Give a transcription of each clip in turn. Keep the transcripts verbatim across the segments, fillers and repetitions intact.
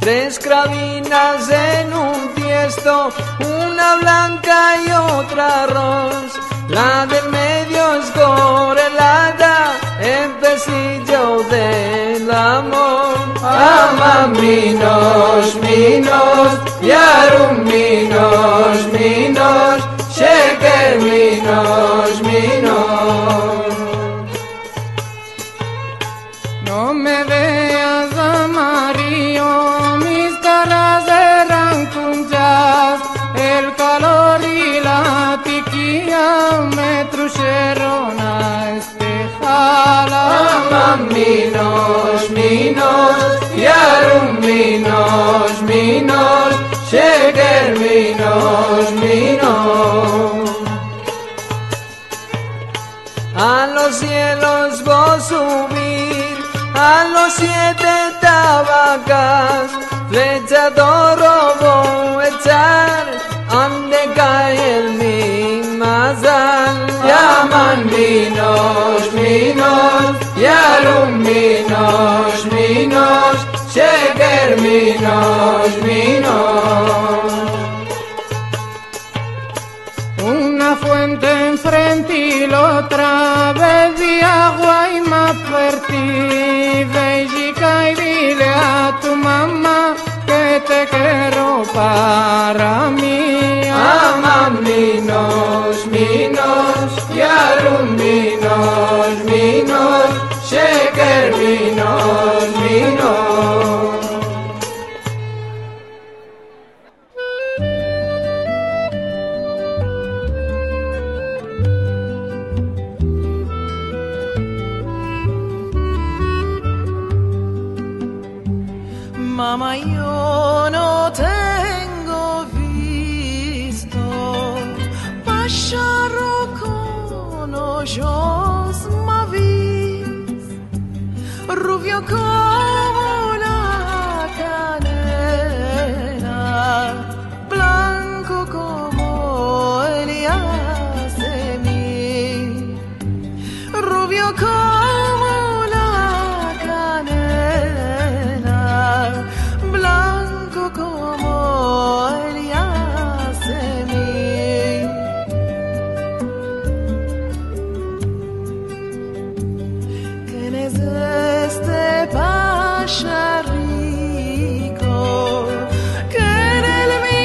Tres kravinas en un tiesto, una blanka i otra roz. La del medio es gorelada, el pesiyo del amor. Aman minos, minos, yarum minos, minos, sheker minos, minos. No me veas amarillo, mis ganas eran kunjas, el kalor i la tikia me trusheron a espejar. Aman minos, minos, yarum minos, minos, sheker minos, minos. A los sielos vo a subir, a los siete tabakas, flecha de oro vo a echar, ande kaiga mi mazal. Aman minos, minos, yarum minos, minos, sheker minos, minos. Una fuente enfrente i la otra, bevi agua i me adverti. Ve i dile a tu mama ke te kero para mi. Aman minos, minos, yarum minos, minos, sheker minos, minos. Mama, yo no tengo visto pasharo kon ojos mavis, ruvio komo la kanela, blanko komo el yasemin, ruvio komo la kanela, blanko komo el yasemin. Ken es este pashariko ke en mi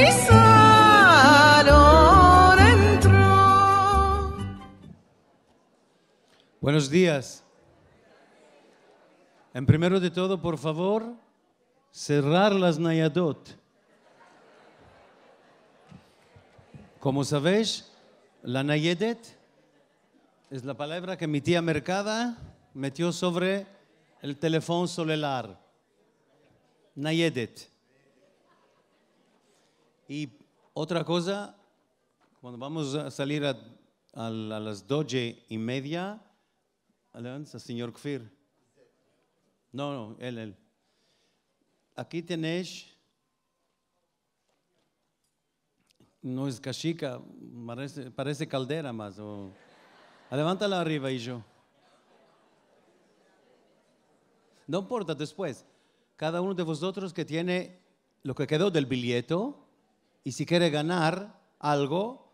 salon entro? Buenos dias. En primero de todo, por favor, serrar las nayadot. Komo savesh, la nayedet es la palavra ke mi tia Merkada metio sovre el telefon selular. Nayedet. I otra koza, kuando vamos a salir a, a, a las doje i media, adelante, sinyor Kfir. No, no, el, el. Aki tenesh No es kashika, parese, parese kaldera mas. O, levantala arriva, ijo. No importa, despues. Kada uno de vozotros ke tiene lo ke kedo del bilyeto, i si kere ganar algo,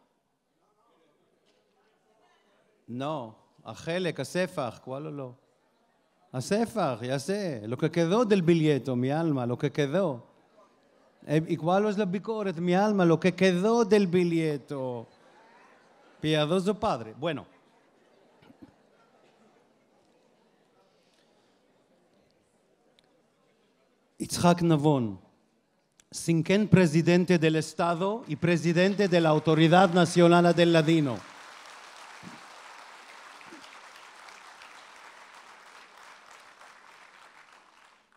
No, ahelek, asefah, kual lo? Asefah, ya se, lo ke kedo del bilyeto, mi alma, lo ke kedo. E, i kual es la bikoret, mi alma, lo ke kedo del bilyeto? Piadozo Padre. Bueno. Itzhak Navon. Sin ken, prezidente del Estado i prezidente de la Autoridad Nasional del Ladino.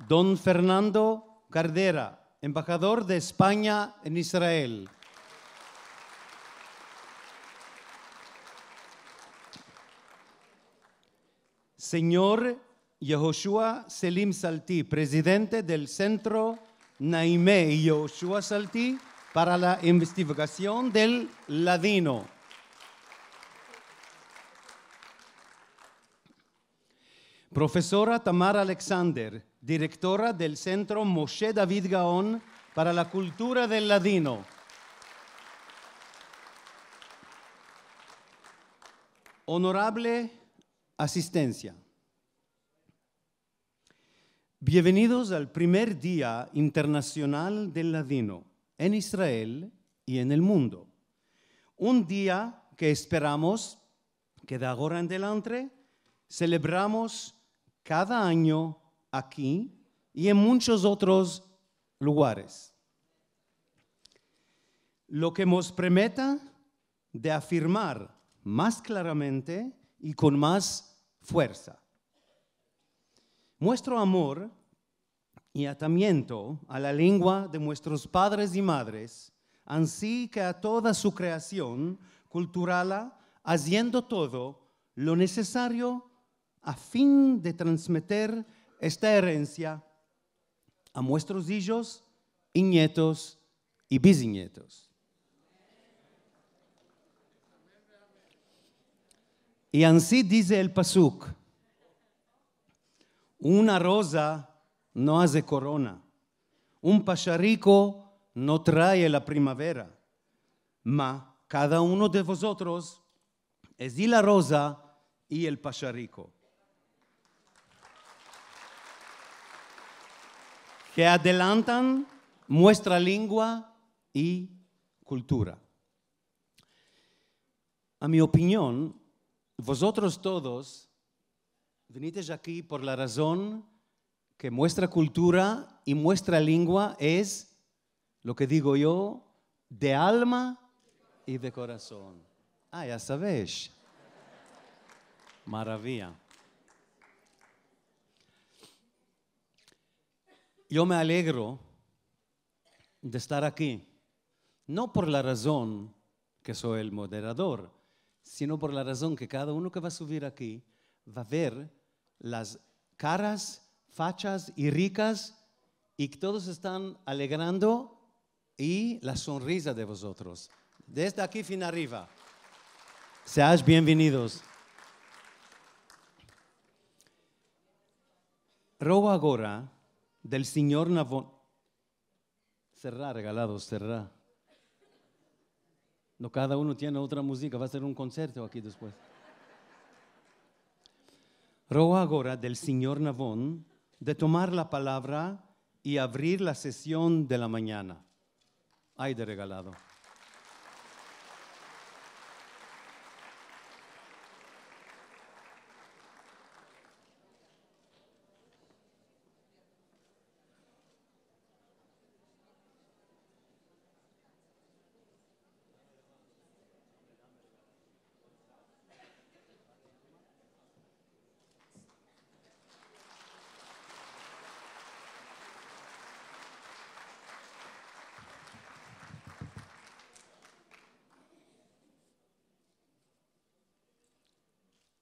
Don Fernando Cardera, embahador de Espanya en Israel. Sinyor Yehoshua Selim Salti, prezidente del Sentro Naime i Yehoshua Salti para la Investigasion del Ladino. Profesora Tamar Alexander, direktora del Sentro Moshe David Gaon para la Kultura del Ladino. Onorable asistenzia. Bienvenidos al primer Dia Internasional del Ladino en Israel i en el mundo. Un dia ke esperamos ke de agora en delantre selebramos kada anyo aki i en munchos otros lugares. Lo ke mos permeta de afirmar mas klaramente i kon mas fuersa muestro amor i atamiento a la lengua de muestros padres i madres, ansi ke a toda su kreasion kulturala, aziendo todo lo nesesario a fin de transmeter esta erensia a muestros ijos i nietos i biznietos. I ansi dize el pasuk: una roza no aze korona, un pashariko no trae la primavera, ma kada uno de vozotros es i la roza i el pashariko ke adelantan muestra lengua i kultura. A mi opinion, vozotros todos vinites aki por la razon ke muestra kultura i muestra lengua es, lo ke digo yo, de alma i de korason. A, ya savesh. Maraviya. Yo me alegro de estar aki, no por la razon ke so el moderador, sino por la razon ke kada uno ke va a suvir aki va a ver las karas fachas i rikas i ke todos estan alegrando i la sonriza de vozotros. Desde aki fin arriva. Seash bienvenidos. Robo agora del sinyor Navon. Serra, regalado, serra. No, kada uno tiene otra muzika, va a ser un konserto aki despues. Robo agora del sinyor Navon de tomar la palavra i avrir la sesion de la manyana. Ayde regalado.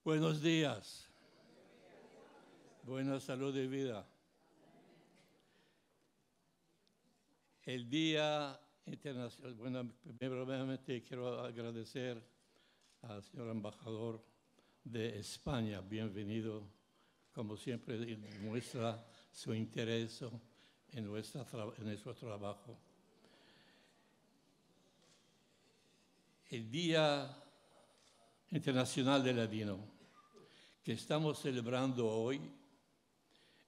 Buenos dias. Buena salud i vida. El Dia Internasional, bueno, primeramente kero agradeser al sinyor embahador de Espanya. Bienvenido, komo siempre, i muestra su interes en muestra tra-, en muestro travaho. El Dia Internasional del Ladino, ke estamos selebrando oy,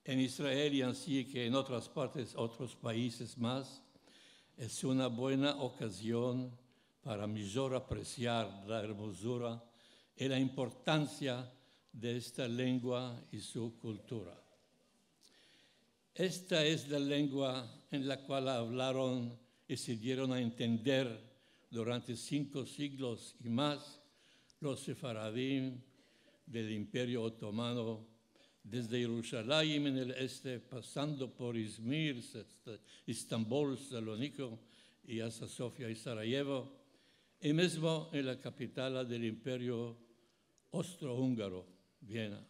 en Israel i ansi ke en otras partes, otros paizes mas, es una buena okazion para mijor apresiar la ermozura i la importansia de esta lengua i su kultura. Esta es la lengua en la kual avlaron i se dieron a entender durante sinko siglos i mas los sefaradim del Imperio Otomano, desde Yerushalayim en el este, pasando por Izmir, Est-, Estambol, Saloniko i asta Sofia i Sarayevo, i mizmo en la kapitala del Imperio Ostrohungaro, Viena.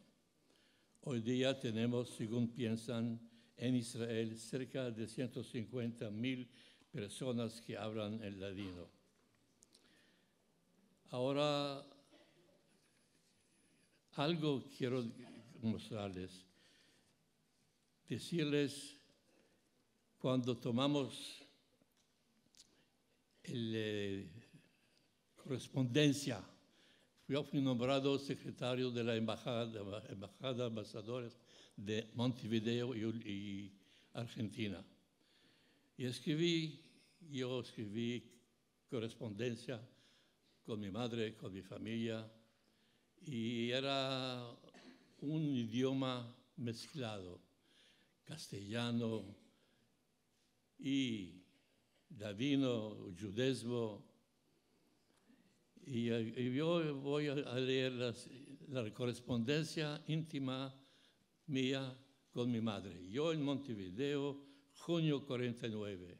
Oy dia tenemos, segun piensan, en Israel serka de siento sinkuenta mil personas ke avlan el ladino. Agora, algo kero mostrarles. dizirles, kuando tomamos el, eh, korrespondensia, yo fui nombrado sekretario de la embahada, embahada, ambasadores de Montevideo i, i Argentina. I eskrivi, yo eskrivi korrespondensia kon mi madre, kon mi famiya, i era un idioma mesklado, kastilyano i ladino, djudezmo. I, i yo vo a, a leer las, la korrespondensia intima mia kon mi madre. Yo en Montevideo, junio kuarenta i nueve.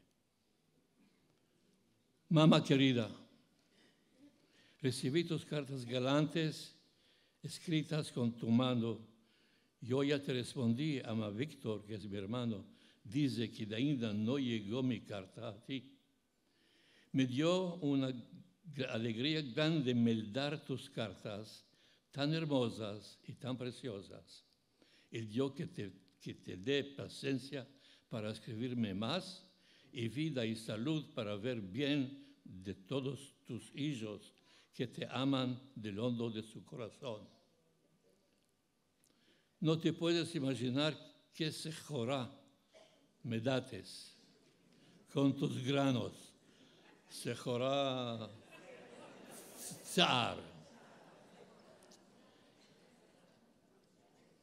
Mama kerida, resivi tus kartas galantes eskritas kon tu mano. Yo ya te respondi, ama Viktor, ke es mi ermano, dize ke ainda no yego mi karta a ti. Me dio una gra-, alegria grande meldar tus kartas tan ermozas i tan presiozas. El Dio ke te, ke te de pasensia para eskrivirme mas, i vida i salud para ver bien de todos tus ijos ke te aman del ondo de su korason. No te puedes imajinar ke sehora me dates kon tus granos. Sehora tsar.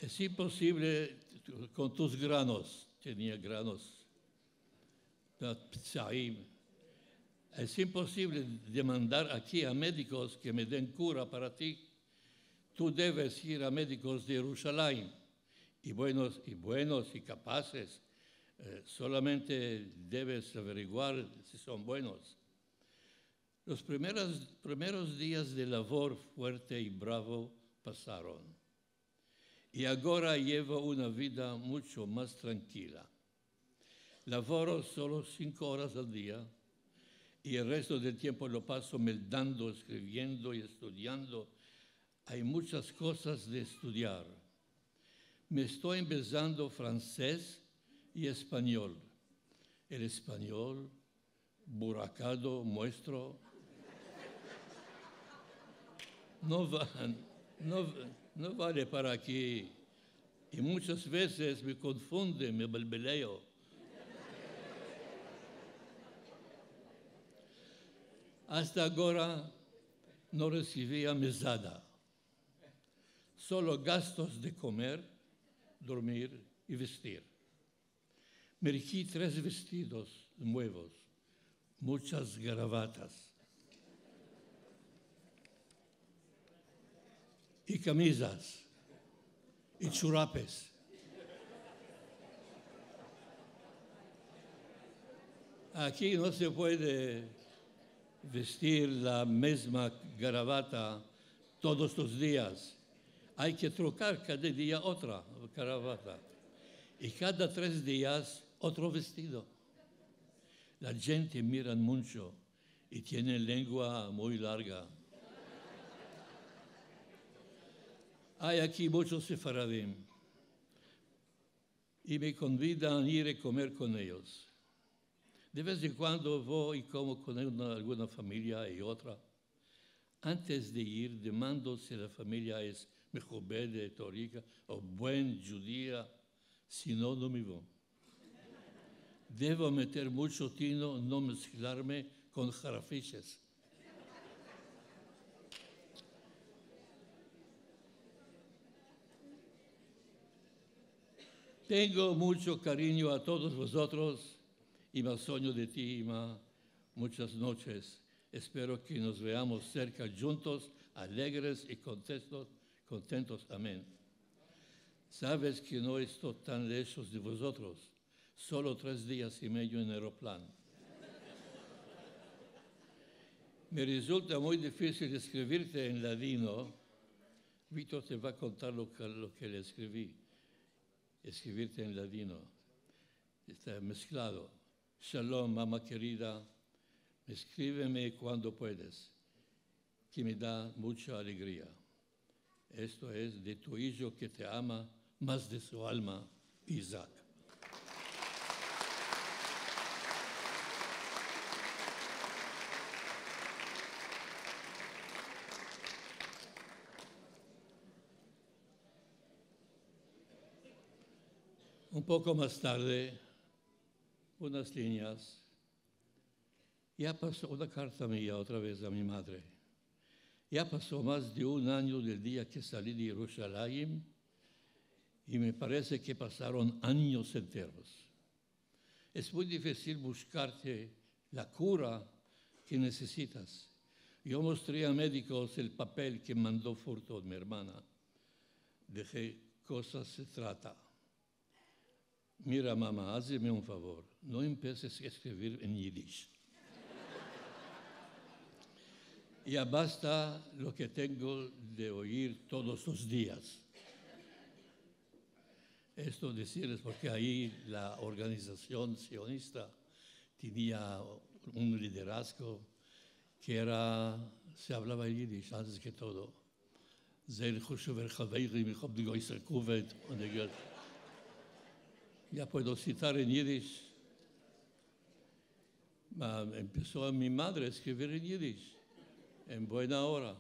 Es imposivle kon tus granos, tenia granos, psaim. Es imposivle demandar aki a medikos ke me den kura para ti. Tu deves ir a medikos de Yerushalayim, i buenos, i buenos i kapases, eh, solamente deves averiguar si son buenos. Los primeros, primeros dias de lavor fuerte i bravo pasaron. I agora yevo una vida muncho mas trankila. Lavoro solo sinko oras al dia, i el resto del tiempo lo paso meldando, eskriviendo i estudiando. Ay munchas kozas de estudiar. Me esto embezando fransez i espanyol. El espanyol burakado muestro no va-, no, no vale para aki. I munchas vezes me konfunde, me belbeleo. Asta agora no resivia mezada. Solo gastos de komer, dormir i vestir. Merki tres vestidos muevos, munchas garavatas i kamizas i churapes. Aki no se puede vestir la mezma garavata todos los dias. Ay ke trokar kada dia otra garavata. I kada tres dias otro vestido. La djente miran muncho i tienen lengua muy larga. Ay aki munchos sefaradim i me konvidan ir a komer kon eyos. De vez en kuando vo i komo kon una, alguna famiya i otra. Antes de ir, demando si la famiya es mehubedet o rika o buen djudia, si no, no me vo. Devo meter muncho tino, no mesklarme kon harafishes. Tengo muncho karinyo a todos vozotros i me asonyo de ti, ima. Munchas noches. Espero ke mos veamos serka djuntos, alegres i kontestos, kontentos. Amen. Saves ke no esto tan leshos de vozotros, solo tres dias i medio en aeroplan. Me rezulta muy difisil eskrivirte en ladino. Viktor te va a kontar lo ke, lo ke le eskrivi. Eskrivirte en ladino. Esta mesklado. Shalom, mama kerida. Eskriveme kuando puedes, ke me da muncha alegria. Esto es de tu ijo ke te ama mas de su alma, Isak. Poko mas tarde, unas linyas. Ya paso, una karta mia otra vez a mi madre. Ya paso mas de un anyo del dia ke sali de Yerushalayim i me parese ke pasaron anyos enteros. Es muy difisil bushkarte la kura ke nesesitas. Yo mostri a medikos el papel ke mando Furton, mi ermana. De ke koza se trata? Mira, mama, azme un favor, no empeses a eskrivir en yidish. Ya basta lo ke tengo de oyir todos los dias. Esto dizirles porke ayi la organizasion sionista tenia un liderazgo ke era, se avlava en yidish antes ke todo. Ze el khushuv el khaveri mi khop de goy se kuvet, o de goy. Ya puedo sitar en yidish. Ma, empeso mi madre a eskrivir en yidish, en buena ora.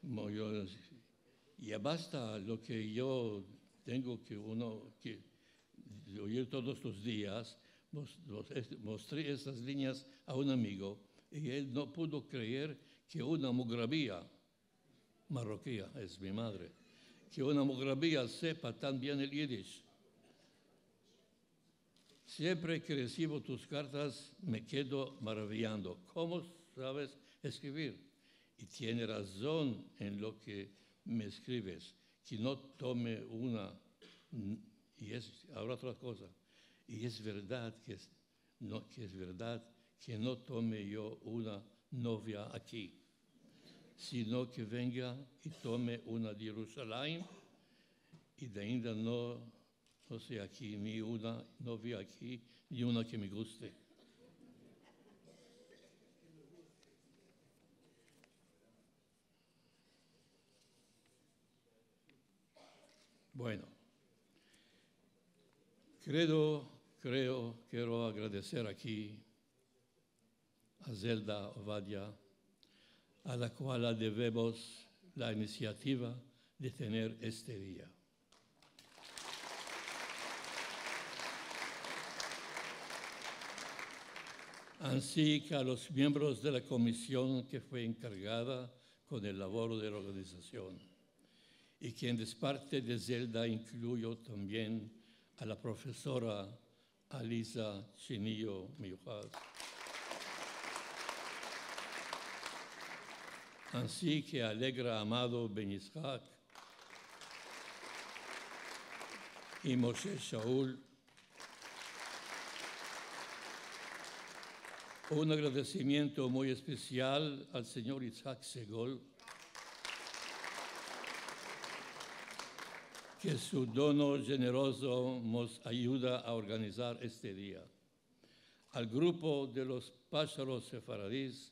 Mo-, yo, ya basta lo ke yo tengo ke uno, ke oyir todos los dias, mos-, mos-, es-, mostri estas linyas a un amigo, i el no pudo kreer ke una mugrabia, marrokia, es mi madre, ke una mugrabia sepa tan bien el yidish. Siempre ke resivo tus kartas, me kedo maraviyando. Komo saves eskrivir? I tiene razon en lo ke me eskrives, ke no tome una, n-, i es, avra otra koza, i es verdad ke es, no, ke es verdad ke no tome yo una novia aki, sino ke venga i tome una de Yerushalayim, i de ainda no, no se aki ni una novia aki, ni una ke me guste. Bueno, kreo, kreo, kero agradeser aki a Zelda Ovadia, a la kual la devemos la inisiativa de tener este dia. Ansi ke a los miembros de la komision ke fue enkargada kon el lavoro de la organizasion, i ke de parte de Zelda inkluyo tambien a la profesora Aliza Chinillo Miyuhas, ansi ke Alegra Amado Ben Yitzhak i Moshe Shaul. Un agradesimiento muy espesial al sinyor Yitzhak Segol, ke su dono jenerozo mos ayuda a organizar este dia. Al grupo de los Pasharos Sefaradis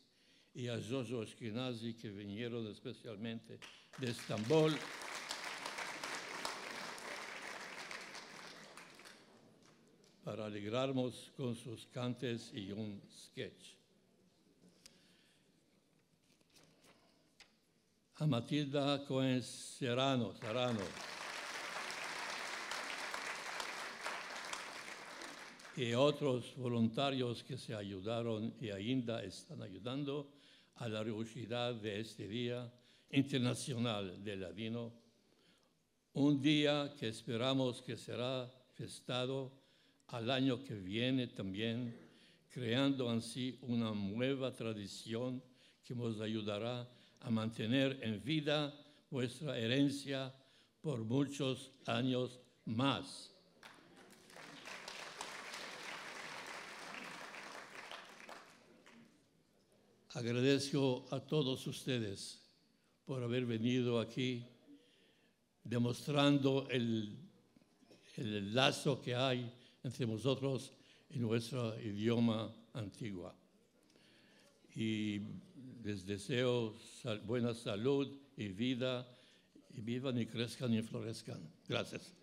i a Jojo Ashkenazi, ke vinieron espesialmente de Estambol para alegrarmos kon sus kantes i un sketch. A Matilda Cohen Serrano, Serrano, i otros voluntarios ke se ayudaron i ainda estan ayudando a la reusida de este Dia Internasional del Ladino, un dia ke esperamos ke sera festado al anyo ke viene tambien, kreando ansi una mueva tradision ke mos ayudara a mantener en vida vuestra erensia por munchos anyos mas. Agradezko a todos ustedes por aver venido aki demostrando el, el lazo ke ay entre mozotros i muestro idioma antigua. I les dezeo sal-, buena salud i vida, i bivan i kreskan i florezkan. Grasias.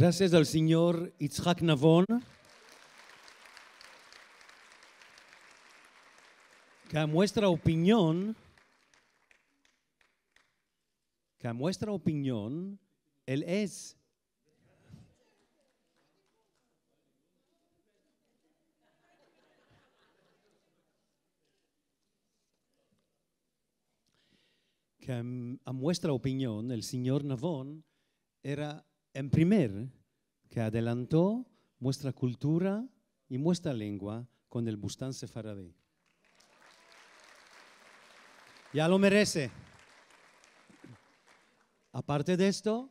Grasias al sinyor Itzhak Navon, ke a muestra opinyon, ke a muestra opinyon, el es ke a, a muestra opinyon, el sinyor Navon era en primer ke adelanto muestra kultura i muestra lengua kon el Bustan Sefaradi. Ya lo merese. Aparte de esto,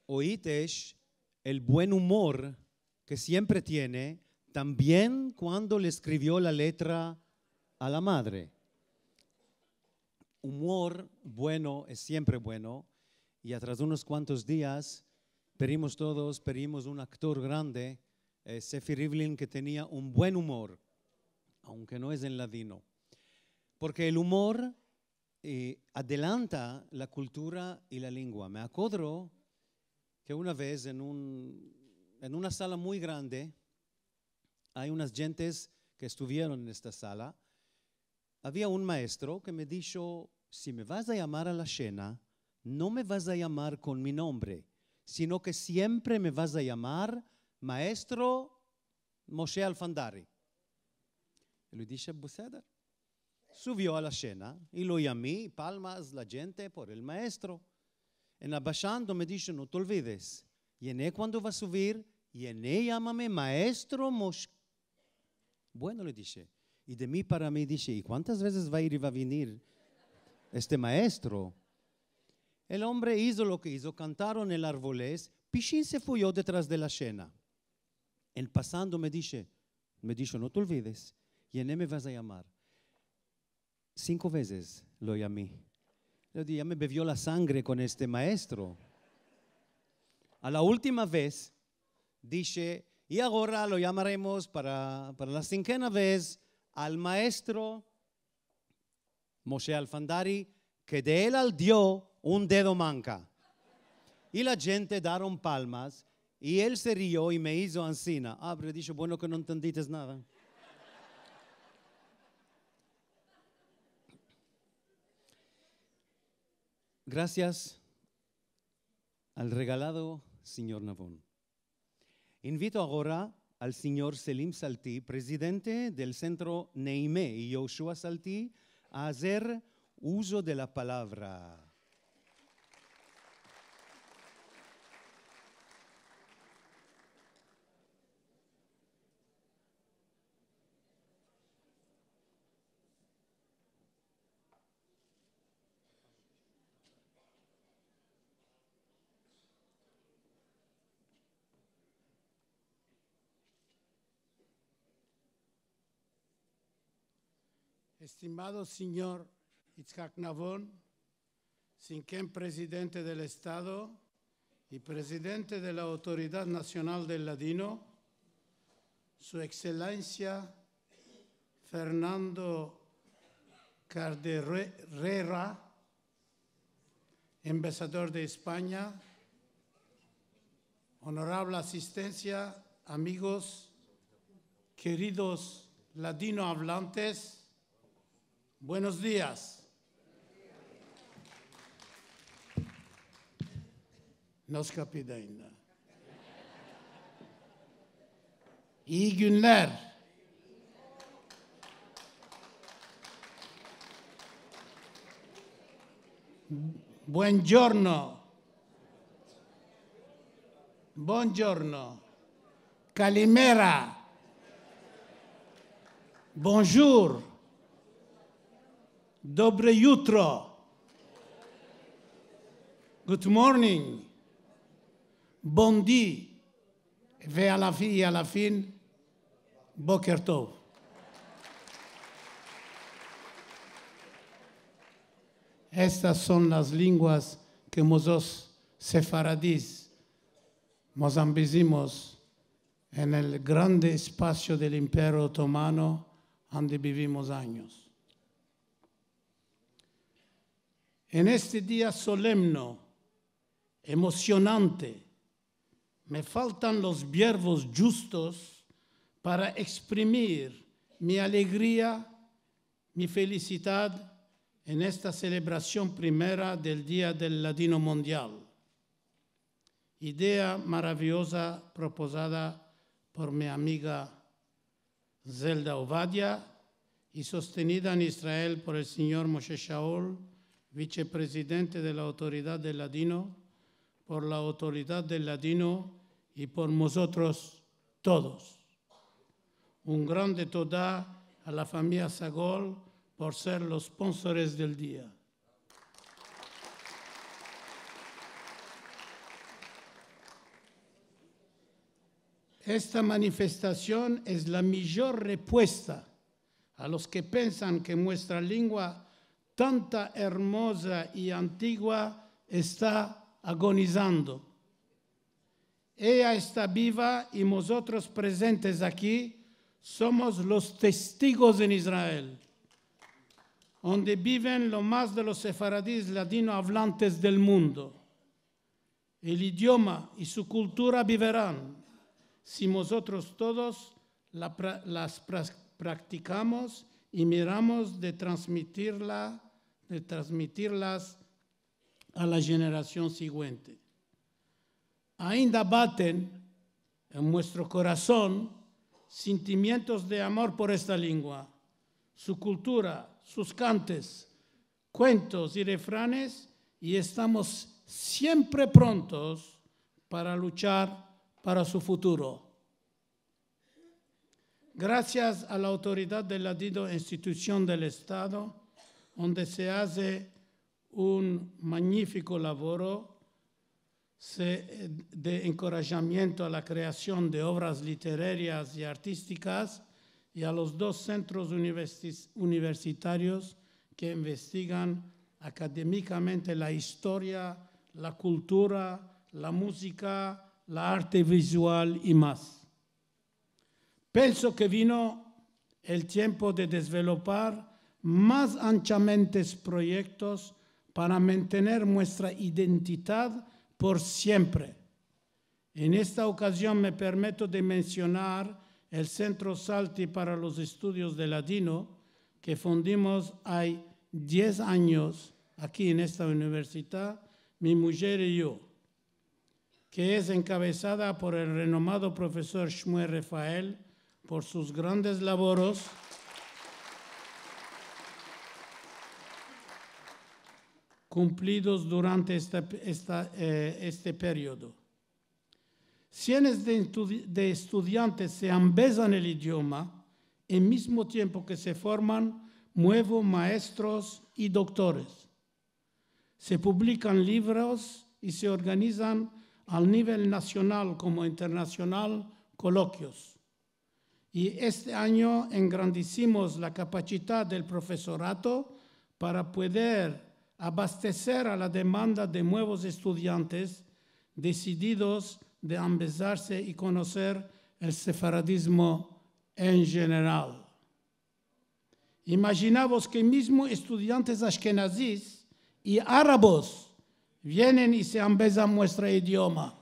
oitesh el buen umor ke siempre tiene, tambien kuando le eskrivio la letra a la madre. Umor bueno es siempre bueno, i atras de unos kuantos dias pedimos todos, pedimos un aktor grande, eh, Sefi Rivlin, ke tenia un buen umor, aunke no es en ladino. Porke el umor eh, adelanta la kultura i la lengua. Me akodro ke una vez en un, en una sala muy grande, ay unas djentes ke estuvieron en esta sala. Avia un maestro ke me disho: "Si me vas a yamar a la shena, no me vas a yamar kon mi nombre, sino ke siempre me vas a yamar Maestro Moshe Alfandari." I le dishe: "Beseder." Suvio a la shena i lo yami, palmas la djente por el maestro. En abashando me disho: "No te olvides, yene kuando va a suvir, yene yamame Maestro Moshe." "Bueno", le dishe, i de mi para mi, dishe, "i kuantas vezes va a ir i va a venir este maestro?" El ombre izo lo ke izo, kantaron el Arvoles, pishin se fuyo detras de la shena. En pasando me dishe, me disho: "No te olvides, yene me vas a yamar." Sinko vezes lo yami. Yo di, ya me bevio la sangre kon este maestro. A la ultima vez, dishe, i agora lo yamaremos para, para la sinkena vez al maestro Moshe Alfandari, ke de el al dio un dedo manka. I la djente daron palmas, i el se rio i me izo ansina. A, pero disho, bueno ke no entendites nada. Grasias al regalado sinyor Navon. Invito agora al sinyor Selim Salti, prezidente del Sentro Neime, i Yoshua Salti, a azer uzo de la palavra. Estimado sinyor Itzhak Navon, sinken prezidente del Estado i prezidente de la Autoridad Nasional del Ladino, Su Ekselensia Fernando Calderera, Embasador de Espanya, onorable asistensia, amigos, keridos ladinoavlantes, buenos dias. Nos kapidayna. İyi günler. Buongiorno. Buongiorno. Kalimera. Bonjour. Dobre jutro. Good morning. Bon dia. Ve a la fin, a la fin, Boker Tov. Estas son las lenguas ke mozotros sefaradis mos ambezimos en el grande espasio del Imperio Otomano, ande bivimos anyos. En este dia solemno, emosionante, Me faltan los biervos djustos para eksprimir mi alegria, mi felisidad en esta selebrasion primera del Dia del Ladino Mundial. Idea maraviyoza propozada por mi amiga Zelda Ovadia i sostenida en Israel por el sinyor Moshe Shaul, vicheprezidente de la Autoridad del Ladino, por la Autoridad del Ladino i por mozotros todos. Un grande toda a la famiya Sagol por ser los sponsores del dia. Esta manifestasion es la mijor repuesta a los ke pensan ke muestra lengua tanta ermoza i antigua esta agonizando. Eya esta biva i mozotros prezentes aki somos los testigos en Israel, onde biven lo mas de los sefaradis ladinoavlantes del mundo. El idioma i su kultura biveran si mozotros todos la pra-, las pra-, praktikamos i miramos de transmitirla, de transmitirlas a la jenerasion siguente. Ainda baten en muestro korason sentimientos de amor por esta lengua, su kultura, sus kantes, kuentos i refranes, i estamos siempre prontos para luchar para su futuro. Grasias a la Autoridad del Ladino, institusion del Estado, onde se aze un manyifiko lavoro, se, de enkorajamiento a la kreasion de ovras literarias i artistikas i a los dos sentros universis-, universitarios ke investigan akademikamente la istoria, la kultura, la muzika, la arte vizual i mas. Penso ke vino el tiempo de dezvelopar mas anchamente proyektos para mantener muestra identidad por siempre. En esta okazion me permeto de mensionar el Sentro Salti para los Estudios de Ladino, ke fundimos ay diez anyos aki en esta universidad, mi mujer i yo, ke es enkabezada por el renomado profesor Shmuel Refael, por sus grandes lavoros kumplidos durante esta, esta, eh, este periodo. Sienes de estudi-, de estudiantes se ambezan el idioma, al mizmo tiempo ke se forman muevos maestros i doktores. Se publikan livros i se organizan al nivel nasional komo internasional kolokios. I este anyo engrandezimos la kapasidad del profesorato para pueder abasteser a la demanda de muevos estudiantes desididos de ambezarse i konoser el sefaradizmo en jeneral. Imajinavos ke mizmo estudiantes ashkenazis i arabos vienen i se ambezan muestro idioma.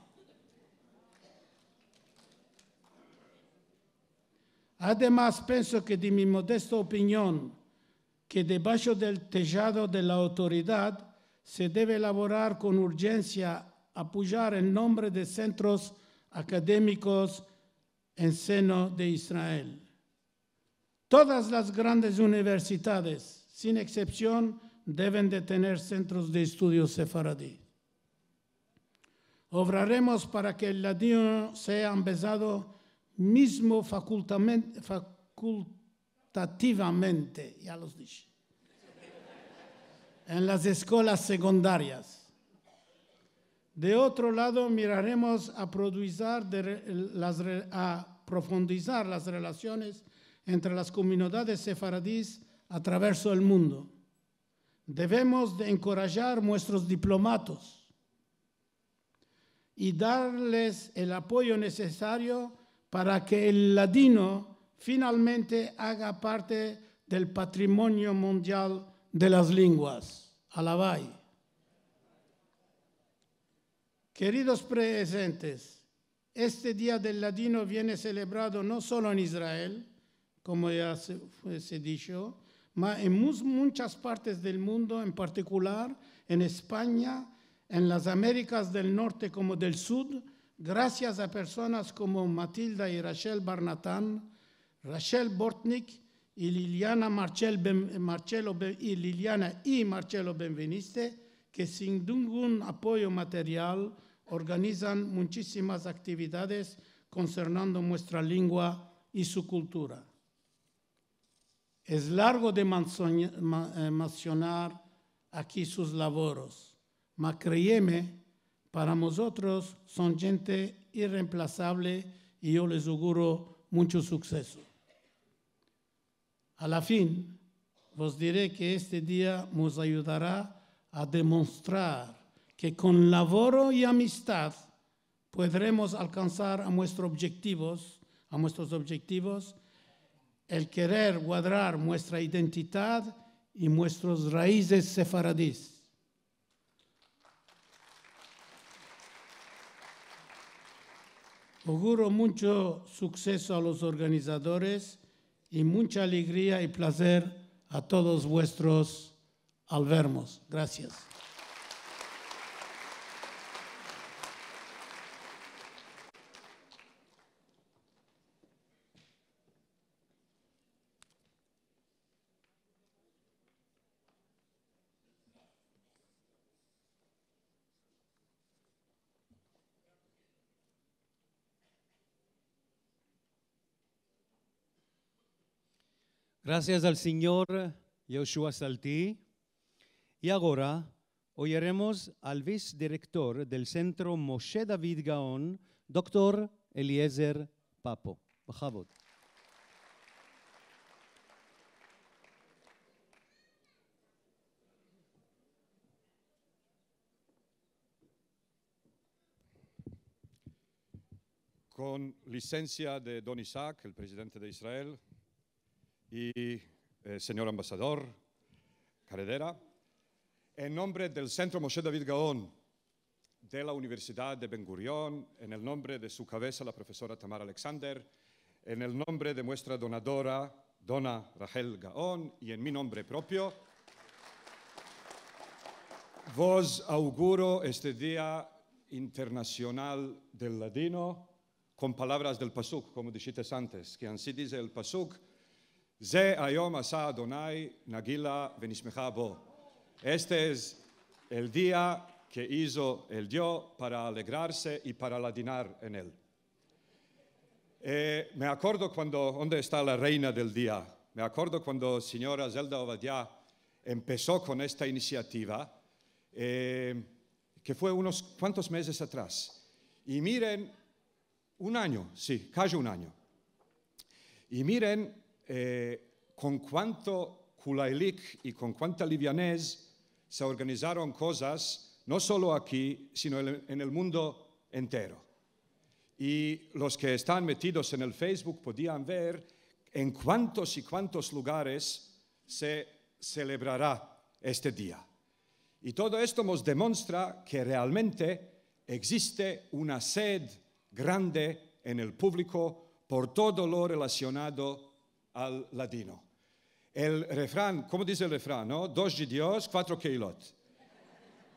Ademas, penso ke de mi modesta opinion, ke debasho del tejado de la autoridad se deve lavorar kon urjensia apoyar el nombre de sentros akademikos en seno de Israel. Todas las grandes universidades, sin eksepsion, deven de tener sentros de estudio sefaradi. Obraremos para ke el ladino sea ambezado mizmo fakultamen-, fakultativamente, ya los dishe, en las eskolas sekundarias. De otro lado, miraremos a produzir de re-, las re-, a profundizar las relasiones entre las komunidades sefaradis a traverso el mundo. Devemos de enkorajar muestros diplomatos i darles el apoyo nesesario para ke el ladino finalmente aga parte del patrimonio mundial de las lenguas. Alavai. Keridos prezentes, Este Dia del Ladino viene selebrado no solo en Israel, komo ya se, fue, se disho, ma en mus-, munchas partes del mundo, en partikular en Espanya, en las Amerikas del Norte komo del Sud, grasias a personas komo Matilda i Rachel Barnatan, Rachel Bortnick i Liliana Marchel Ben-, Marchelo Ben-, i Liliana i Marchelo Benveniste, ke sin ningun apoyo material organizan munchisimas aktividades konsernando muestra lingua i su kultura. Es largo de mansoñ-, ma-, eh, mensionar aki sus lavoros, ma kreyeme, para mozotros son djente irremplasavle i yo les auguro muncho sukseso. A la fin, vos dire ke este dia mos ayudara a demonstrar ke kon lavoro i amistad podremos alkansar a muestros objektivos, a muestros objektivos, el kerer guadrar muestra identidad i muestros raizes sefaradis. Auguro muncho sukseso a los organizadores i muncha alegria i plazer a todos vuestros al vermos. Grasias. Grasias al sinyor Yehoshua Salti. I agora oyeremos al visdirektor del Sentro Moshe David Gaon, doktor Eliezer Papo. Bekavod. Kon lisensia de Don Isaac, el prezidente de Israel, i, eh, sinyor ambasador Caredera, en nombre del Sentro Moshe David Gaon de la Universidad de Ben Gurion, en el nombre de su kavesa, la profesora Tamar Alexander, en el nombre de muestra donadora, Dona Rachel Gaon, i en mi nombre propio, vos auguro este Dia Internasional del Ladino kon palavras del pasuk, komo dishites antes, ke ansi dize el pasuk: Ze ayom asa Adonai, nagila venishmeha bo. Este es el dia ke izo el Dio para alegrarse i para ladinar en el. Eh, me akordo kuando, onde esta la reina del dia? Me akordo kuando sinyora Zelda Ovadia empeso kon esta inisiativa, eh, ke fue unos kuantos mezes atras. I miren, un anyo, si, kaji un anyo. I miren, eh, kon kuanto kulaylik i kon kuanta livianez se organizaron kozas, no solo aki, sino en, en el mundo entero. I los ke estan metidos en el Facebook podian ver en kuantos i kuantos lugares se selebrara este dia. I todo esto mos demonstra ke realmente egziste una sed grande en el publiko por todo lo relasionado al ladino. El refran, komo dize el refran, no? Dos djidios, kuatro keilot.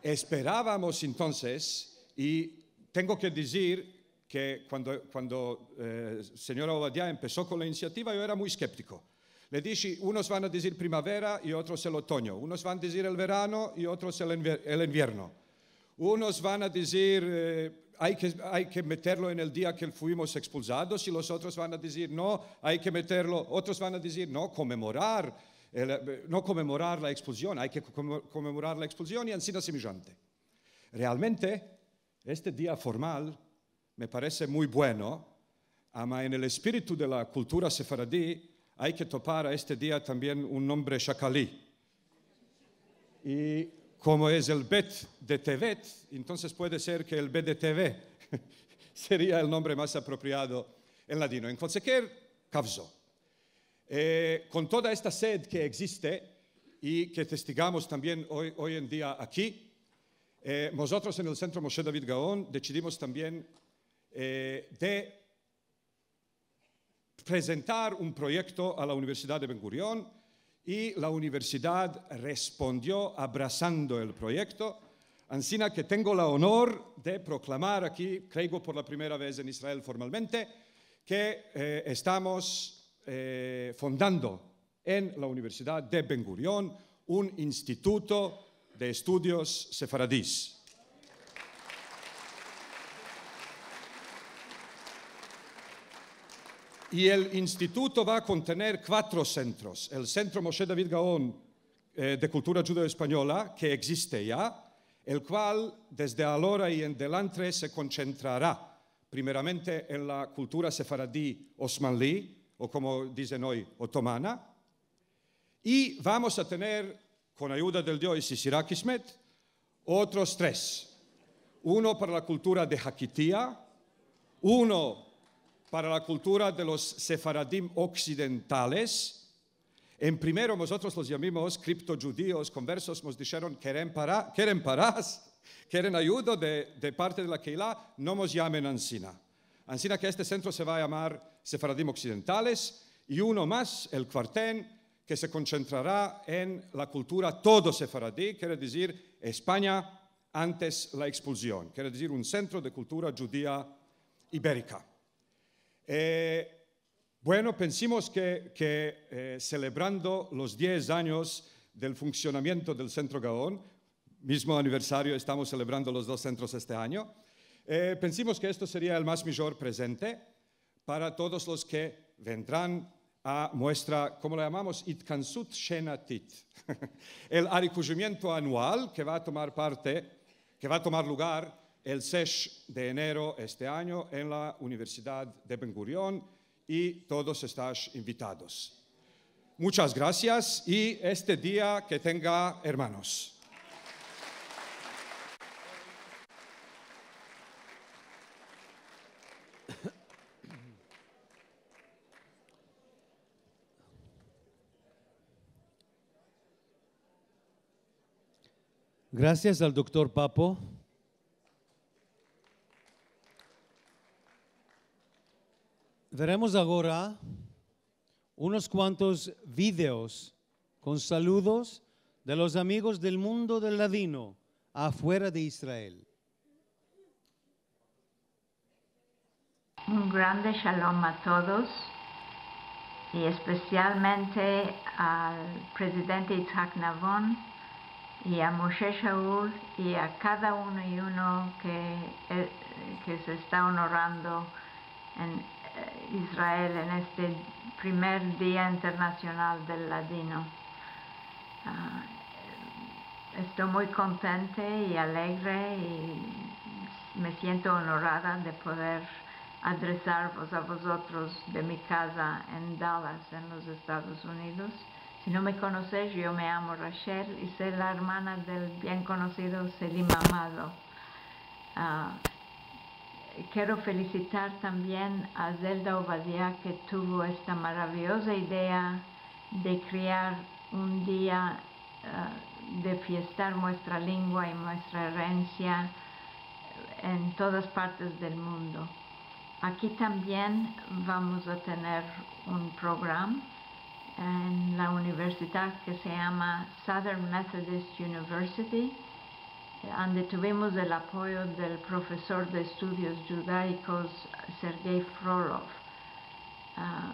Esperavamos entonses, i tengo ke dizir ke kuando, kuando, eh, sinyora Ovadia empeso kon la inisiativa, yo era muy skeptiko. Le dishi, unos van a dizir primavera i otros el otonyo. Unos van a dizir el verano i otros el envier-, el envierno. Unos van a dizir, eh, ay ke, ay ke meterlo en el dia ke fuimos ekspulsados, i los otros van a dizir, no, ay ke meterlo, otros van a dizir, no, komemorar, el, eh, no komemorar la ekspulsion, ay ke kome-, komemorar la ekspulsion, i ansi semejante. Realmente, este dia formal me parese muy bueno, ama en el espiritu de la kultura sefaradi ay ke topar a este dia tambien un nombre shakali. I komo es el Bet de Tevet, entonses puede ser ke el B D T V seria el nombre mas apropriado en ladino. En kualkier kavzo, eh, kon toda esta sed ke egziste i ke testigamos tambien oy, oy en dia aki, eh, mozotros en el Sentro Moshe David Gaon desidimos tambien, eh, de prezentar un proyekto a la Universidad de Ben Gurion i la universidad respondio abrazando el proyekto. Ansina ke tengo la onor de proklamar aki, kreigo por la primera vez en Israel formalmente, ke, eh, estamos, eh, fondando en la Universidad de Ben Gurion un instituto de estudios sefaradis. I el instituto va a kontener kuatro sentros. El Sentro Moshe David Gaon, eh, de Kultura Djudeo-Espanyola, ke egziste ya, el kual, desde alora i en delantre, se kontsentrara primeramente en la kultura sefaradi osmanli, o komo dizen oy, otomana, i vamos a tener, kon ayuda del Dio i si sira kismet, otros tres. Uno para la kultura de Hakitia, uno para la kultura de los sefaradim oksidentales. En primero, mozotros los yamimos kripto-djudios, konversos mos disheron, "Keren para, keren paras, keren ayudo de, de parte de la keila, no mos yamen ansina." Ansina ke este sentro se va a yamar Sefaradim Oksidentales, i uno mas, el kuarten, ke se kontsentrara en la kultura todo sefaradi, kere dizir Espanya antes la ekspulsion, kere dizir un sentro de kultura djudia iberika. Eh, bueno, pensimos ke, ke, eh, selebrando los diez anyos del funksionamiento del Sentro Gaon, mizmo aniversario, estamos selebrando los dos sentros este anyo, eh, pensimos ke esto seria el mas mijor prezente para todos los ke vendran a muestra, komo la yamamos, itkansut shenatit, el arikujimiento anual ke va a tomar parte, ke va a tomar lugar el sesh de enero este anyo en la Universidad de Ben Gurion, i todos estash invitados. Munchas grasias i este dia ke tenga, ermanos. Grasias al doktor Papo. Veremos agora unos kuantos videos kon saludos de los amigos del mundo del ladino afuera de Israel. Un grande shalom a todos, i espesialmente al prezidente Itzhak Navon, i a Moshe Shaul, i a kada uno i uno ke, eh, ke se esta onorando en, eh, Israel en este primer Dia Internasional del Ladino. Ah, esto muy kontente i alegre i me siento onorada de poder adresarvos a vozotros de mi kaza en Dallas, en los Estados Unidos. Si no me konosesh, yo me yamo Rachel i soy la ermana del bien konosido Selim Amado. Ah, kero felisitar tambien a Zelda Ovadia, ke tuvo esta maraviyoza idea de krear un dia, ah, de fiestar muestra lengua i muestra erensia en todas partes del mundo. Aki tambien vamos a tener un program en la universidad ke se yama Southern Methodist University, ande tuvimos el apoyo del profesor de estudios djudaikos, Sergei Frolov. Ah,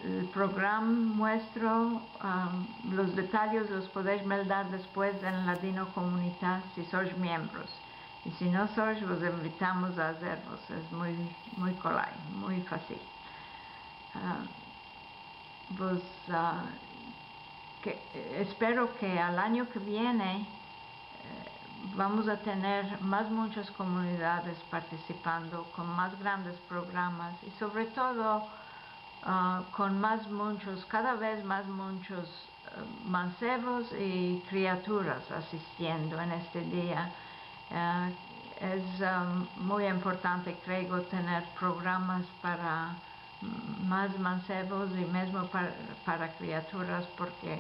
el program muestro, ah, los detalyes los podesh meldar despues en Ladinokomunita, si sosh miembros. I si no sosh, vos invitamos a azervos. Es muy, muy kolay, muy fasil. Ah, pues, ah, ke, espero ke al anyo ke viene, eh, vamos a tener mas munchas komunidades partisipando kon mas grandes programas i, sovre todo, ah, kon mas munchos, kada vez mas munchos, eh, mansevos i kriaturas asistiendo en este dia. Eh, es, ah, muy importante, kreo, tener programas para mas mansevos i mezmo par-, para kriaturas, porke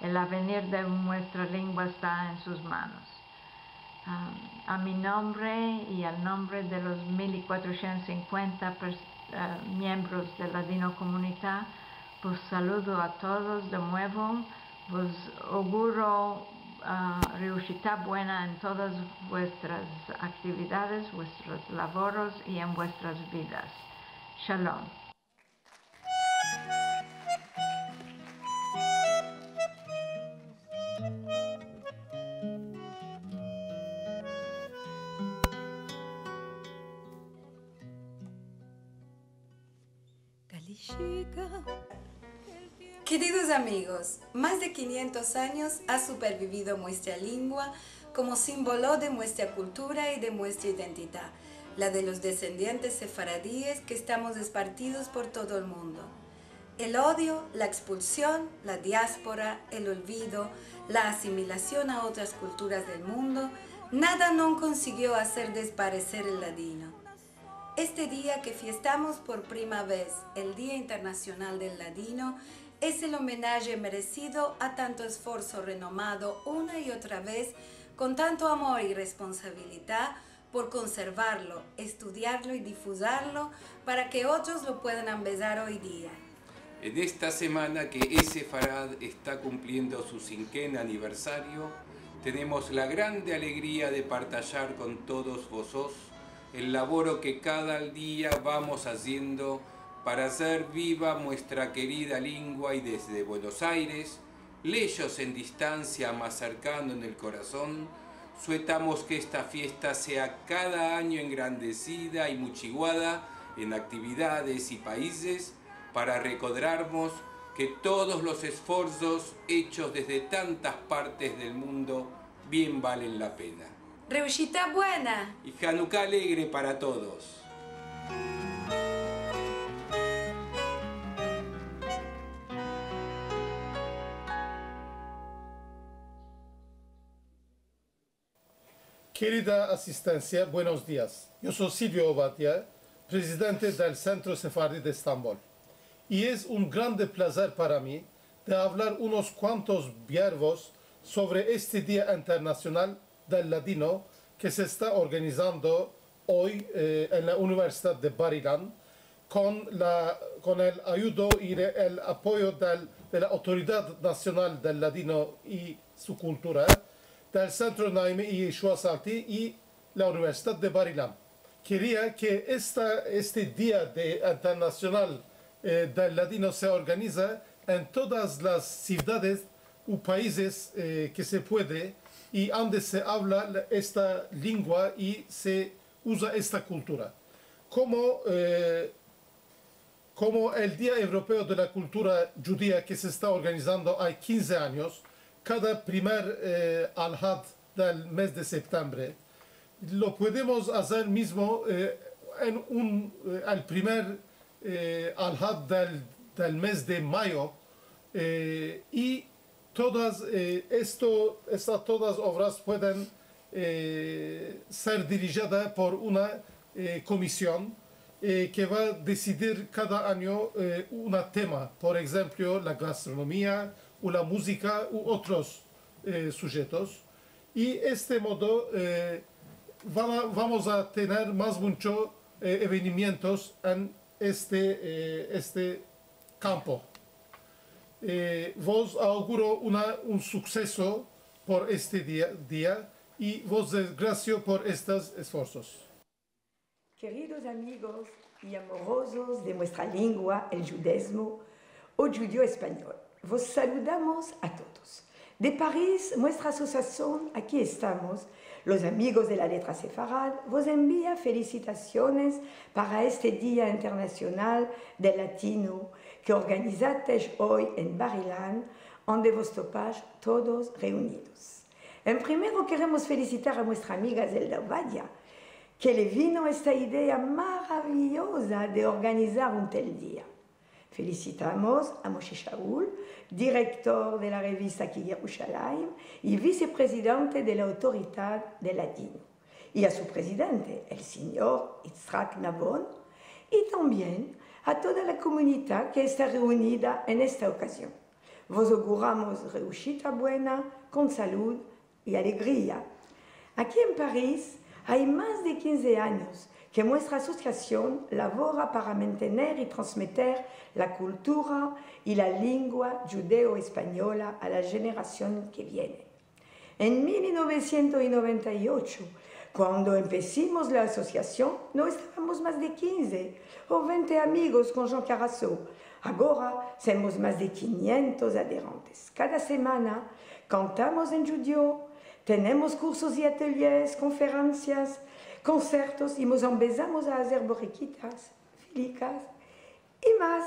el avenir de muestra lengua esta en sus manos. A, a mi nombre i al nombre de los mil i kuatrosientos sinkuenta pers-, a, miembros de Ladinokomunita, vos saludo a todos de muevo, vos auguro, a, reushita buena en todas vuestras aktividades, vuestros lavoros i en vuestras vidas. Shalom. Keridos amigos, mas de kinyentos anyos a supervivido muestra lengua komo simbolo de muestra kultura i de muestra identidad, la de los desendientes sefaradies ke estamos espartidos por todo el mundo. El odio, la ekspulsion, la diaspora, el olvido, la asimilasion a otras kulturas del mundo, nada no konsigio azer despareser el ladino. Este dia ke fiestamos por prima vez el Dia Internasional del Ladino es el omenaje meresido a tanto esforso renomado una i otra vez kon tanto amor i responsabilidad por konservarlo, estudiarlo i difuzarlo para ke otros lo puedan ambezar oy dia. En esta semana ke Sefarad esta kumpliendo su sinken aniversario, tenemos la grande alegria de partajar kon todos vozos el lavoro ke kada dia vamos aziendo para azer viva muestra kerida lengua i desde Buenos Aires, leyos en distansia, mas serkano en el korason, suetamos ke esta fiesta sea kada anyo engrandesida i muchiguada en aktividades i paizes para rekodrarmos ke todos los esforsos echos desde tantas partes del mundo bien valen la pena. Reushita buena. I Hanuka alegre para todos. Kerida asistensia, buenos dias. Yo so Silvio Ovadia, prezidente del Sentro Sefaradi de Estambol. I es un grande plazer para mi de avlar unos kuantos biervos sovre este Dia Internasional del Ladino ke se esta organizando oy, e, en la Universidad de Bar-Ilan, kon la, kon el ayudo i re-, el apoyo del, de la Autoridad Nasional del Ladino i su Kultura, del Sentro Naime i Yeshua Salti i la Universidad de Bar-Ilan. Keria ke esta, este Dia de, Internasional, e, del Ladino se organiza en todas las sivdades u paizes, e, ke se puede i ande se avla la, esta lengua i se uza esta kultura. Komo, e, komo el Dia Evropeo de la Kultura Djudia ke se esta organizando ay kinze anyos, kada primer, e, alhad del mez de septembre, lo podemos azer mizmo, e, en un, e, el primer, e, alhad del, del mez de mayo, e, i todas, e, esto, esta, todas ovras pueden, e, ser dirijida por una, e, komision, e, ke va a desidir kada anyo, e, una tema, por enshemplo, la gastronomia, u la muzika, u otros, e, sujetos. I este modo, e, va a, vamos a tener mas muncho, e, evenimientos en este, e, este kampo. E, vos auguro una, un sukseso por este dia, dia, i vos desgrasio por estos esforsos. Keridos amigos i amorozos de muestra lengua, el djudezmo, o djudio-espanyol, vos saludamos a todos. De Paris, muestra asosiasion Aki Estamos, los amigos de la letra sefarad, vos envia felisitasiones para este Dia Internasional del Ladino ke organizatesh oy en Bar-Ilan, onde vos topash todos reunidos. En primero keremos felisitar a muestra amiga Zelda Ovadia, ke le vino esta idea maraviyoza de organizar un tel dia. Felisitamos a Moshe Shaul, direktor de la revista Ki Yerushalayim i viseprezidente de la Autoridad del Ladino, i a su prezidente, el sinyor Yitzhak Navon, i tambien a toda la komunita ke esta reunida en esta okazion. Vos auguramos reushita buena, kon salud i alegria. Aki en Paris ay mas de kinze anyos ke muestra asosiasion lavora para mantener i transmeter la kultura i la lengua djudeo-espanyola a la jenerasion ke viene. En mil novesientos noventa i ocho, kuando empesimos la asosiasion, no estavamos mas de kinze o vente amigos kon Jean Carasso. Agora somos mas de kinyentos aderantes. Kada semana kantamos en djudio, tenemos kursos i atelyes, konferensias, konsertos, i mos ambezamos a azer borrikitas, filikas i mas.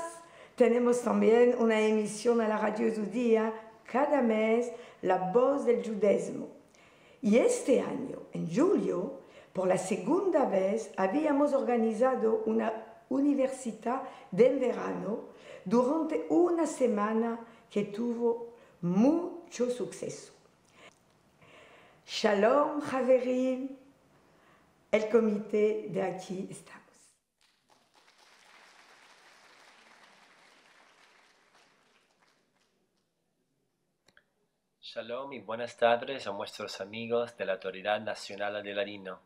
Tenemos tambien una emision a la radio djudia kada mes, La Voz del Djudezmo. I este anyo, en djulyo, por la segunda vez, aviamos organizado una universita de verano durante una semana ke tuvo muncho sukseso. Shalom, haverim, el komite de Aki Estamos. Shalom i buenas tardes a muestros amigos de la Autoridad Nasional de Ladino.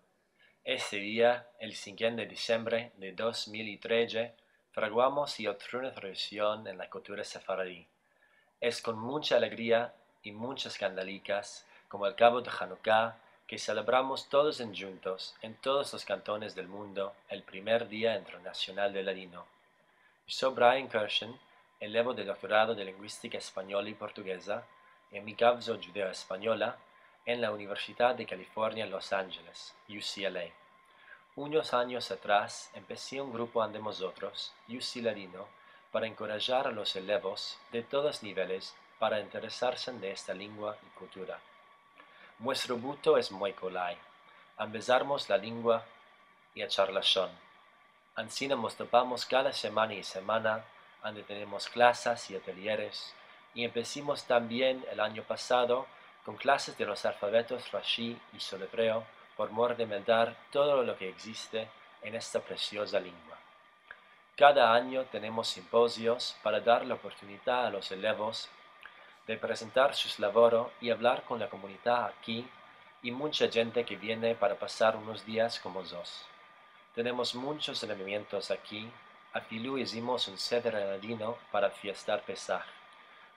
Este dia, el sinkuenta de disembre de dos mil i treze, fraguamos i otruna tradision en la kultura sefaradi. Es kon muncha alegria i munchas kandalikas, komo el kavo de Hanuka, ke selebramos todos endjuntos en todos los kantones del mundo el primer Dia Internasional del Ladino. Yo so Brian Kirshen, elevo de doktorado de linguistika espanyola i portugeza, i mi kavzo djudeo-espanyola, en la Universidad de California, Los Angeles, U C L A. Unos anyos atras, empesi un grupo ande mozotros, U C Ladino, para enkorajar a los elevos de todos niveles para interesarse de esta lengua i kultura. Muestro buto es moi kolay. Ambezarmos la lengua i a charlashon. Ansina mos topamos kada semana i semana, ande tenemos klasas i atelyeres, i empesimos tambien el anyo pasado kon klases de los alfabetos Rashi i Soletreo, por mor de meldar todo lo ke egziste en esta presioza lengua. Kada anyo tenemos simpozios para dar la oportunidad a los elevos de prezentar sus lavoro i avlar kon la komunidad aki i muncha djente ke viene para pasar unos dias komo zos. Tenemos munchos elementos aki, afilu izimos un seder en ladino para fiestar Pesah.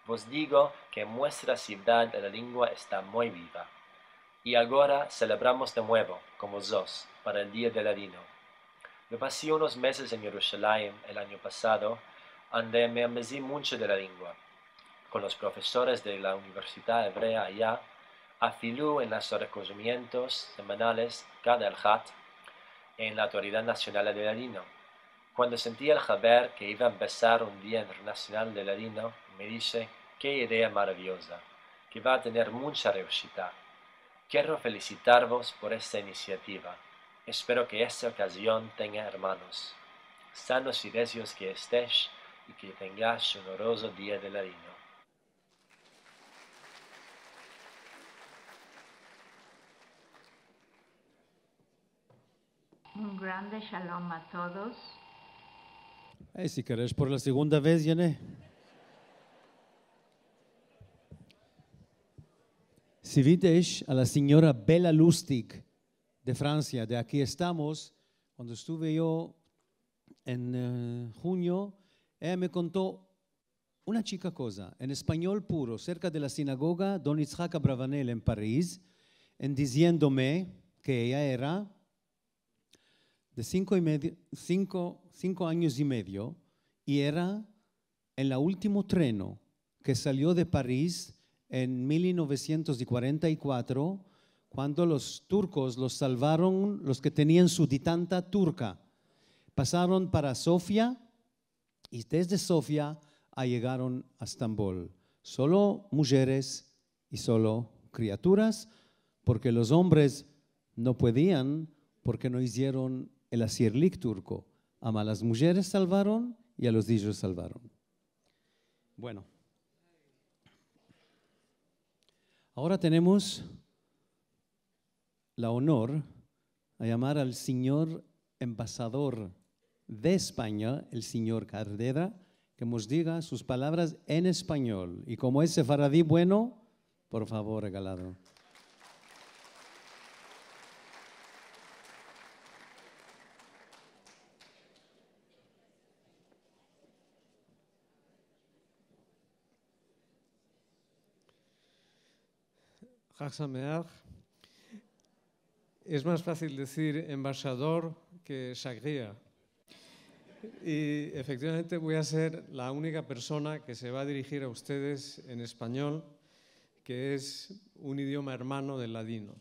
Vos digo ke en muestra sivdad la lengua esta moi biva. I agora selebramos de muevo, komo zos, para el Dia del Ladino. Yo pasi unos mezes en Yerushalayim el anyo pasado, ande me ambezi muncho de la lengua, kon los profesores de la Universidad Evrea aya, afilu en los rekozimientos semanales kada el Had en la Autoridad Nasional de Ladino. Kuando senti el haber ke iva a empesar un Dia Internasional de Ladino, me dishe: "Ke idea maraviyoza, ke va a tener muncha reushita." Kero felisitarvos por esta inisiativa. Espero ke esta okazion tenga ermanos sanos i rezios ke estesh i ke tengash un onorozo Dia del Ladino. Un grande shalom a todos. Ay, si keresh por la segunda vez, Yane. Si videsh a la sinyora Bella Lustig de Fransia, de Aki Estamos, kuando estuve yo en, eh, hunyo, eya me konto una chika koza, en espanyol puro, serka de la sinagoga Don Itzhak Abravanel en Paris, en diziendome ke eya era de sinko i medio, sinko, sinko anyos i medio, i era en la ultimo treno ke salio de Paris en mil novesientos i kuarenta i kuatro, kuando los turkos los salvaron, los ke tenian su ditanta turka. Pasaron para Sofia, i desde Sofia ayegaron a Estambol. Solo mujeres i solo kriaturas, porke los ombres no puedian, porke no izieron el asirlik turko. Ama las mujeres salvaron i a los ijos salvaron. Bueno. Agora tenemos la onor a yamar al sinyor embasador de Espanya, el sinyor Cardera, ke mos diga sus palavras en espanyol. I komo es sefaradi bueno, por favor, regalado. Chag Sameach. Es más fácil decir embajador que shagrir. Y efectivamente voy a ser la única persona que se va a dirigir a ustedes en español, que es un idioma hermano del ladino.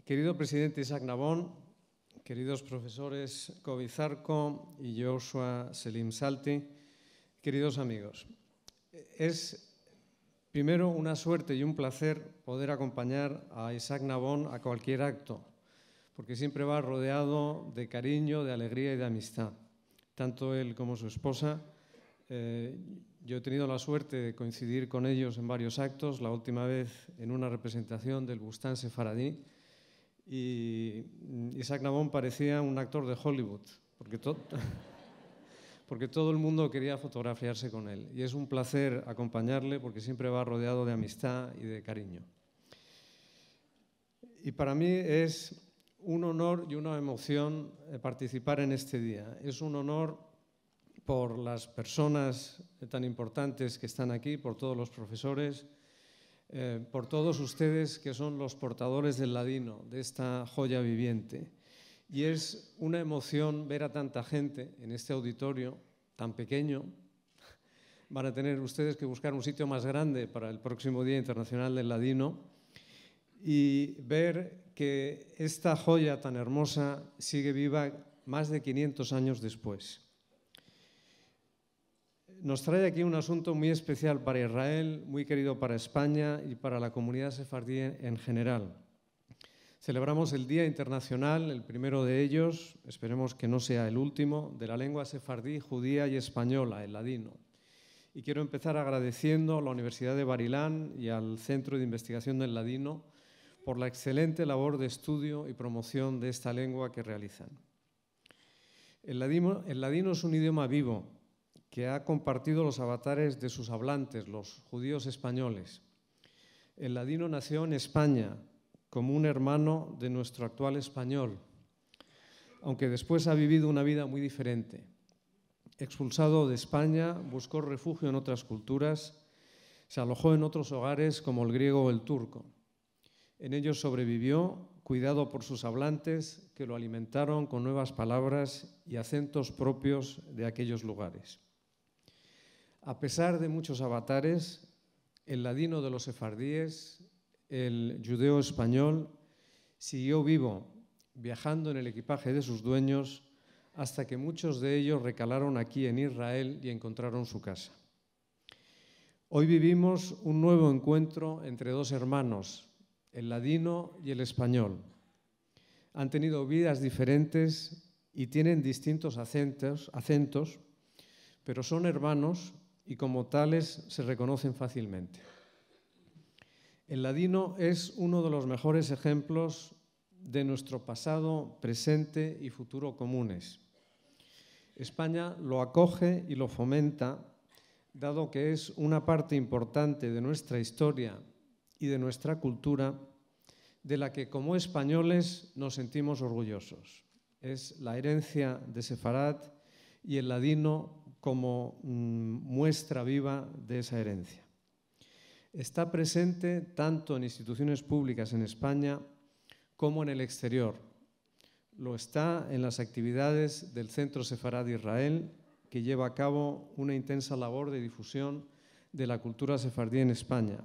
Querido presidente Isaac Navon, queridos profesores Kobi Zarko y Joshua Selim Salti, queridos amigos, es primero una suerte y un placer poder acompañar a Isaac Navon a cualquier acto, porque siempre va rodeado de cariño, de alegría y de amistad. Tanto él como su esposa, eh, yo he tenido la suerte de coincidir con ellos en varios actos, la última vez en una representación del Bustán Sefaradí, y, mm, Isaac Navon parecía un actor de Hollywood, porque to-, porque todo el mundo quería fotografiarse con él. Y es un placer acompañarle porque siempre va rodeado de amistad y de cariño. Y para mí es un honor y una emoción, eh, participar en este día. Es un honor por las personas, eh, tan importantes que están aquí, por todos los profesores, eh, por todos ustedes que son los portadores del ladino, de esta joya viviente. Y es una emoción ver a tanta gente en este auditorio tan pequeño. Van a tener ustedes que buscar un sitio más grande para el próximo Día Internacional del Ladino y ver que esta joya tan hermosa sigue viva más de quinientos años después. Nos trae aquí un asunto muy especial para Israel, muy querido para España y para la comunidad sefardí en, en general. Celebramos el Día Internacional, el primero de ellos, esperemos que no sea el último, de la lengua sefardí, judía y española, el ladino. Y quiero empezar agradeciendo a la Universidad de Bar-Ilan y al Centro de Investigación del Ladino por la excelente labor de estudio y promoción de esta lengua que realizan. El ladino, el ladino es un idioma vivo que ha compartido los avatares de sus hablantes, los judíos españoles. El ladino nació en España como un hermano de nuestro actual español, aunque después ha vivido una vida muy diferente. Expulsado de España, buscó refugio en otras culturas, se alojó en otros hogares como el griego o el turco. En ellos sobrevivió, cuidado por sus hablantes, que lo alimentaron con nuevas palabras y acentos propios de aquellos lugares. A pesar de muchos avatares, el ladino de los sefardíes, el judeo-español, siguió vivo, viajando en el equipaje de sus dueños, hasta que muchos de ellos recalaron aquí en Israel y encontraron su casa. Hoy vivimos un nuevo encuentro entre dos hermanos, el ladino y el español. Han tenido vidas diferentes y tienen distintos acentos, acentos, pero son hermanos y como tales se reconocen fácilmente. El ladino es uno de los mejores ejemplos de nuestro pasado, presente y futuro comunes. España lo acoge y lo fomenta, dado que es una parte importante de nuestra historia y de nuestra cultura, de la que como españoles nos sentimos orgullosos. Es la herencia de Sefarad y el ladino como, mm, muestra viva de esa herencia. Está presente tanto en instituciones públicas en España como en el exterior. Lo está en las actividades del Centro Sefarad Israel, que lleva a cabo una intensa labor de difusión de la cultura sefardí en España.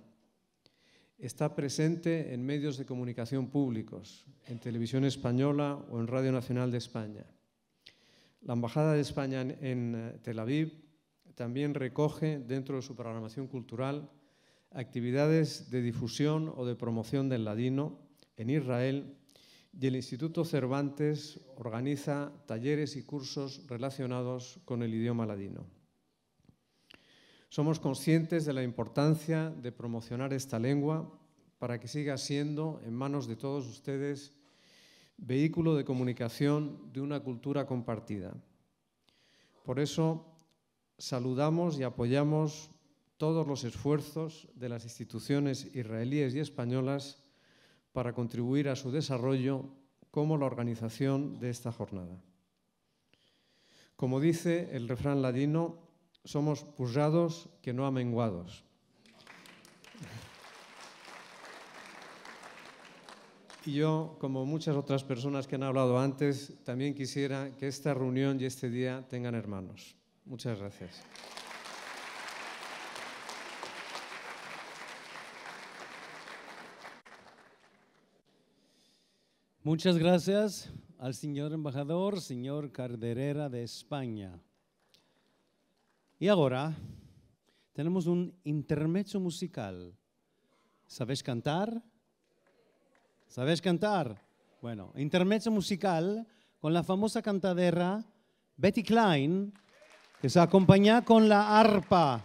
Está presente en medios de comunicación públicos, en Televisión Española o en Radio Nacional de España. La Embajada de España en, en, eh, Tel Aviv también recoge dentro de su programación cultural actividades de difusión o de promoción del ladino en Israel, y el Instituto Cervantes organiza talleres y cursos relacionados con el idioma ladino. Somos conscientes de la importancia de promocionar esta lengua para que siga siendo, en manos de todos ustedes, vehículo de comunicación de una cultura compartida. Por eso, saludamos y apoyamos todos los esfuerzos de las instituciones israelíes y españolas para contribuir a su desarrollo, como la organización de esta jornada. Como dice el refrán ladino, somos pujados que no amenguados. Y yo, como muchas otras personas que han hablado antes, también quisiera que esta reunión y este día tengan hermanos. Muchas gracias. Muchas gracias al señor embahador, señor Calderera de Espanya. I agora tenemos un intermezo muzikal. Saves kantar? Saves kantar? Bueno, intermezo muzikal kon la famoza kantadera Betty Klein, ke se akompanya kon la arpa.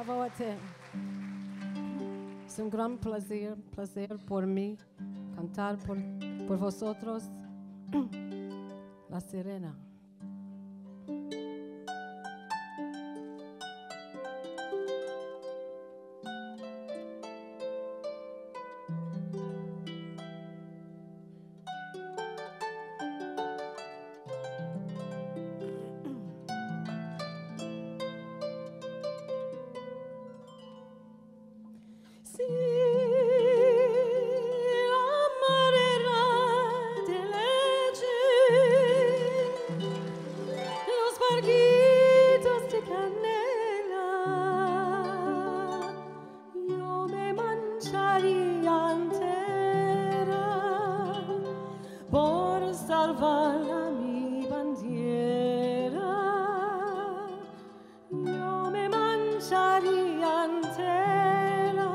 Bravo a ti. Es un gran plazer, plazer por mi kantar por, por vozotros La Sirena. Si la marera de leche, los bargitos de kanela, yo me mancharia entera por salvar a mi bandiera. Yo me mancharia entera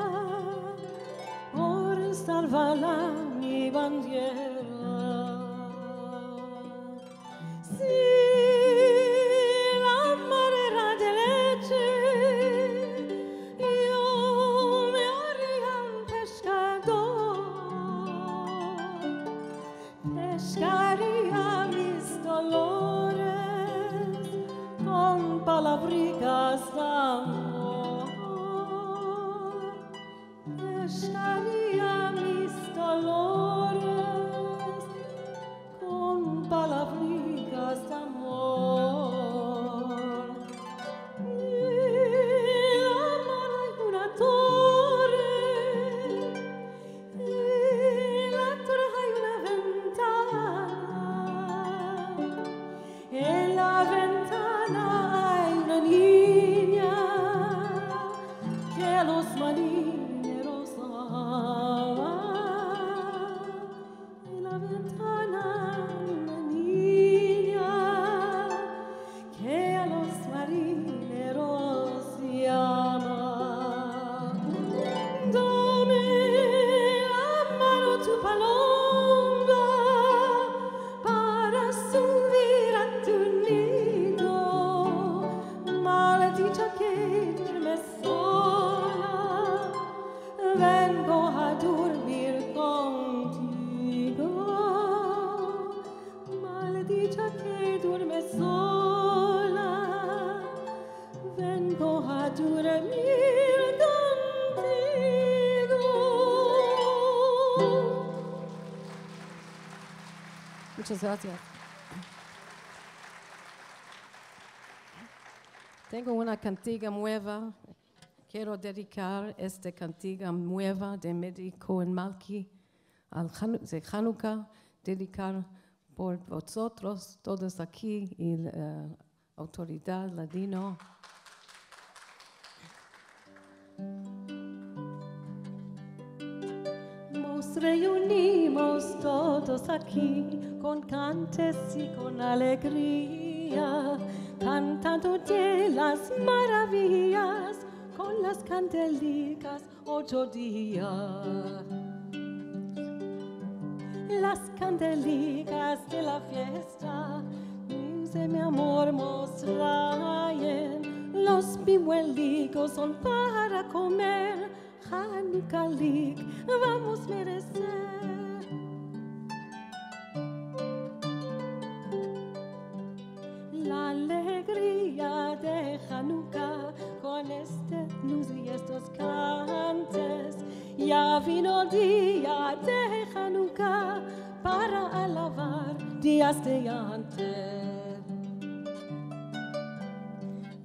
por salvar a mi bandiera. Si la marera de leche, yo me haria Alia mis dolores kon palavrikas de amor. En la mar ay una torre, en la torre ay una ventana. En la ventana ay una ninya ke a los marineros ama. En la ventana una ninya ke a los marineros ama. Dame la mano tu palomba para suvir a tu nido. Maldicha ke durmes sola, vengo a durmir kontigo. Maldicha ke durmes sola, vengo a durmir kontigo. Muchas grasias. Tengo una kantiga mueva. Kero dedikar esta kantiga mueva de Medi Cohen Malki al Hanu-, de Hanuka, dedikar por vozotros todos aki i la, eh, autoridad ladino. Mos reunimos todos aki kon kantes i kon alegria, kantando de las maraviyas kon las kandelikas otro dia. Las kandelikas de la fiesta, luz de mi amor mos traen, los bimuelikos son para komer, Hanukalik vamos mereser. La alegria de Hanuka kon este luz i estos kantes ya vino dia de Hanuka para alavar dias de antes.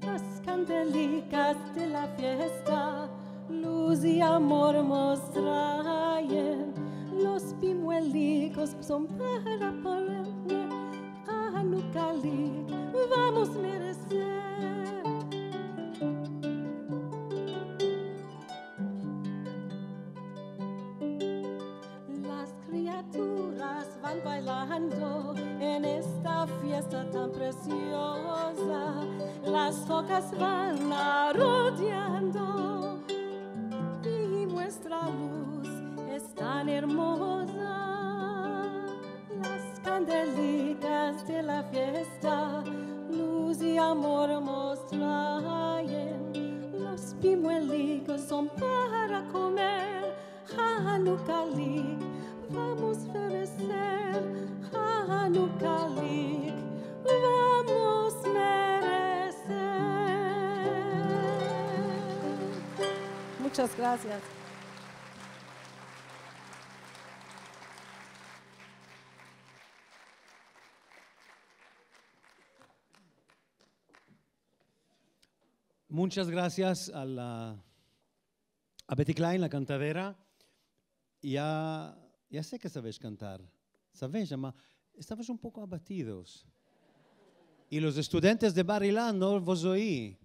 Las kandelikas de la fiesta, luz i amor mos traen. Los bimuelikos son para ponerme, Hanukalik vamos mereser. Las kriaturas van bailando en esta fiesta tan presioza. Las fokas van arodeando i muestra luz es tan ermoza. Las kandelikas de la fiesta, luz i amor mos traen. Los bimuelikos son para komer, Hanukalik vamos mereser, Hanukalik vamos mereser. Muchas grasias. Muchas grasias a la, a Betty Klein, la kantadera. Ya, ya se ke savesh kantar. Savesh, ama estavas un poko abatidos. I los estudiantes de Bar Ilan no vos oyi.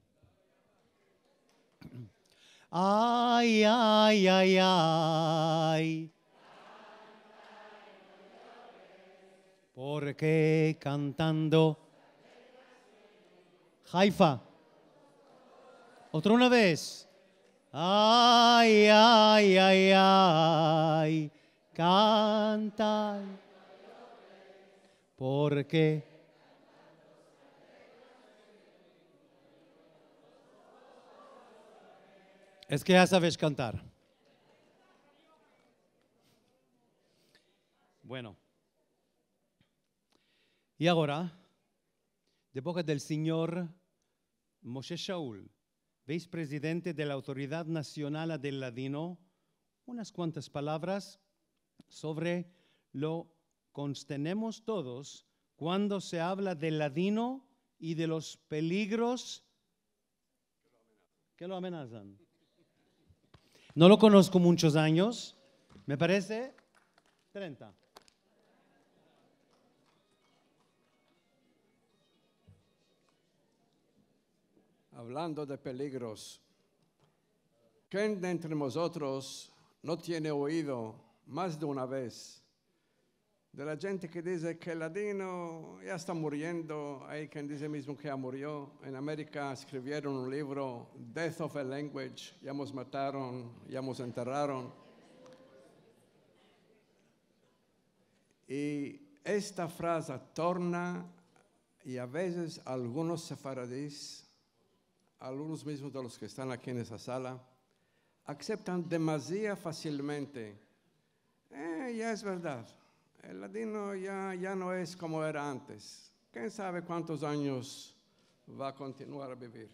Ay, ay, ay, ay. Porke kantando. Haifa. Otra una vez. Ay, ay, ay, ay. Kanta. Porke. Es ke ya savesh kantar. Bueno. I agora, de boka del sinyor Moshe Shaul, vice-prezidente de la Autoridad Nasionala del Ladino, unas kuantas palavras sovre lo ke tenemos todos kuando se avla del ladino i de los peligros ke lo amenazan. No lo konosko munchos anyos, me parese trenta. Avlando de peligros, ken de entre mozotros no tiene oido mas de una vez de la djente ke dize ke el ladino ya esta muriendo? Ay ken dize mizmo ke ya murio. En Amerika eskrivieron un livro, Death of a Language, ya mos mataron, ya mos enterraron. I esta fraza torna, i a vezes algunos sefaradis, algunos mizmos de los ke estan aki en esta sala, akseptan demaziado fasilmente: "Eh, ya es verdad, el ladino ya, ya no es komo era antes. Ken save kuantos anyos va a kontinuar a bivir."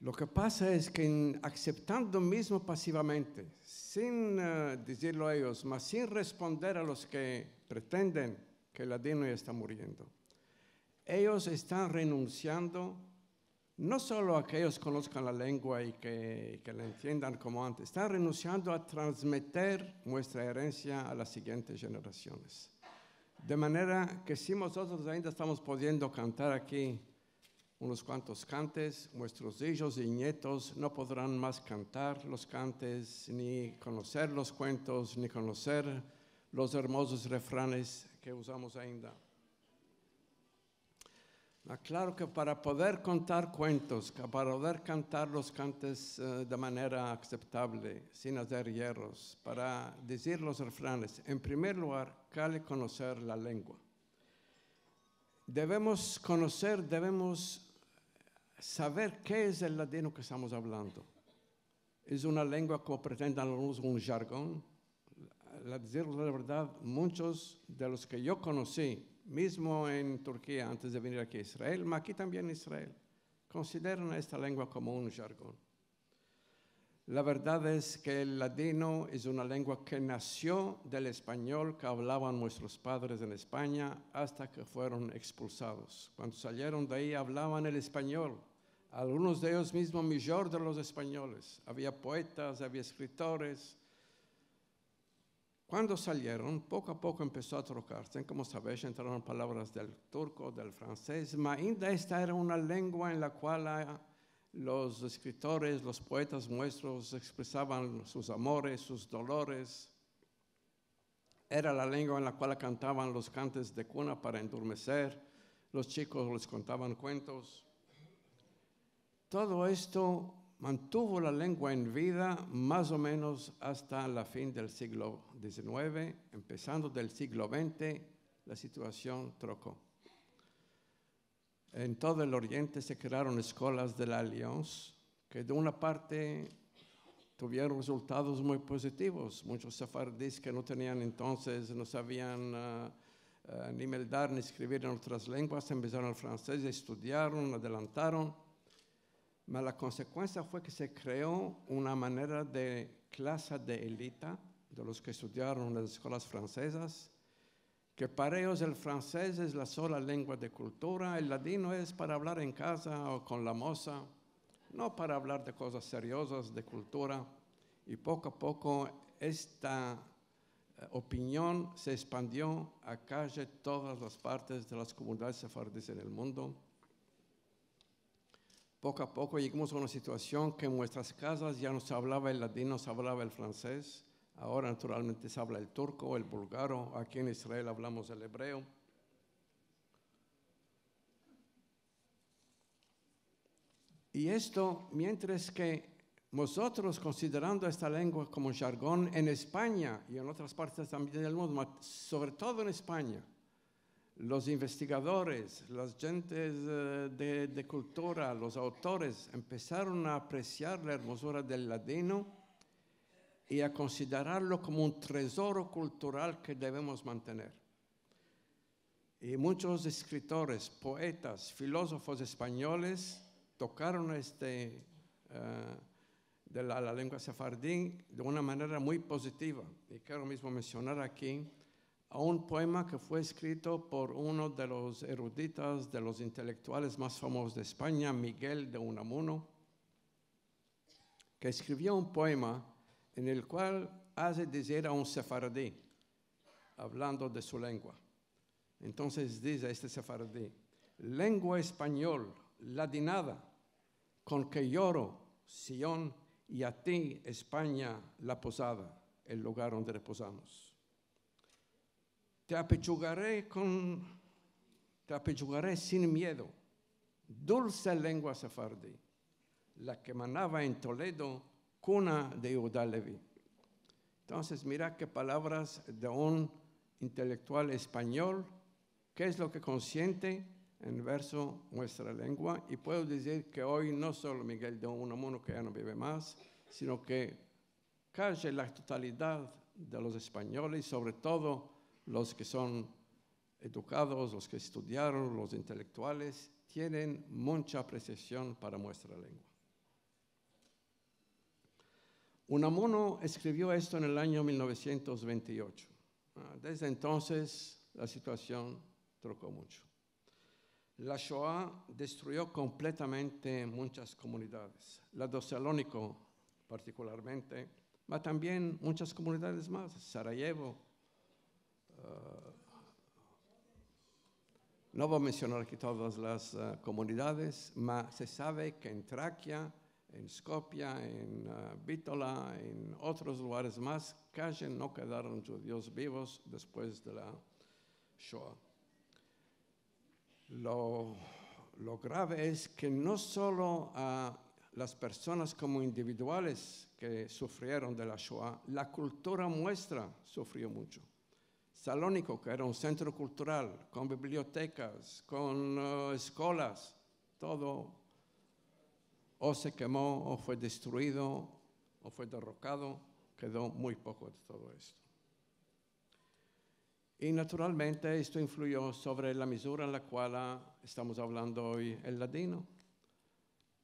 Lo ke pasa es ke en akseptando mizmo pasivamente, sin, eh, dizirlo eyos, mas sin responder a los ke pretenden ke el ladino ya esta muriendo, eyos estan renunsiando no solo a ke eyos konoskan la lengua i ke, ke la entiendan komo antes, estan renunsiando a transmeter muestra erensia a las sigientes jenerasiones. De manera ke si mozotros ainda estamos pudiendo kantar aki unos kuantos kantes, muestros ijos i nietos no podran mas kantar los kantes, ni konoser los kuentos, ni konoser los ermozos refranes ke uzamos ainda. Ma klaro ke para poder kontar kuentos, ke para poder kantar los kantes, eh, de manera akseptable, sin azer yerros, para dizir los refranes, en primer lugar, kale konoser la lengua. Devemos konoser, devemos saver ke es el ladino ke estamos avlando. Es una lengua, komo pretendan algunos, un jargon. La, dizirvos la verdad, munchos de los ke yo konosi, mizmo en Turkia, antes de venir aki a Israel, ma aki tambien en Israel, konsideran esta lengua komo un jargon. La verdad es ke el ladino es una lengua ke nasio del espanyol ke avlavan muestros padres en Espanya asta ke fueron ekspulsados. Kuando salieron de ayi, avlavan el espanyol. Algunos de eyos mizmos mijor de los espanyoles. Avia poetas, avia eskrivores. Kuando salieron, poko a poko empeso a trokarse. Komo savesh, entraron palavras del turko, del fransez, ma ainda esta era una lengua en la kual, ah, los eskrivores, los poetas muestros ekspresavan sus amores, sus dolores. Era la lengua en la kual kantavan los kantes de kuna para endurmeser, los chikos les kontavan kuentos. Todo esto mantuvo la lengua en vida mas o menos asta la fin del siglo dizinueve, empesando del siglo vente, la situasion troko. En todo el Oriente se krearon eskolas de la Alliance, ke de una parte tuvieron rezultados muy pozitivos. Munchos sefaradis ke no tenian entonses, no savian, ah, ah, ni meldar ni eskrivir en otras lenguas, empesaron el fransez, estudiaron, adelantaron. Ma la konsekuensia fue ke se kreo una manera de klasa de elita de los ke estudiaron en las eskolas fransezas, ke para eyos el fransez es la sola lengua de kultura, el ladino es para avlar en kaza o kon la moza, no para avlar de kozas seriozas de kultura, i poko a poko esta, eh, opinion se ekspandio a kaji todas las partes de las komunidades sefaradis en el mundo. Poko a poko yegamos a una situasion ke en muestras kazas ya no se avlava el ladino, se avlava el fransez. Agora, naturalmente, se avla el turko, el bulgaro. Aki en Israel avlamos el ebreo. I esto, mientras ke mozotros, konsiderando esta lengua komo jargon en Espanya i en otras partes tambien del mundo, ma sovre todo en Espanya, los investigadores, las djentes, eh, de, de kultura, los autores empesaron a apresiar la ermozura del ladino i a konsiderarlo komo un tezoro kultural ke devemos mantener. I munchos eskrivores, poetas, filozofos espanyoles tokaron este, eh, de la, la lengua sefardi de una manera muy pozitiva. I kero mizmo mensionar aki a un poema ke fue eskrito por uno de los eruditos, de los intelektuales mas famozos de Espanya, Miguel de Unamuno, ke eskrivio un poema en el kual aze dizir a un sefardi, avlando de su lengua. Entonses dize este sefardi: "Lengua espanyol, ladinada, kon ke yoro, Sion, i a ti, Espanya, la pozada, el lugar onde repozamos. Te apechugare kon, te apechugare sin miedo, dulse lengua sefardi, la ke manava en Toledo, kuna de Yehuda Levi." Entonses, mira ke palavras de un intelektual espanyol, ke es lo ke konsiente en verso muestra lengua. I puedo dizir ke oy no solo Miguel de Unamuno, ke ya no bive mas, sino ke kaji la totalidad de los espanyoles, i sovre todo los ke son edukados, los ke estudiaron, los intelektuales, tienen muncha apresiasion para muestra lengua. Unamuno eskrivio esto en el anyo mil novesientos vente i ocho. Ah, desde entonses, la situasion troko muncho. La Shoa destruyo kompletamente munchas komunidades. La de Saloniko, partikularmente, ma tambien munchas komunidades mas, Sarajevo, eh, no vo a mensionar aki todas las, eh, komunidades, ma se save ke en Trakia, en Skopia, en, eh, Bitola, en otros lugares mas, kaji no kedaron djudios bivos despues de la Shoa. Lo, lo grave es ke no solo, ah, las personas komo individuales ke sufrieron de la Shoa, la kultura muestra sufrio muncho. Saloniko, ke era un sentro kultural, kon bibliotekas, kon, eh, eskolas, todo o se kemo, o fue destruido, o fue derrokado, kedo muy poko de todo esto. I naturalmente esto influyo sovre la mizura en la kual estamos avlando oy el ladino.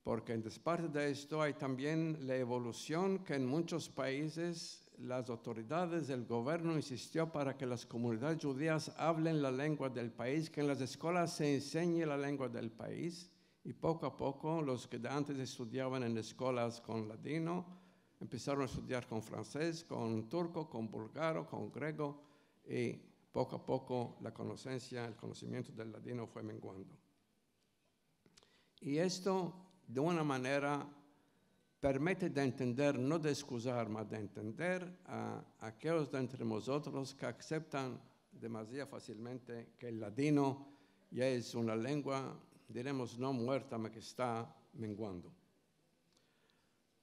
Porke en desparte de esto ay tambien la evolusion ke en munchos paizes las autoridades del governo insistio para ke las komunidades djudias avlen la lengua del paiz, ke en las eskolas se ensenye la lengua del paiz, i poko a poko los ke de antes estudiavan en eskolas kon ladino empesaron a estudiar kon fransez, kon turko, kon bulgaro, kon grego, i poko a poko la konosensia, el konosimiento del ladino fue menguando. I esto, de una manera, permite de entender, no de eskuzar, ma de entender a, a akeos de entre mozotros ke akseptan demaziado fasilmente ke el ladino ya es una lengua, diremos, no muerta, ma ke esta menguando.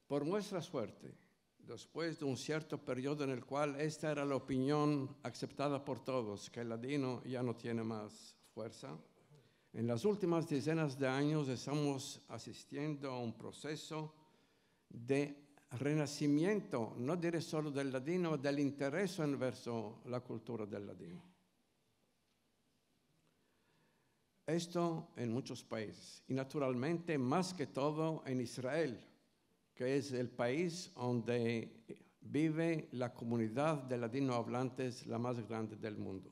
Por muestra suerte, despues de un sierto periodo en el kual esta era la opinion akseptada por todos, ke el ladino ya no tiene mas fuersa, en las ultimas dezenas de anyos estamos asistiendo a un proseso de renasimiento, no dire solo del ladino, del interes enverso la kultura del ladino. Esto en munchos paizes, i naturalmente, mas ke todo en Israel, ke es el paiz onde bive la komunidad de ladinoavlantes la mas grande del mundo.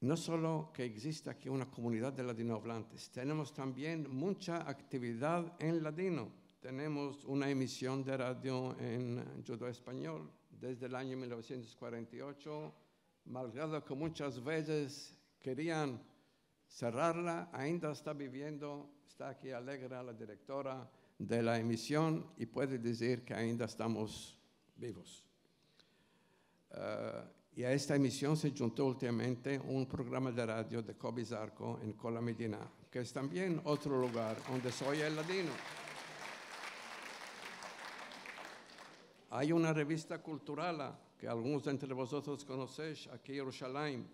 No solo ke egziste aki una komunidad de ladinoavlantes, tenemos tambien muncha aktividad en ladino. Tenemos una emision de radio en djudeo-espanyol desde el anyo mil novesientos kuarenta i ocho, malgrado ke munchas vezes kerian serrarla, ainda esta biviendo, esta aki Alegra, la direktora de la emision, i puede dizir ke ainda estamos bivos. Eh, i a esta emision se djunto ultimamente un programa de radio de Kobi Zarko en Kol Amedina, ke es tambien otro lugar onde se oye el ladino. Ay una revista kulturala ke algunos de entre vozotros konosesh, aki Yerushalayim,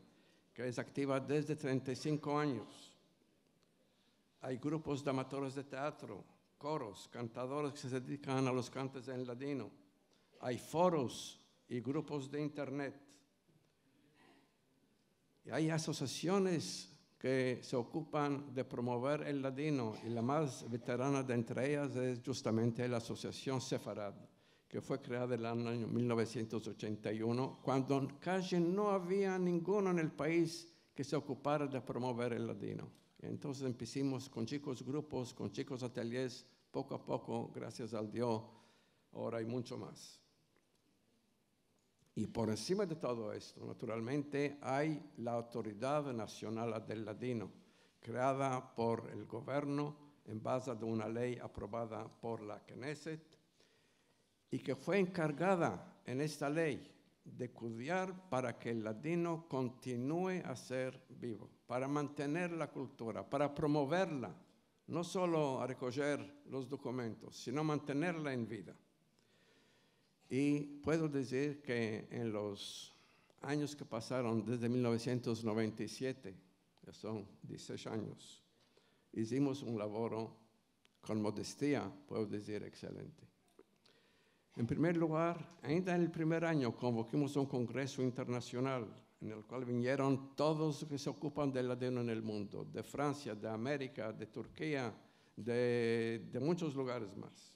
ke es aktiva desde trenta i sinko anyos. Ay grupos de amatores de teatro, koros, kantadores ke se dedikan a los kantos en ladino. Ay foros i grupos de internet. I ay asosiasiones ke se okupan de promover el ladino, i la mas veterana de entre eyas es djustamente la Asosiasion Sefarad, ke fue kreada en el anyo mil novesientos ochenta i uno, kuando kaji no avia ninguno en el pais ke se okupara de promover el ladino. Entonses empesimos kon chikos grupos, kon chikos atelyes, poko a poko, grasias al Dio, agora ay muncho mas. I por ensima de todo esto, naturalmente, ay la Autoridad Nasional del Ladino, kreada por el governo en baze de una ley aprovada por la Knesset, i ke fue enkargada en esta ley de kudiar para ke el ladino kontinue a ser bivo, para mantener la kultura, para promoverla, no solo a rekojer los dokumentos, sino mantenerla en vida. I puedo dizir ke en los anyos ke pasaron desde mil novesientos noventa i siete, ke son dizisesh anyos, izimos un lavoro kon modestia, puedo dizir, ekselente. En primer lugar, ainda en el primer anyo konvokimos un kongreso internasional en el kual vinieron todos los ke se okupan del ladino en el mundo, de Fransia, de Amerika, de Turkia, de, de munchos lugares mas.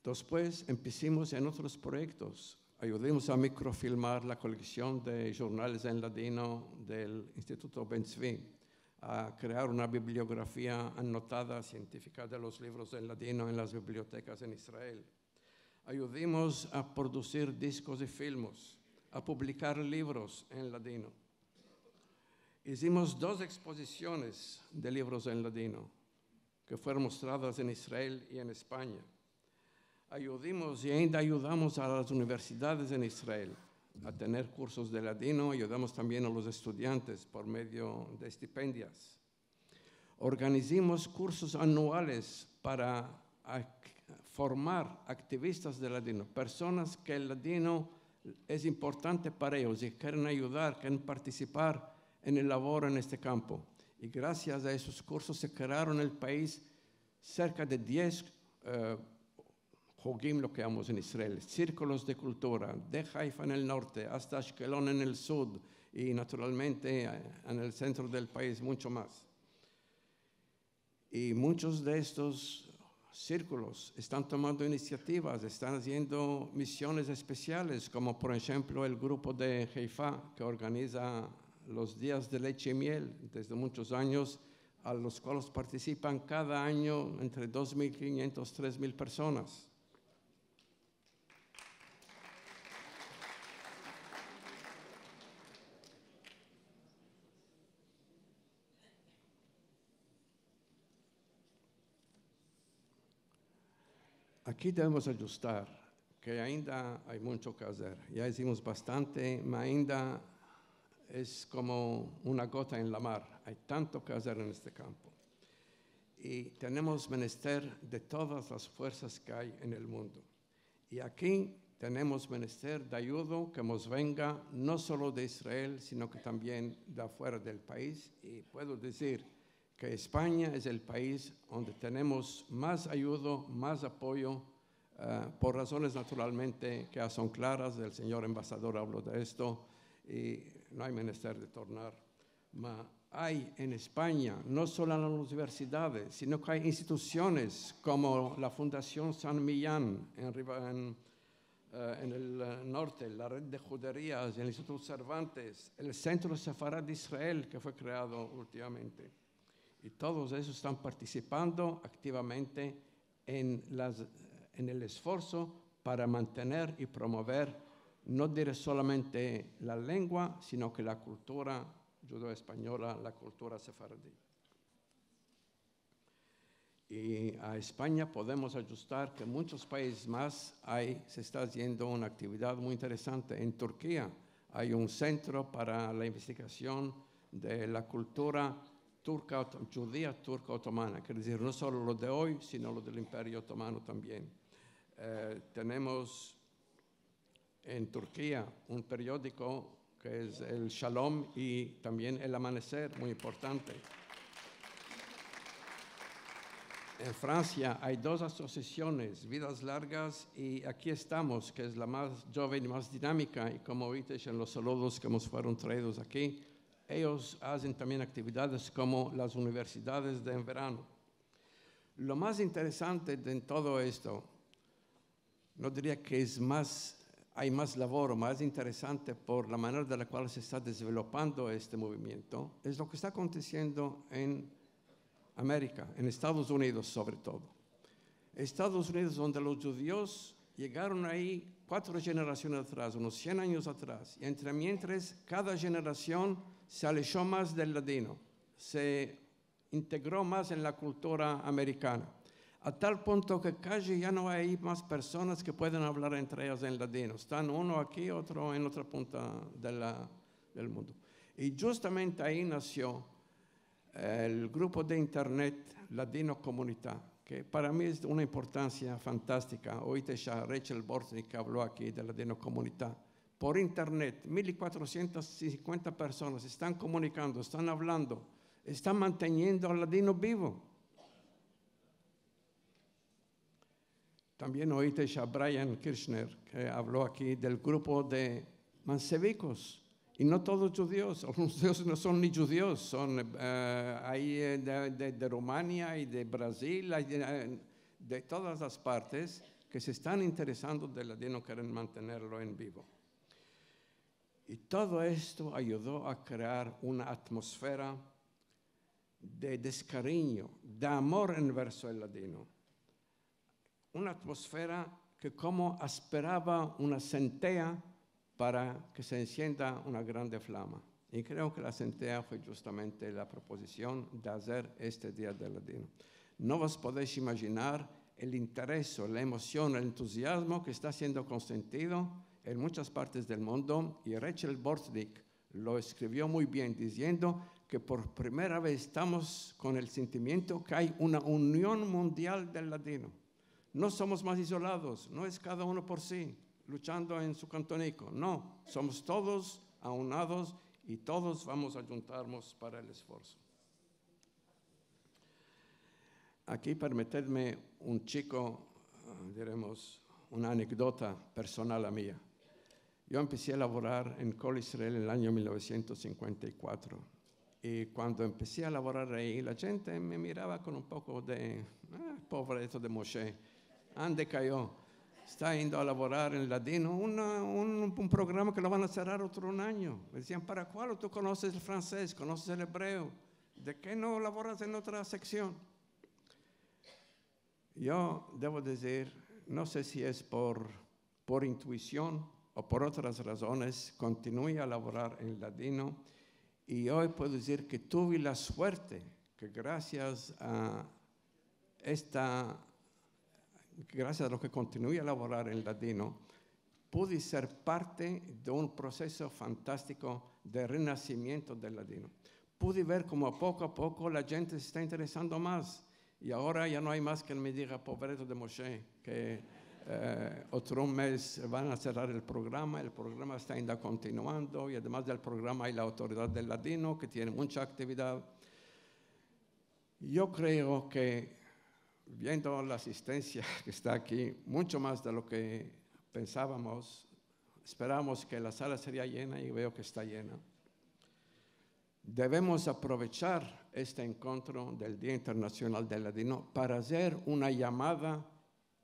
Despues empesimos en otros proyektos. Ayudimos a mikrofilmar la koleksion de jurnales en ladino del Instituto Ben Tzvi, a krear una bibliografia anotada sientifika de los livros en ladino en las bibliotekas en Israel. Ayudimos a produzir diskos i filmos, a publikar livros en ladino. Izimos dos ekspozisiones de livros en ladino ke fueron mostradas en Israel i en Espanya. Ayudimos i ainda ayudamos a las universidades en Israel a tener kursos de ladino, ayudamos tambien a los estudiantes por medio de estipendias. Organizimos kursos anuales para ak-, formar aktivistas de ladino, personas ke el ladino es importante para eyos i keren ayudar, keren partisipar en el lavoro en este kampo. I grasias a esos kursos se krearon en el pais serka de diez, eh, hugim, lo ke llamamos en Israel, sirkulos de kultura, de Haifa en el norte asta Ashkelon en el sud, i naturalmente, eh, en el sentro del pais muncho mas. I munchos de estos sirkulos estan tomando inisiativas, estan aziendo misiones espesiales, komo por enshemplo el grupo de Haifa, ke organiza los dias de leche i miel desde munchos anyos, a los kuales partisipan kada anyo entre dos mil kinyentos, tres mil personas. Aki devemos adjustar ke ainda ay muncho ke azer. Ya izimos bastante, ma ainda es komo una gota en la mar. Ay tanto ke azer en este kampo. I tenemos menester de todas las fuersas ke ay en el mundo. I aki tenemos menester de ayudo ke mos venga no solo de Israel, sino ke tambien de afuera del pais. I puedo dizir ke Espanya es el pais onde tenemos mas ayudo, mas apoyo, eh, por razones naturalmente ke ya son klaras, el sinyor embasador avlo de esto, i no ay menester de tornar. Ma ay en Espanya, no solo en las universidades, sino ke ay institusiones komo la Fundasion San Millán en Riva-, en, eh, en el, eh, norte, la Red de Juderias, el Instituto Cervantes, el Sentro Sefarad de Israel, ke fue kreado ultimamente. I todos esos estan partisipando aktivamente en las, en el esforso para mantener i promover, no dire solamente la lengua, sino ke la kultura djudeo-espanyola, la kultura sefaradi. I a Espanya podemos adjustar ke en munchos paizes mas ay, se esta aziendo una aktividad muy interesante. En Turkia ay un sentro para la investigasion de la kultura turka ot-, djudia turka otomana, kere dizir, no solo lo de oy, sino lo del Imperio Otomano tambien. Eh, tenemos en Turkia un periodiko ke es el Shalom i tambien el Amaneser, muy importante. En Fransia ay dos asosiasiones, Vidas Largas i Aki Estamos, ke es la mas djoven i mas dinamika, i komo oites en los saludos ke mos fueron traidos aki, Eyos azen tambien aktividades komo las universidades de en verano. Lo mas interesante de todo esto, no diria ke es mas, ay mas lavoro, mas interesante por la manera de la kual se esta desvelopando este movimiento, es lo ke esta akontesiendo en Amerika, en Estados Unidos sovre todo. Estados Unidos, donde los djudios yegaron ayi kuatro jenerasiones atras, unos sien anyos atras, i entre mientres kada jenerasion se alejo mas del ladino, se integro mas en la kultura amerikana, a tal punto ke kaji ya no ay mas personas ke pueden avlar entre eyas en ladino. Estan uno aki, otro en otra punta de la, del mundo. I djustamente ayi nasio el grupo de internet Ladino Komunita, ke para mi es de una importansia fantastika. Oites a Rachel Bortnick ke avlo aki de Ladino Komunita. Por internet, mil kuatrosientas sinkuenta personas estan komunikando, estan avlando, estan manteniendo al ladino bivo. Tambien oites a Brian Kirshner, ke avlo aki del grupo de mansevikos. I no todos djudios, algunos de eyos no son ni djudios, son, eh, ay, eh, de, de, de Rumania i de Brazil, ay de, eh, de todas las partes ke se estan interesando del ladino, keren mantenerlo en bivo. I todo esto ayudo a krear una atmosfera de deskarinyo, de amor enverso el ladino. Una atmosfera ke komo asperava una sentea para ke se ensienda una grande flama. I kreo ke la sentea fue djustamente la propozision de azer este Dia del Ladino. No vos podesh imajinar el intereso, la emosion, el entuziazmo ke esta siendo konsentido en munchas partes del mundo, i Rachel Bortnick lo eskrivio muy bien, diziendo ke por primera vez estamos kon el sentimiento ke ay una union mundial del ladino. No somos mas izolados, no es kada uno por si, luchando en su kantoniko. No, somos todos aunados i todos vamos a djuntarmos para el esforso. Aki permitedme un chiko, ah, diremos, una anekdota personal a mia. Yo empesi a lavorar en Kol Israel en el anyo mil novesientos sinkuenta i kuatro. I kuando empesi a lavorar ayi, la djente me mirava kon un poko de, "Ah, povreto de Moshe, ande kayo? Esta yendo a lavorar en ladino, una, un, un programa ke lo van a serrar otro un anyo." Me dizian, "Para kualo? Tu konoses el fransez, konoses el ebreo. De ke no lavoras en otra seksion?" Yo devo dizir, no se si es por, por intuision o por otras razones, kontinuai a lavorar en ladino, i oy puedo dizir ke tuve la suerte ke grasias a esta, grasias a lo ke kontinuai a lavorar en ladino, pude ser parte de un proseso fantastiko de renasimiento del ladino. Pude ver komo poko a poko la djente se esta interesando mas. I agora ya no ay mas ken me diga, "Povreto de Moshe", ke, eh, otro mes van a serrar el programa, el programa esta ainda kontinuando, i ademas del programa ay la Autoridad del Ladino, ke tiene muncha aktividad. Yo kreo ke, viendo la asistensia ke esta aki, muncho mas de lo ke pensavamos, esperavamos ke la sala seria yena i veo ke esta yena. Devemos aprovechar este enkontro del Dia Internasional del Ladino para azer una yamada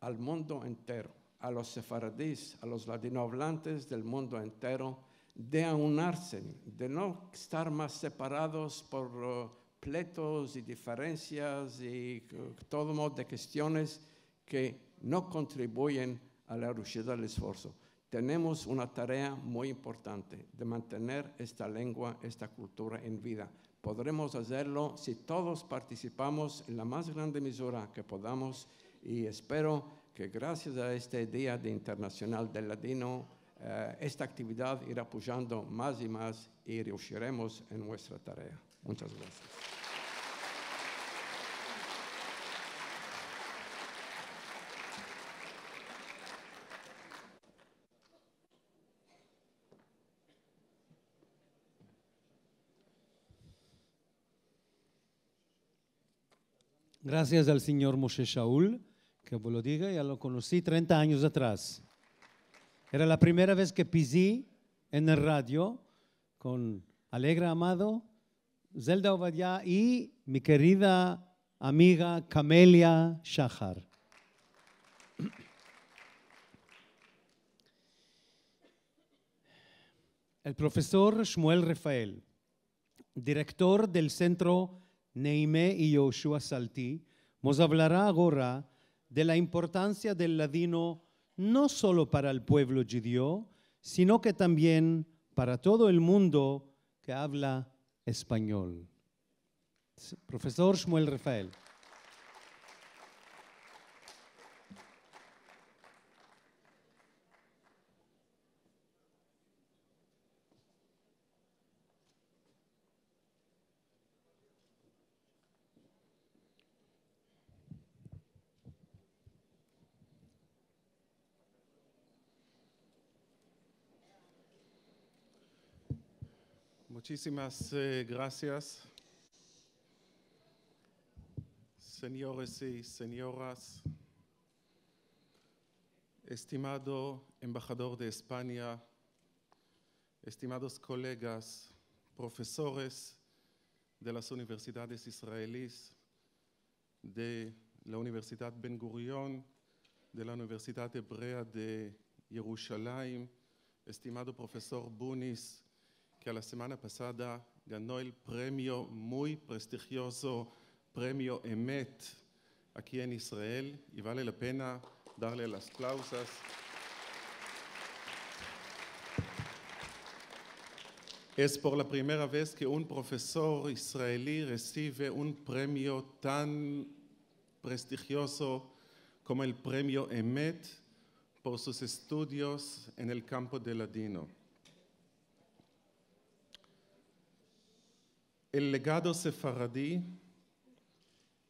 al mundo entero, a los sefaradis, a los ladinoavlantes del mundo entero, de aunarse, de no estar mas separados por, eh, pleitos i diferensias i, eh, todo modo de kestiones ke no kontribuyen a la rushida del esforso. Tenemos una tarea muy importante de mantener esta lengua, esta kultura en vida. Podremos azerlo si todos partisipamos en la mas grande mezura ke podamos, i espero ke grasias a este Dia de Internasional del Ladino, eh, esta aktividad ira pujando mas i mas i riushiremos en muestra tarea. Munchas grasias. Grasias al sinyor Moshe Shaul, ke vo lo diga, ya lo konosi trenta anyos atras. Era la primera vez ke pizi en el radio kon Alegra Amado, Zelda Ovadia i mi kerida amiga Kamelia Shahar. El profesor Shmuel Refael, direktor del Sentro Neime i Yehoshua Salti, mos avlara agora de la importansia del ladino no solo para el puevlo djudio, sino ke tambien para todo el mundo ke avla espanyol. Profesor Shmuel Refael. Muchisimas, eh, grasias. Senyores i senyoras, estimado embahador de Espanya, estimados kolegas, profesores de las universidades israelis, de la Universidad Ben Gurion, de la Universidad Ebrea de Yerushalayim, estimado profesor Bunis, ke a la semana pasada gano el premio, muy prestigiozo premio Emet, aki en Israel, i vale la pena darle las aplauzas. Es por la primera vez ke un profesor israeli resive un premio tan prestigiozo komo el premio Emet por sus estudios en el kampo del ladino. El legado sefaradi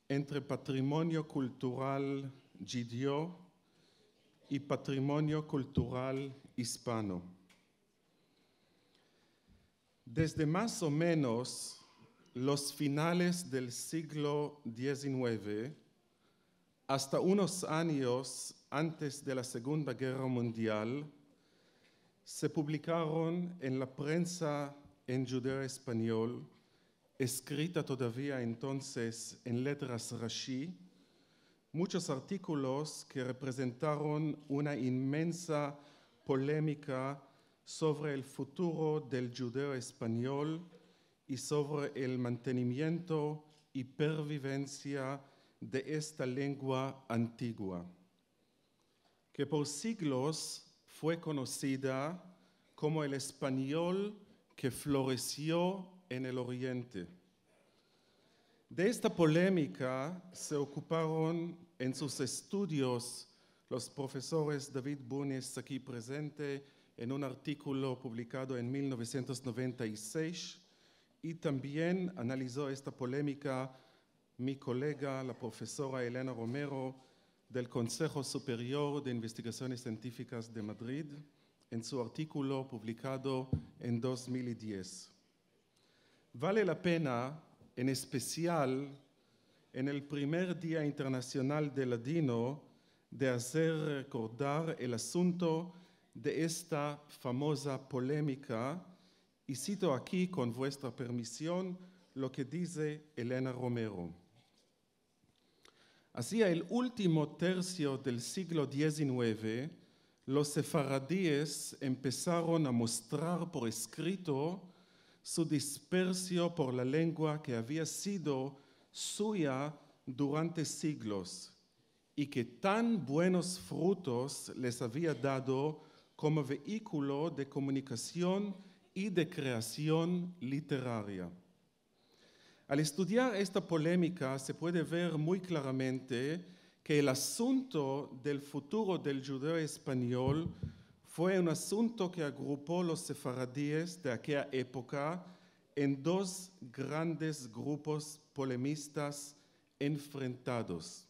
entre patrimonio kultural djudio i patrimonio kultural ispano. Desde mas o menos los finales del siglo dizinueve, asta unos anyos antes de la Segunda Gerra Mundial, se publikaron en la prensa en djudeo-espanyol, eskrita todavia entonses en letras rashi, muchos artikolos ke reprezentaron una inmensa polemika sovre el futuro del djudeo-espanyol i sovre el mantenimiento i pervivensia de esta lengua antigua, ke por siglos fue konosida komo el espanyol ke floresio en el Oriente. De esta polemika se okuparon en sus estudios los profesores David Bunis, aki prezente, en un artikolo publikado en mil novesientos noventa i sesh, i tambien analizo esta polemika mi kolega, la profesora Elena Romero, del Konseho Superior de Investigasiones Sientifikas de Madrid, en su artikolo publikado en dos mil i diez. Vale la pena, en espesial, en el primer Dia Internasional del Ladino, de azer rekordar el asunto de esta famoza polemika, i sito aki, kon vuestra permision, lo ke dize Elena Romero. Asia el ultimo tersio del siglo dizinueve, los sefaradies empesaron a mostrar por eskrito su dispersio por la lengua ke avia sido suya durante siglos i ke tan buenos frutos les avia dado komo veikulo de komunikasion i de kreasion literaria. Al estudiar esta polemika se puede ver muy klaramente ke el asunto del futuro del djudeo-espanyol fue un asunto ke agrupo los sefaradies de akeya epoka en dos grandes grupos polemistas enfrentados.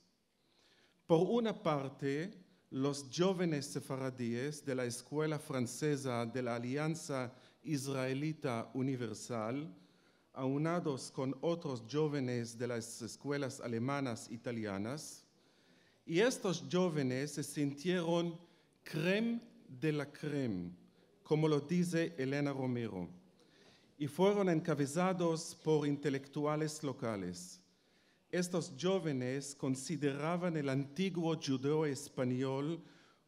Por una parte, los djovenes sefaradies de la Eskuela Franseza de la Aliansa Israelita Universal, aunados kon otros djovenes de las eskuelas alemanas, italianas, i estos djovenes se sintieron krem de la krem, komo lo dize Elena Romero. i fueron enkabezados por intelektuales lokales. Estos djovenes konsideravan el antiguo djudeo-espanyol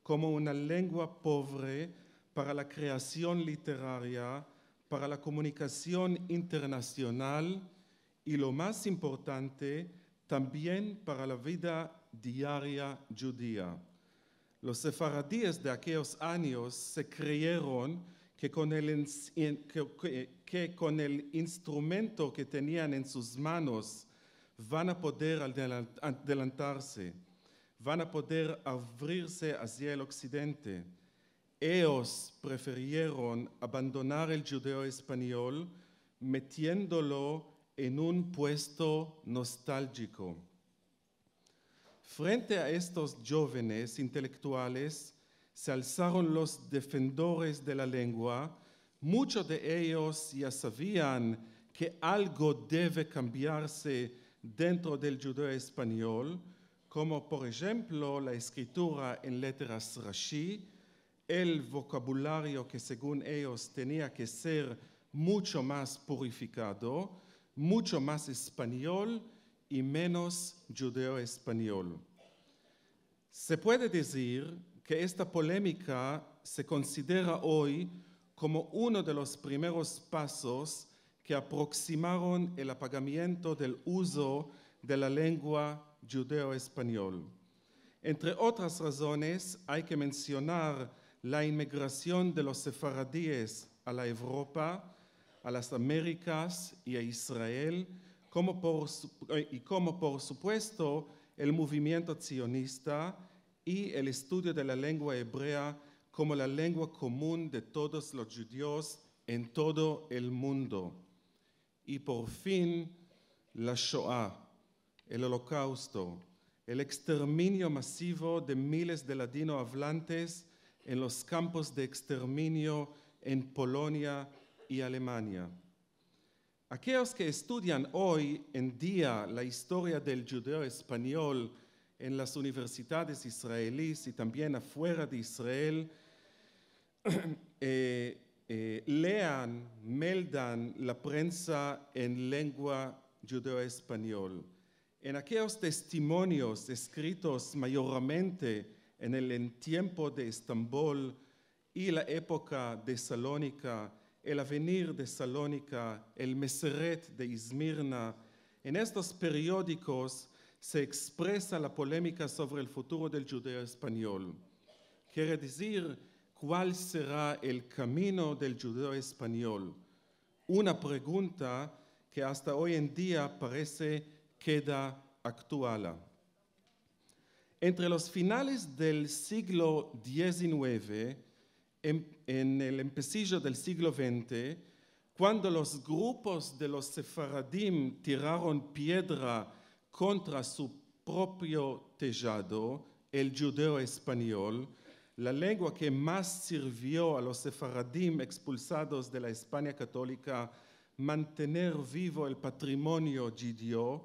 komo una lengua povre para la kreasion literaria, para la komunikasion internasional i, lo mas importante, tambien para la vida diaria djudia. Los sefaradies de akeyos anyos se kreyeron ke kon el ins-, en-, ke, ke, ke kon el instrumento ke tenian en sus manos van a poder adelan-, adelantarse, van a poder avrirse azia el oksidente. Eyos preferieron abandonar el djudeo-espanyol metiendolo en un puesto nostaljiko. Frente a estos djovenes intelektuales se alsaron los defendores de la lengua. Muchos de eyos ya savian ke algo deve kambiarse dentro del djudeo-espanyol, komo por enshemplo la eskritura en leteras Rashi, el vokabulario ke, segun eyos, tenia ke ser mucho mas purifikado, mucho mas espanyol i menos djudeo-espanyol. Se puede dizir ke esta polemika se konsidera oy komo uno de los primeros pasos ke aproksimaron el apagamiento del uzo de la lengua djudeo-espanyol. Entre otras razones, ay ke mensionar la inmigrasion de los sefaradies a la Evropa, a las Amerikas i a Israel, komo por su-, eh, i komo, por supuesto, el movimiento tsionista i el estudio de la lengua ebrea komo la lengua komun de todos los djudios en todo el mundo. I por fin, la Shoa, el Olokausto, el eksterminio masivo de miles de ladinoavlantes en los kampos de eksterminio en Polonia i Alemania. Akeyos ke estudian oy en dia la istoria del djudeo-espanyol en las universidades israelis i tambien afuera de Israel, eh, eh, lean, meldan la prensa en lengua djudeo-espanyol. En akeyos testimonios eskritos mayormente en el, en tiempo de Estambol i la epoka de Salonika, el Avenir de Salonika, el Meseret de Izmirna, en estos periodikos se ekspresa la polemika sovre el futuro del djudeo-espanyol. Kere dizir, kual sera el kamino del djudeo-espanyol? Una pregunta ke asta oy en dia parese keda aktuala. Entre los finales del siglo dizinueve, en, en el empesijo del siglo vente, kuando los grupos de los sefaradim tiraron piedra kontra su propio tejado, el djudeo-espanyol, la lengua ke mas sirvio a los sefaradim ekspulsados de la Espanya katolika mantener vivo el patrimonio djudio,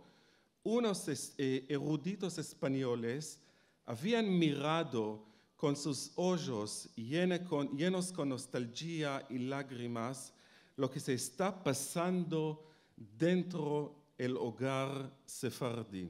unos es-, eh, eruditos espanyoles avian mirado kon sus ojos yene kon, yenos kon nostaljia i lagrimas lo ke se esta pasando dentro el ogar sefaradi.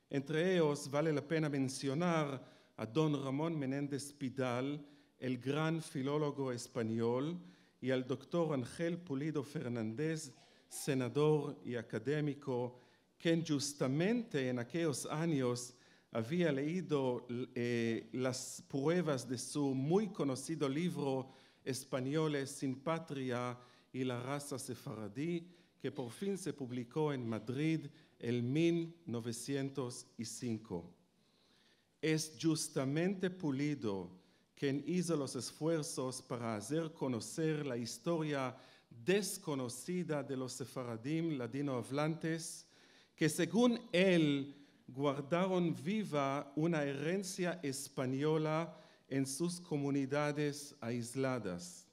Entre eyos vale la pena mensionar a don Ramon Menéndez Pidal, el gran filologo espanyol, i al doktor Angel Pulido Fernández, senador i akademiko, ken djustamente en akeyos anyos avia leido, eh, las pruevas de su muy konosido livro Españoles sin patria y la raza sefardí, ke por fin se publiko en Madrid el mil novesientos i sinko. Es djustamente Pulido ken izo los esfuersos para azer konoser la istoria deskonosida de los sefaradim ladinoavlantes, ke segun el guardaron viva una erensia espanyola en sus komunidades aizladas.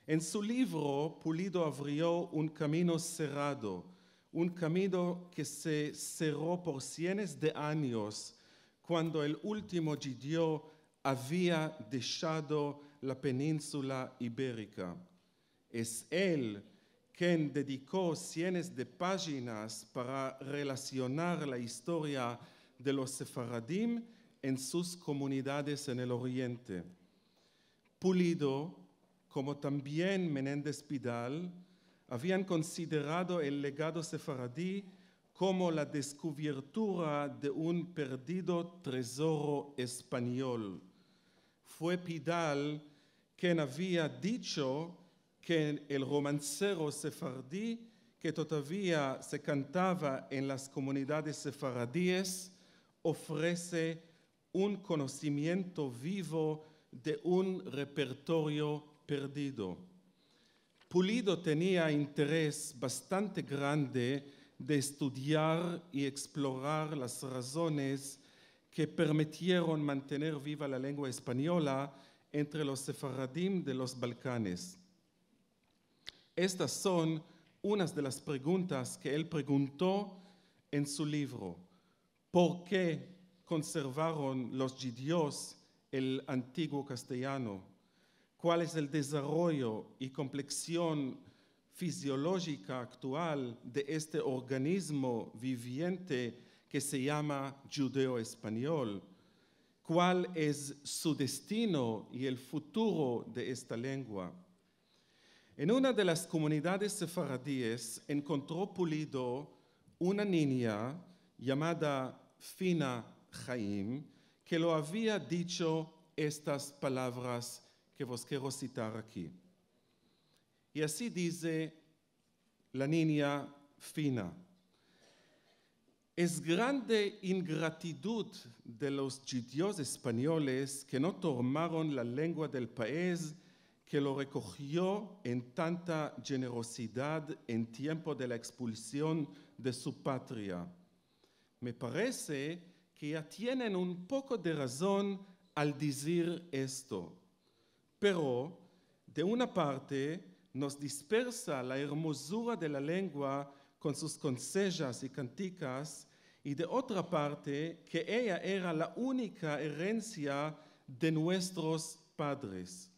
En su livro, Pulido avrio un kamino serado, un kamino ke se serro por sienes de anyos, kuando el ultimo djudio avia deshado la peninsula iberika. Es el ken dediko sienes de pajinas para relasionar la istoria de los sefaradim en sus komunidades en el Oriente. Pulido, komo tambien Menéndez Pidal, avian konsiderado el legado sefaradi komo la deskuviertura de un perdido tezoro espanyol. Fue Pidal ken avia dicho ke el romansero sefaradi ke todavia se kantava en las komunidades sefaradies ofrese un konosimiento vivo de un repertorio perdido. Pulido tenia interes bastante grande de estudiar i eksplorar las razones ke permitieron mantener viva la lengua espanyola entre los sefaradim de los Balkanes. Estas son unas de las preguntas ke el pregunto en su livro. Por ke konservaron los djudios el antiguo kastelyano? Kual es el dezaroyo i kompleksion fiziolojika aktual de este organizmo viviente ke se yama djudeo-espanyol? Kual es su destino i el futuro de esta lengua? En una de las komunidades sefaradies enkontro Pulido una ninya yamada Fina Haim, ke lo avia dicho estas palavras ke vos kero sitar aki. I ansi dize la ninya Fina: Es grande ingratidud de los djudios espanyoles ke no tomaron la lengua del paiz ke lo rekohio en tanta djenerosidad en tiempo de la ekspulsion de su patria. Me parese ke ya tienen un poko de razon al dizir esto. Pero, de una parte, mos dispersa la ermozura de la lengua kon sus konsejas i kantikas, i de otra parte, ke eya era la unika erensia de muestros padres,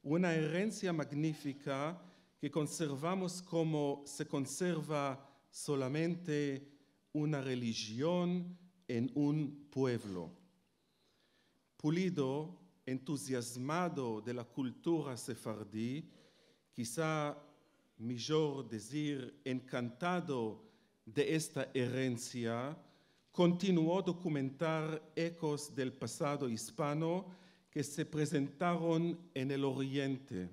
una erensia magnifika ke konservamos komo se konserva solamente una relijion en un puevlo. Pulido, entuziazmado de la kultura sefaradi, kiza mijor dizir enkantado de esta erensia, kontinuo dokumentar ekos del pasado ispano ke se prezentaron en el Oriente.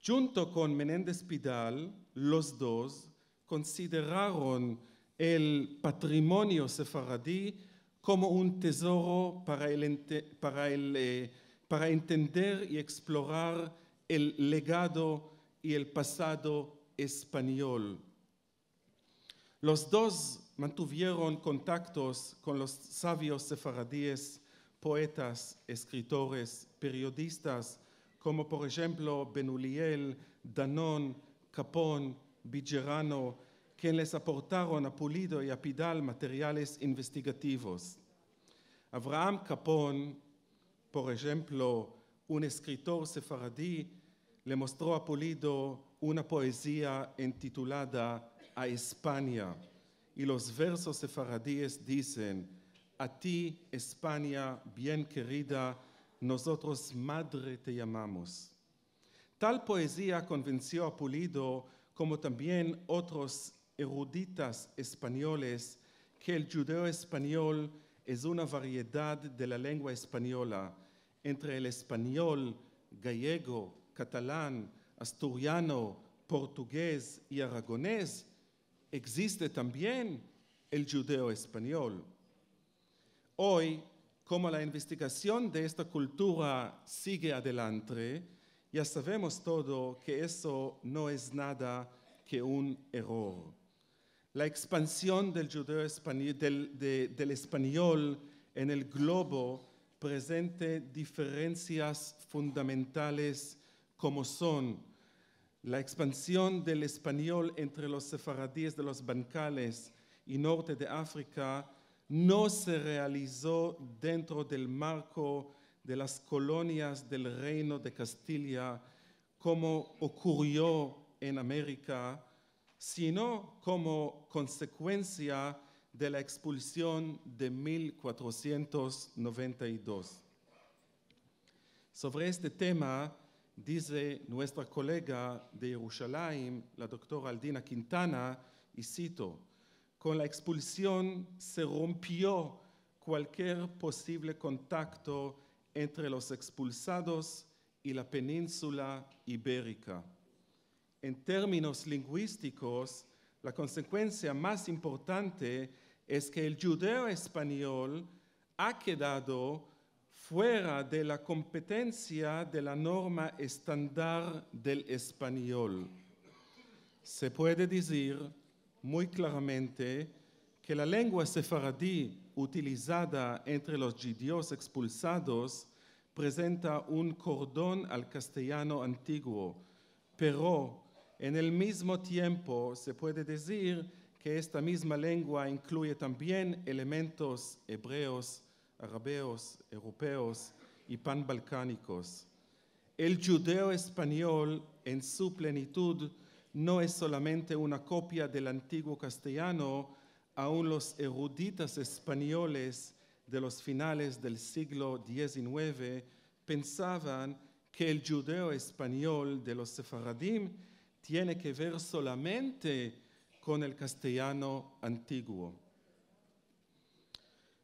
Djunto kon Menéndez Pidal, los dos konsideraron el patrimonio sefaradi komo un tezoro para el ente-, para el, eh, para entender i eksplorar el legado i el pasado espanyol. Los dos mantuvieron kontaktos kon los savios sefaradies, poetas, eskritoris, periodistas, komo por enshemplo Ben Uliel, Danon, Kapon, Bijerano, ken les aportaron a Pulido i a Pidal materiales investigativos. Avraham Kapon, por enshemplo, un eskritor sefaradi, le mostro a Pulido una poezia entitulada A Espanya, i los versos sefaradies dizen: A ti, Espanya bien kerida, mozotros madre te yamamos. Tal poezia konvensio a Pulido, komo tambien otros eruditas espanyoles, ke el djudeo-espanyol es una variedad de la lengua espanyola. Entre el espanyol gayego, katalan, asturiano, portugez i aragonez, egziste tambien el djudeo-espanyol. Oy, komo la investigasion de esta kultura sige adelante, ya savemos todo ke eso no es nada ke un eror. La ekspansion del djudeo-espany-, del, de, del espanyol en el globo prezente diferensias fundamentales komo son: la ekspansion del espanyol entre los sefaradies de los Balkanes i norte de Afrika no se realizo dentro del marko de las kolonias del Reino de Kastilya, komo okurio en Amerika, sino komo konsekuensia de la ekspulsion de mil kuatrosientos noventa i dos. Sovre este tema, dize muestra kolega de Yerushalayim, la doktora Aldina Kintana, i sito: "Kon la ekspulsion se rompio kualkier posivle kontakto entre los ekspulsados i la peninsula iberika." En terminos linguistikos, la konsekuensia mas importante es ke el djudeo-espanyol a kedado fuera de la kompetensia de la norma estandar del espanyol. Se puede dizir muy klaramente ke la lengua sefaradi utilizada entre los djudios ekspulsados prezenta un kordon al kasteyano antiguo, pero en el mizmo tiempo se puede dizir ke esta mizma lengua inkluye tambien elementos ebreos, arabeos, europeos i panbalkanikos. El djudeo-espanyol en su plenitud no es solamente una kopia del antiguo kasteyano. Aun los eruditas espanyoles de los finales del siglo dizinueve pensavan ke el djudeo-espanyol de los sefaradim tiene ke ver solamente kon el kasteyano antiguo.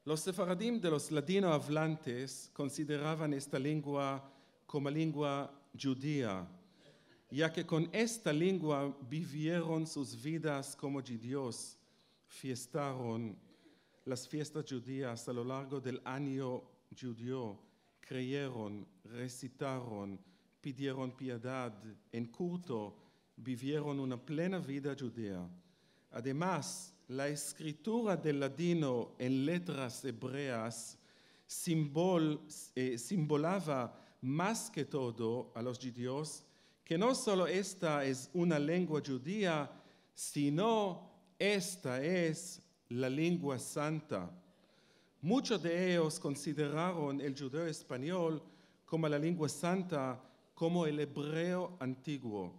Los sefaradim de los ladino-avlantes konsideravan esta lengua komo lengua djudia, ya ke kon esta lengua bivieron sus vidas komo djudios, fiestaron las fiestas djudias a lo largo del anyo djudio, kreyeron, resitaron, pidieron piedad, en kurto, bivieron una plena vida djudea. Ademas, la eskritura del ladino en letras ebreas simbol-, eh, simbolava mas ke todo a los djudios ke no solo esta es una lengua djudia, sino esta es la lengua santa. Muchos de eyos konsideraron el djudeo-espanyol komo la lengua santa, komo el ebreo antiguo.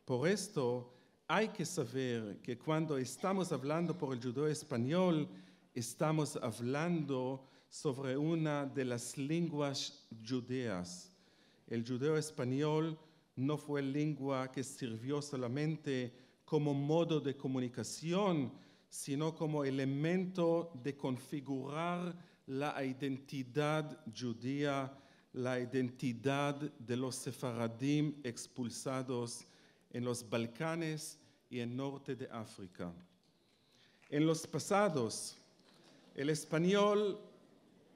Por esto, ay ke saver ke kuando estamos avlando por el djudeo-espanyol, estamos avlando sovre una de las lenguas djudeas. El djudeo-espanyol no fue lengua ke sirvio solamente komo modo de komunikasion, sino komo elemento de konfigurar la identidad djudia, la identidad de los sefaradim ekspulsados en los Balkanes i en norte de Afrika. En los pasados, el espanyol,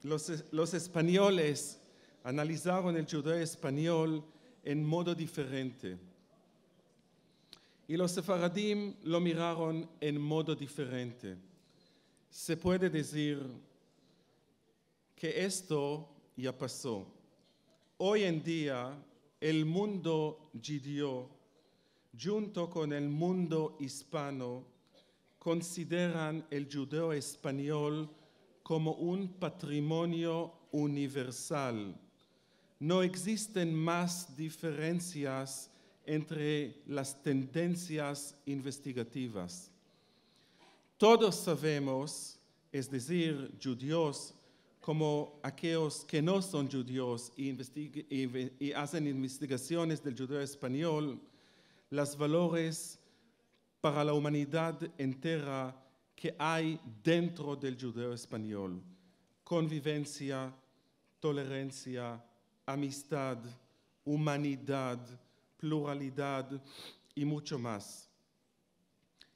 los, los espanyoles analizaron el djudeo-espanyol en modo diferente. I los sefaradim lo miraron en modo diferente. Se puede dizir ke esto ya paso. Oy en dia, el mundo djudio, djunto kon el mundo ispano, konsideran el djudeo-espanyol komo un patrimonio universal. No egzisten mas diferensias entre las tendensias investigativas. Todos savemos, es dizir, djudios, komo akeyos ke no son djudios i investig-, i ve-, i azen investigasiones del djudeo-espanyol, las valores para la umanidad entera ke ay dentro del djudeo-espanyol: konvivensia, toleransia, amistad, umanidad, pluralidad i mucho mas.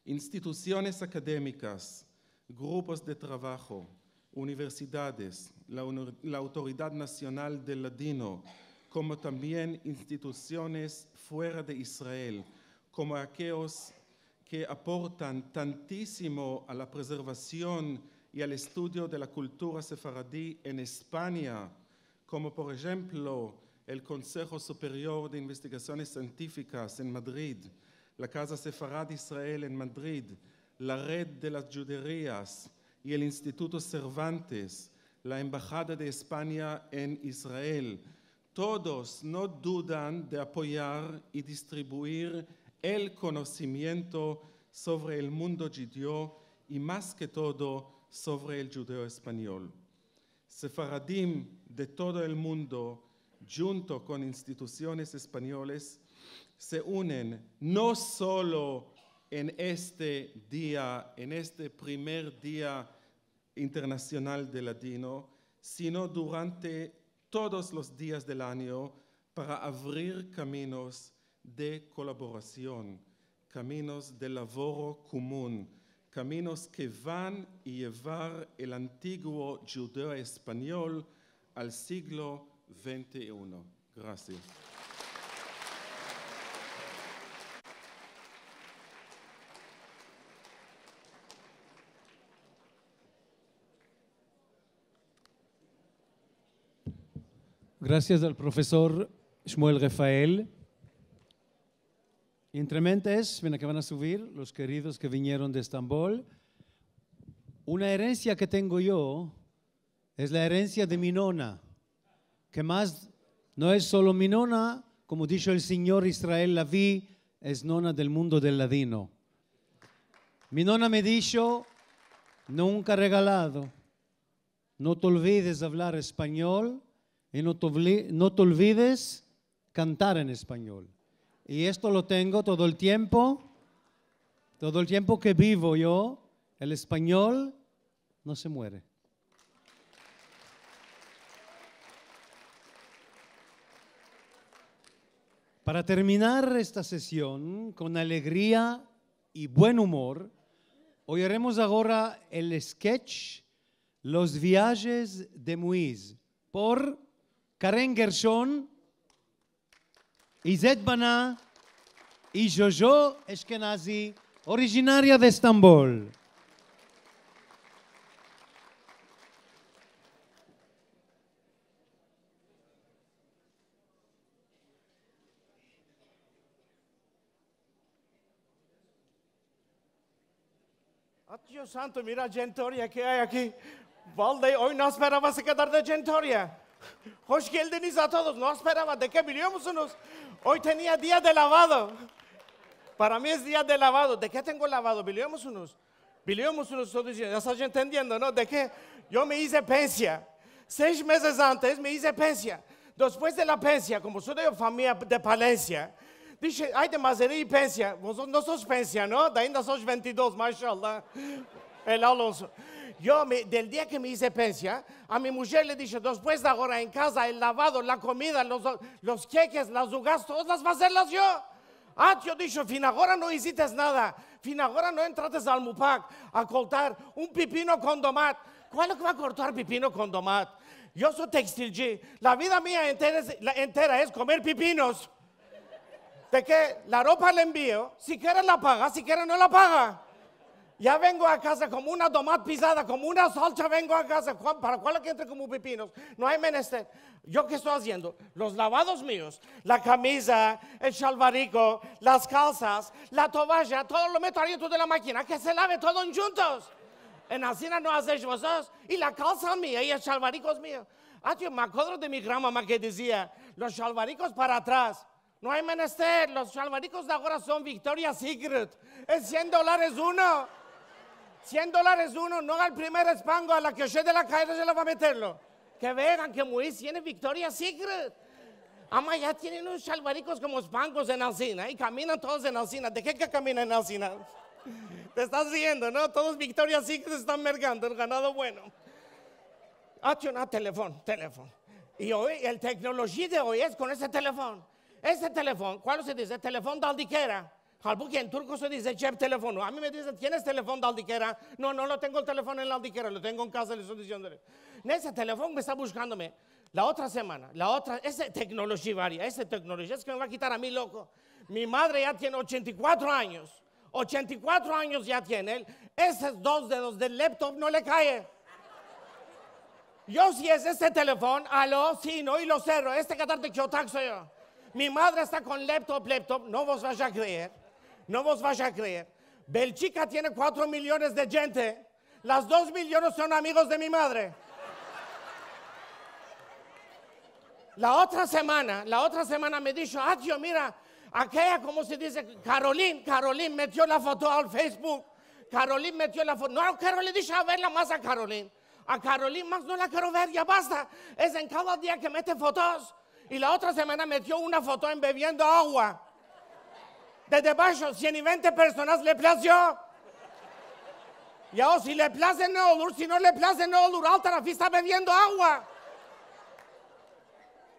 Institusiones akademikas, grupos de travajo, universidades, la unir-, la Autoridad Nasional del Ladino, komo tambien institusiones fuera de Israel, komo akeyos ke aportan tantisimo a la prezervasion i al estudio de la kultura sefaradi en Espanya, komo por enshemplo el Konseho Superior de Investigasiones Sientifikas en Madrid, la Kaza Sefarad Israel en Madrid, la Red de las Djuderias i el Instituto Cervantes, la Embahada de Espanya en Israel. Todos no dudan de apoyar i distribuir el konosimiento sovre el mundo djudio i, mas ke todo, sovre el djudeo-espanyol. Sefaradim de todo el mundo, djunto kon institusiones espanyoles, se unen no solo en este dia, en este primer Dia Internasional del Ladino, sino durante todos los dias del anyo para avrir kaminos de kolaborasion, kaminos de lavoro komun, kaminos ke van a yevar el antiguo djudeo-espanyol al siglo vente i uno. Grasias. Grasias al profesor Shmuel Refael. Entre mentes, ven, ke van a suvir los keridos ke vinieron de Estambol. Una erensia ke tengo yo es la erensia de mi nona, ke mas no es solo mi nona, komo disho el sinyor Israel Lavi, es nona del mundo del ladino. Mi nona me disho, nunka regalado, no te olvides avlar espanyol i no te ovli-, no te olvides kantar en espanyol. I esto lo tengo todo el tiempo, todo el tiempo ke bivo yo, el espanyol no se muere. Para terminar esta sesion kon alegria i buen umor, oyeremos agora el sketch Los viajes de Muiz, por Karen Gershon, Izet Bana i Jojo Eshkenazi, orijinaria de Estambol. Ay, Dios santo, mira djentoria ke ay aki. Vallahi, oy no asperava se kadar de djentoria. Hoş geldiniz a todos. No asperava. De ke, biliyor musunuz? Oy tenia dia de lavado. Para mi es dia de lavado. De ke tengo lavado, biliyor musunuz? Biliyor musunuz? Esto diziendo, ya estaz entendiendo, no? De ke yo me ize pensia. Sesh mezes antes me ize pensia. Despues de la pensia, komo so de famiya de Palensia, dishe, ay, de Mazeri pensia. Vozotros no sos pensia, no? De ainda sos vente i dos, mashallah. El Alonso. Yo, me, del dia ke me ize pensia, a mi mujer le dishe, despues de agora en kaza, el lavado, la komida, los, los kekes, las ugas, todas las vo azerlas yo. Atyo, disho, fin agora no izites nada. Fin agora no entrates al Mupak a kortar un pipino kon domat. Kual ke va a kortar pipino kon domat? Yo so tekstilci. La vida mia entera es, la entera es komer pipinos. De ke la ropa la envio, si kere la paga, si kere no la paga. Ya vengo a kaza komo una domat pizada, komo una salcha vengo a kaza. Kua-, para kual ke entre komo pipinos? No ay menester. Yo ke esto aziendo? Los lavados mios, la kamiza, el shalvariko, las kalsas, la tovaja, todo lo meto adentro de la makina, ke se lave todo djuntos. En ansina no azesh vozotros, i la kalsa mia, i el shalvariko es mio. Atyo, me akodro de mi granmama ke dizia, los shalvarikos para atras. No ay menester, los shalvarikos de agora son Victoria's Secret. Es sien dolares uno. Sien dolares uno, no al primer espango, a la ke oye de la kaye, ya la va a meterlo. Ke vean ke Muiz tiene Victoria's Secret. Ama ya tienen unos shalvarikos komo espangos en ansina, i kaminan todos en ansina. De ke ke kaminan en ansina? Te estas riendo, no? Todos Victoria's Secret estan merkando, el ganado bueno. Atyo, na, telefon, telefon. I oy, el teknolojia de oy es kon ese telefon. Ese telefon, kual se dize? Telefon de aldikera. Halbuki en turko se dize cep telefonu. A mi me dizen, tienes telefon de aldikera? No, no lo tengo el telefon en la aldikera, lo tengo en kaza, le esto diziendo. Nese telefon me esta bushkandome la otra semana, la otra, ese teknolojia varia, ese teknolojia es ke me va a kitar a mi loko. Mi madre ya tiene ochenta i kuatro anyos. Ochenta i kuatro anyos ya tiene el. Esos dos dedos del laptop no le kaye. Yo, si es este telefon, alo, si no, i lo serro. Este katar de kiotak so yo. Mi madre esta kon laptop, laptop, no vos vash a kreer. No vos vash a kreer. Belchika tiene kuatro miliones de djente. Las dos miliones son amigos de mi madre. La otra semana, la otra semana me disho, "Atyo, mira, Akeya, komo se dize, Karolin, Karolin metio la foto al Facebook. Karolin metio la foto. No kero, le dishe, a verla mas a Karolin. A Karolin mas no la kero ver, ya basta. Es en kada dia ke mete fotos. I la otra semana metio una foto en beviendo agua. De debasho, sien i vente personas le plazio. Ya, o si le plaze, no olur, si no le plaze, no olur, alta la fista beviendo agua.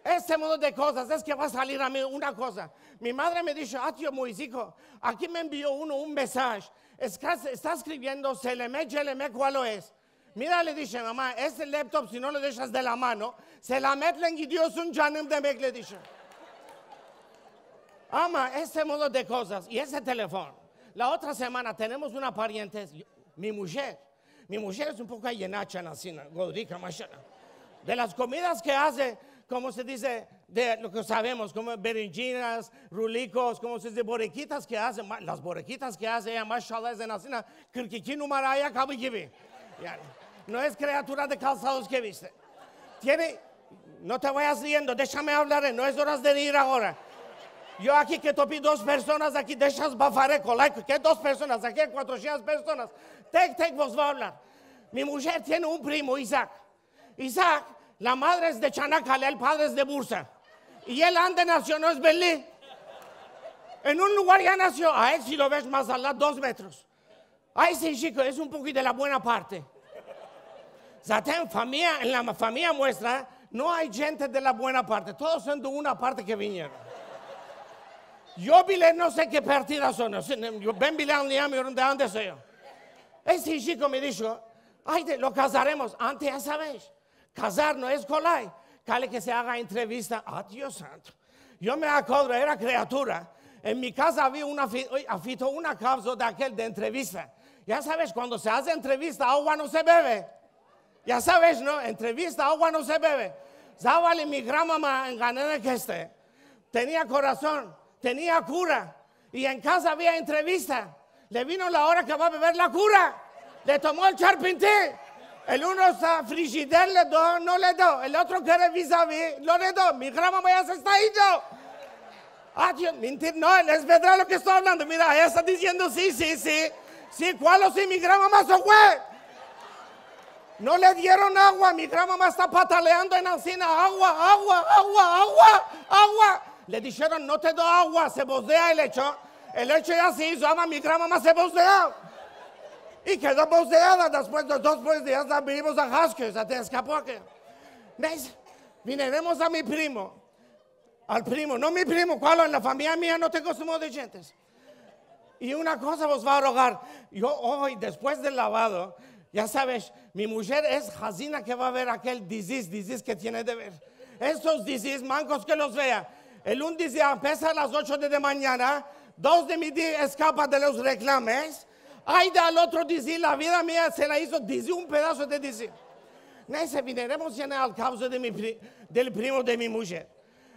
Este modo de kozas es ke va a salir a mi una koza. Mi madre me disho, "Atyo, muiziko, aki me envio uno un mesaj. Eska-, esta eskriviendo Seleme, Yeleme, kualo es?" "Mira", le dishe, "mama, este laptop, si no lo deshas de la mano, selamet lengidios un canim demek", le dishe. Ama este modo de kozas i ese telefon. La otra semana tenemos una pariente, mi mujer. Mi mujer es un poko ayenacha, nasina, godrika, mashala. De las komidas ke aze, komo se dize, de lo ke savemos, komo berinjenas, rulikos, komo se dize, borekitas ke aze, ma-, las borekitas ke aze eya, mashala, es de nasina, kırk iki numara ayakabi kibi. Yani, no es kreatura de kalsados ke viste. Tiene, no te vayas riendo, deshame avlar, e, no es oras de reir agora. Yo aki ke topi dos personas aki, desha zbafare kolay, ke dos personas aki, kuatrosientas personas. Tek tek vos vo a avlar. Mi mujer tiene un primo, Isaac. Isaac, la madre es de Çanakkale, el padre es de Bursa. I el ande nasio, no es belli. En un lugar ya nasio, a el si lo ves mas ala, dos metros. Ay, si, chiko, es un poko de la buena parte. Zaten famiya, en la famiya muestra, no ay djente de la buena parte. Todos son de una parte ke vinieron. Yo bile no se ke partida son, no se, yo ben bile anlayamıyorum de ande soy yo. Este chiko me disho, "Ay, te, lo kazaremos." Ante, ya saves, kazar no es kolay. Kale ke se aga entrevista. A Dios santo. Yo me akodro, era kreatura. En mi kaza avia una fi-, oy, afito una kavzo de akel de entrevista. Ya saves, kuando se aze entrevista, agua no se beve. Ya saves, no? Entrevista, agua no se beve. Zavali, mi granmama, enganene ke este. Tenia korason, tenia kura. I en kaza avia entrevista. Le vino la ora ke va a bever la kura. Le tomo el charpinti. El uno esta frijider, le do, no le do. El otro kere vizavi, no le do. Mi granmama ya se esta indo. A Dios, mentir, no, es verdad lo ke esto avlando. Mira, eya esta diziendo, si, si, si. Si, kualo si? Mi granmama se fue. No le dieron agua, mi granmama esta pataleando en ansina, agua, agua, agua, agua, agua. Le disheron, "No te do agua", se bozdea el echo. El echo ya se izo, ama mi granmama se bozdea. I kedo bozdeada, despues de dos, tres dias la vinimos a Haskell, se te eskapo ke. Mes, vineremos a mi primo. Al primo, no mi primo, kualo? En la famiya mia no tengo ese modo de djentes. I una koza vos vo a rogar. Yo oy, despues del lavado, ya saves, mi mujer es hazina ke va a ver akel dizis, dizis ke tiene de ver. Estos dizis, mankos ke los vea. El un dizi empesa a las ocho de, de manyana, dos de mi di eskapa de los reklames, ay de al otro dizi, la vida mia se la izo dizi, un pedaso de dizi. Neyse, vineremos yine al kavzo de mi pri-, del primo de mi mujer.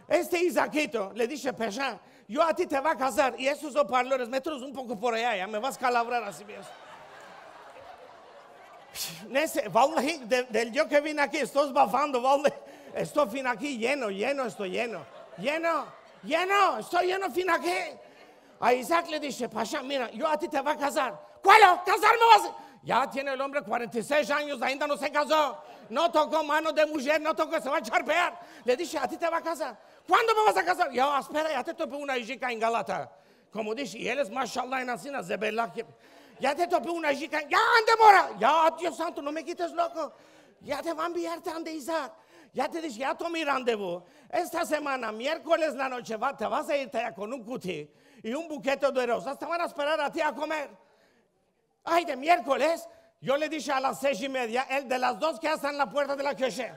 Este Izakito, le dishe, "Pasha, yo a ti te vo a kazar", i esos oparlores, metelos un poko por aya, ya me vas a kalavrar asi, Dios. Neyse, vallahi, de, del yo ke vine aki, esto zbafando, vallahi. Esto fin aki yeno, yeno, esto yeno. Yeno, yeno, esto yeno fin aki. A Izak le dishe, "Pasha, mira, yo a ti te vo a kazar." "Kualo? Kazar me vas a?" Ya tiene el ombre kuarenta i sesh anyos, ainda no se kazo. No toko mano de mujer, no toko, se va a charpear. Le dishe, "A ti te vo a kazar." "Kuando me vas a kazar?" "Ya, espera, ya te topi una ijika en Galata." Komo dishe, i el es mashallah en ansina, zebelah ke, "Ya te topi una ijika, ya, ande mora." "Ya, Dios santo, no me kites loko. Ya te vo a enviarte ande Izak." Ya te dishe, ya tomi randevu. Esta semana, mierkoles en la noche, va, te vas a irte aya kon un kuti i un bukete de rozas, te van a esperar a ti a komer. Ay de mierkoles, yo le dishe a las sesh i media, el de las dos ke esta en la puerta de la koshe.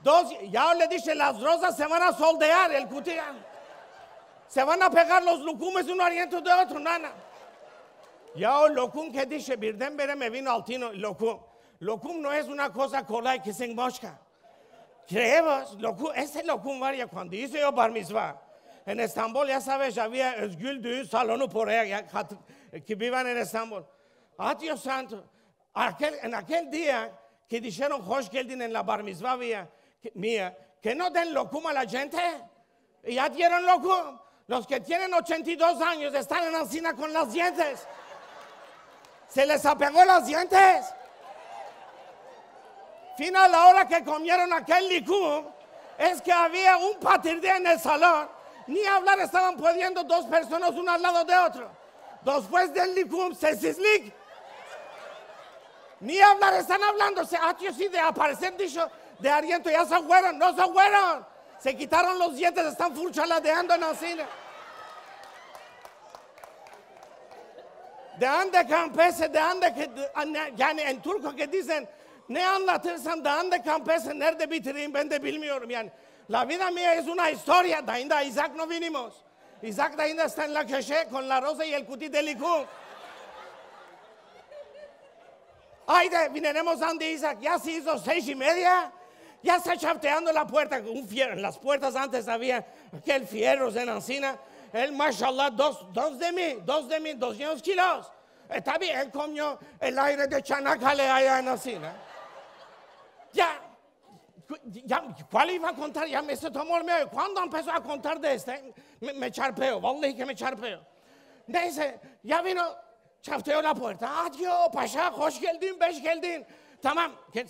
Dos, ya le dishe, "Las rozas se van a soldear, el kuti ya. Se van a pegar los lokumes uno ariento de otro, nana." Ya o lokum ke dishe, birdenbire me vino al tino, lokum. Lokum no es una koza kolay ke se enmoshka. Krevos, loku-, ese lokum var ya kuando ize yo bar mitsva. En Estambol, ya saves, avia Özgül Düğün Salonu por aya, ya, hat-, ke bivan en Estambol. A Dios santo, akel, en akel dia ke disheron hoş geldin en la bar mitsva mia, ke, mia, ke no den lokum a la djente, ya dieron lokum. Los ke tienen ochenta i dos anyos estan en ansina kon las dientes. Se les apego las dientes. Fin a la ora ke komieron akel likum, es ke avia un patirdi en el salon, ni avlar estavan pudiendo dos personas una al lado de otro. Despues del likum, sesislik. Ni avlar estan avlandose, ati o si de apareser, disho, de ariento, ya se fueron, no se fueron. Se kitaron los dientes, estan furchaladeando en ansina. De ande ke empese, de ande ke, de, ane-, yani en turko ke dizen, ne anlatırsam, de ande ke empese, nerde bitireyim, ben de bilmiyorum yani. La vida mia es una istoria, dainda Isak no vinimos. Isak dainda esta en la keşe kon la roza i el kuti de likum. Ayde, vineremos ande Isak, ya se izo sesh i media, ya esta çavteando la puerta, un fierro, en las puertas antes avia akel fierros en ansina, el, mashallah, dos, dos de mi, dos de mi, dosyentos kilos. Esta bien, komio el ayre de Çanakkale aya en ansina. Ya, Ku-, ya, kual iva a kontar? Ya me se tomo el meo. Kuando empeso a kontar de este, me, me çarpeo, vallahi ke me çarpeo. Neyse, ya vino, çavteo la puerta. Adio, paşa, hoş geldin, beş geldin. Tamam. Ke,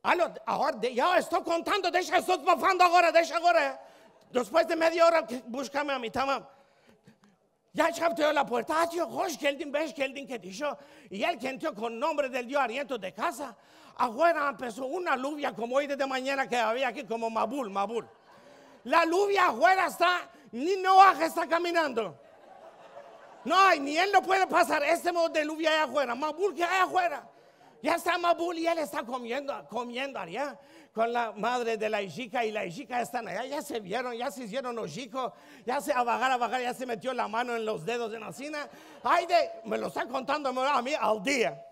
alo, agora de-, ya esto kontando, desha, esto pafando agora, desha agora. Despues de media ora, ke, bushkame a mi, tamam. Ya çavteo la puerta, adio, hoş geldin, beş geldin, ke disho, i el ke entro kon nombre del dio ariento de kaza. Afuera empeso una luvia komo oy de manyana ke avia aki, komo mabul, mabul. La luvia afuera esta, ni Noah esta kaminando. No ay, ni el no puede pasar, este modo de luvia ay afuera, mabul ke ay afuera. Ya esta mabul i el esta komiendo, komiendo aria kon la madre de la ijika, i la ijika estan aya, ya se vieron, ya se izieron ojiko, ya se, avagar, avagar, ya se metio la mano en los dedos de ansina. Ayde, me lo esta kontando a mi al dia.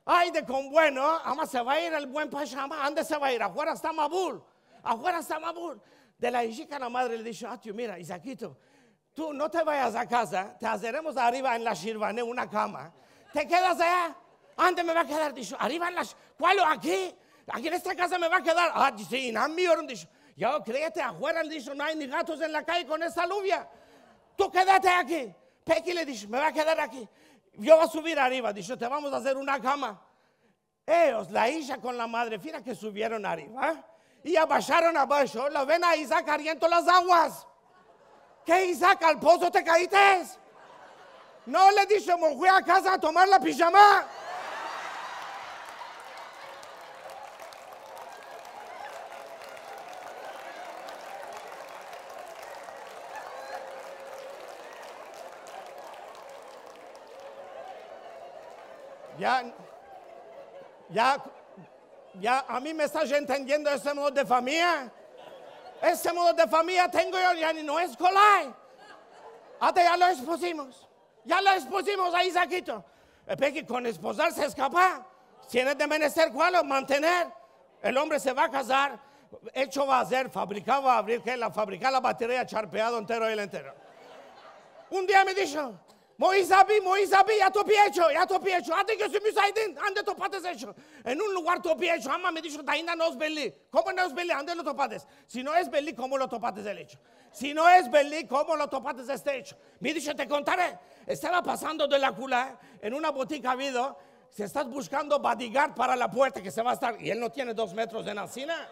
Ayde, kon bueno, ama se va a ir el buen paşa, ama, ande se va a ir? Afuera esta mabul, afuera esta mabul. De la ijika la madre le disho, adio, mira, Isakito, tu no te vayas a kaza, te azeremos ariva en la shirvane una kama. Te kedas aya? Ande me va a kedar? Disho, ariva en la sh-, kual, aki? Aki en esta kaza me va a kedar? A, si, inanmıyorum, disho. Ya, kreyete, afuera, disho, no ay ni gatos en la kaye kon esta luvia. Tu kedate aki. Peki, le disho, me va a kedar aki. Yo vo a suvir ariva, disho, te vamos a azer una kama. Eyos, la ija kon la madre, fina ke suvieron ariva, i abasharon abasho, lo ven a Isak ariento las aguas. Ke, Isak, al pozo te kaites? No, le disho, me fui a kaza a tomar la pijama. Ya, ya, ya, a mi me estas entendiendo este modo de famiya? Este modo de famiya tengo yo, yani, no es kolay. Ata ya lo esposimos. Ya lo esposimos a Isakito. E, peki, kon esposar se eskapa. Tiene de menester, kual? Mantener. El ombre se va a kazar, echo va a azer, fabrika va a avrir, ke la fabrika, la bateria, çarpeado entero, el entero. Un dia me disho, Moiz abi, Moiz abi, ya topi echo, ya topi echo. Adi ke si musaidin, ande topates echo? En un lugar topi echo. Ama, me disho, dainda no es belli. Komo no es belli? Ande lo topates? Si no es belli, komo lo topates el echo? Si no es belli, komo lo topates este echo? Me disho, te kontare. Estava pasando de la kula en una botika avido, se estas bushkando bodyguard para la puerta ke se va a estar, i el no tiene dos metros de ansina.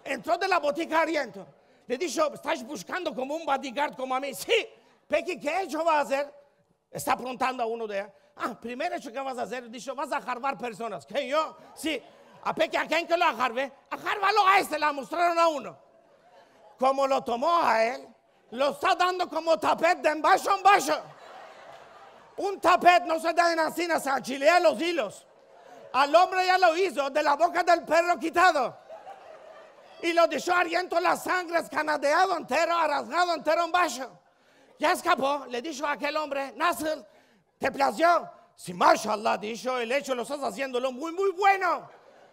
Entro de la botika ariento. Le disho, estas bushkando komo un bodyguard komo a mi? Si. Peki, ke echo va a azer? Esta preguntando a uno de aya. A, primer echo ke vas a azer, disho, vas a aharvar personas. Ke, yo? Si. A, peki, a ken ke lo aharve? Aharvalo a este, le mostraron a uno. Komo lo tomo a el, lo esta dando komo tapet de embasho a embasho. Un tapet no se da en ansina, se achilea los ilos. Al ombre ya lo izo de la boka del perro kitado. I lo disho ariento la sangre, eskanadeado entero, arasgado entero embasho. Ya eskapo, le disho akel ombre, Nasıl, te plazio? Si, mashallah, disho, el echo lo estas aziendolo muy, muy bueno.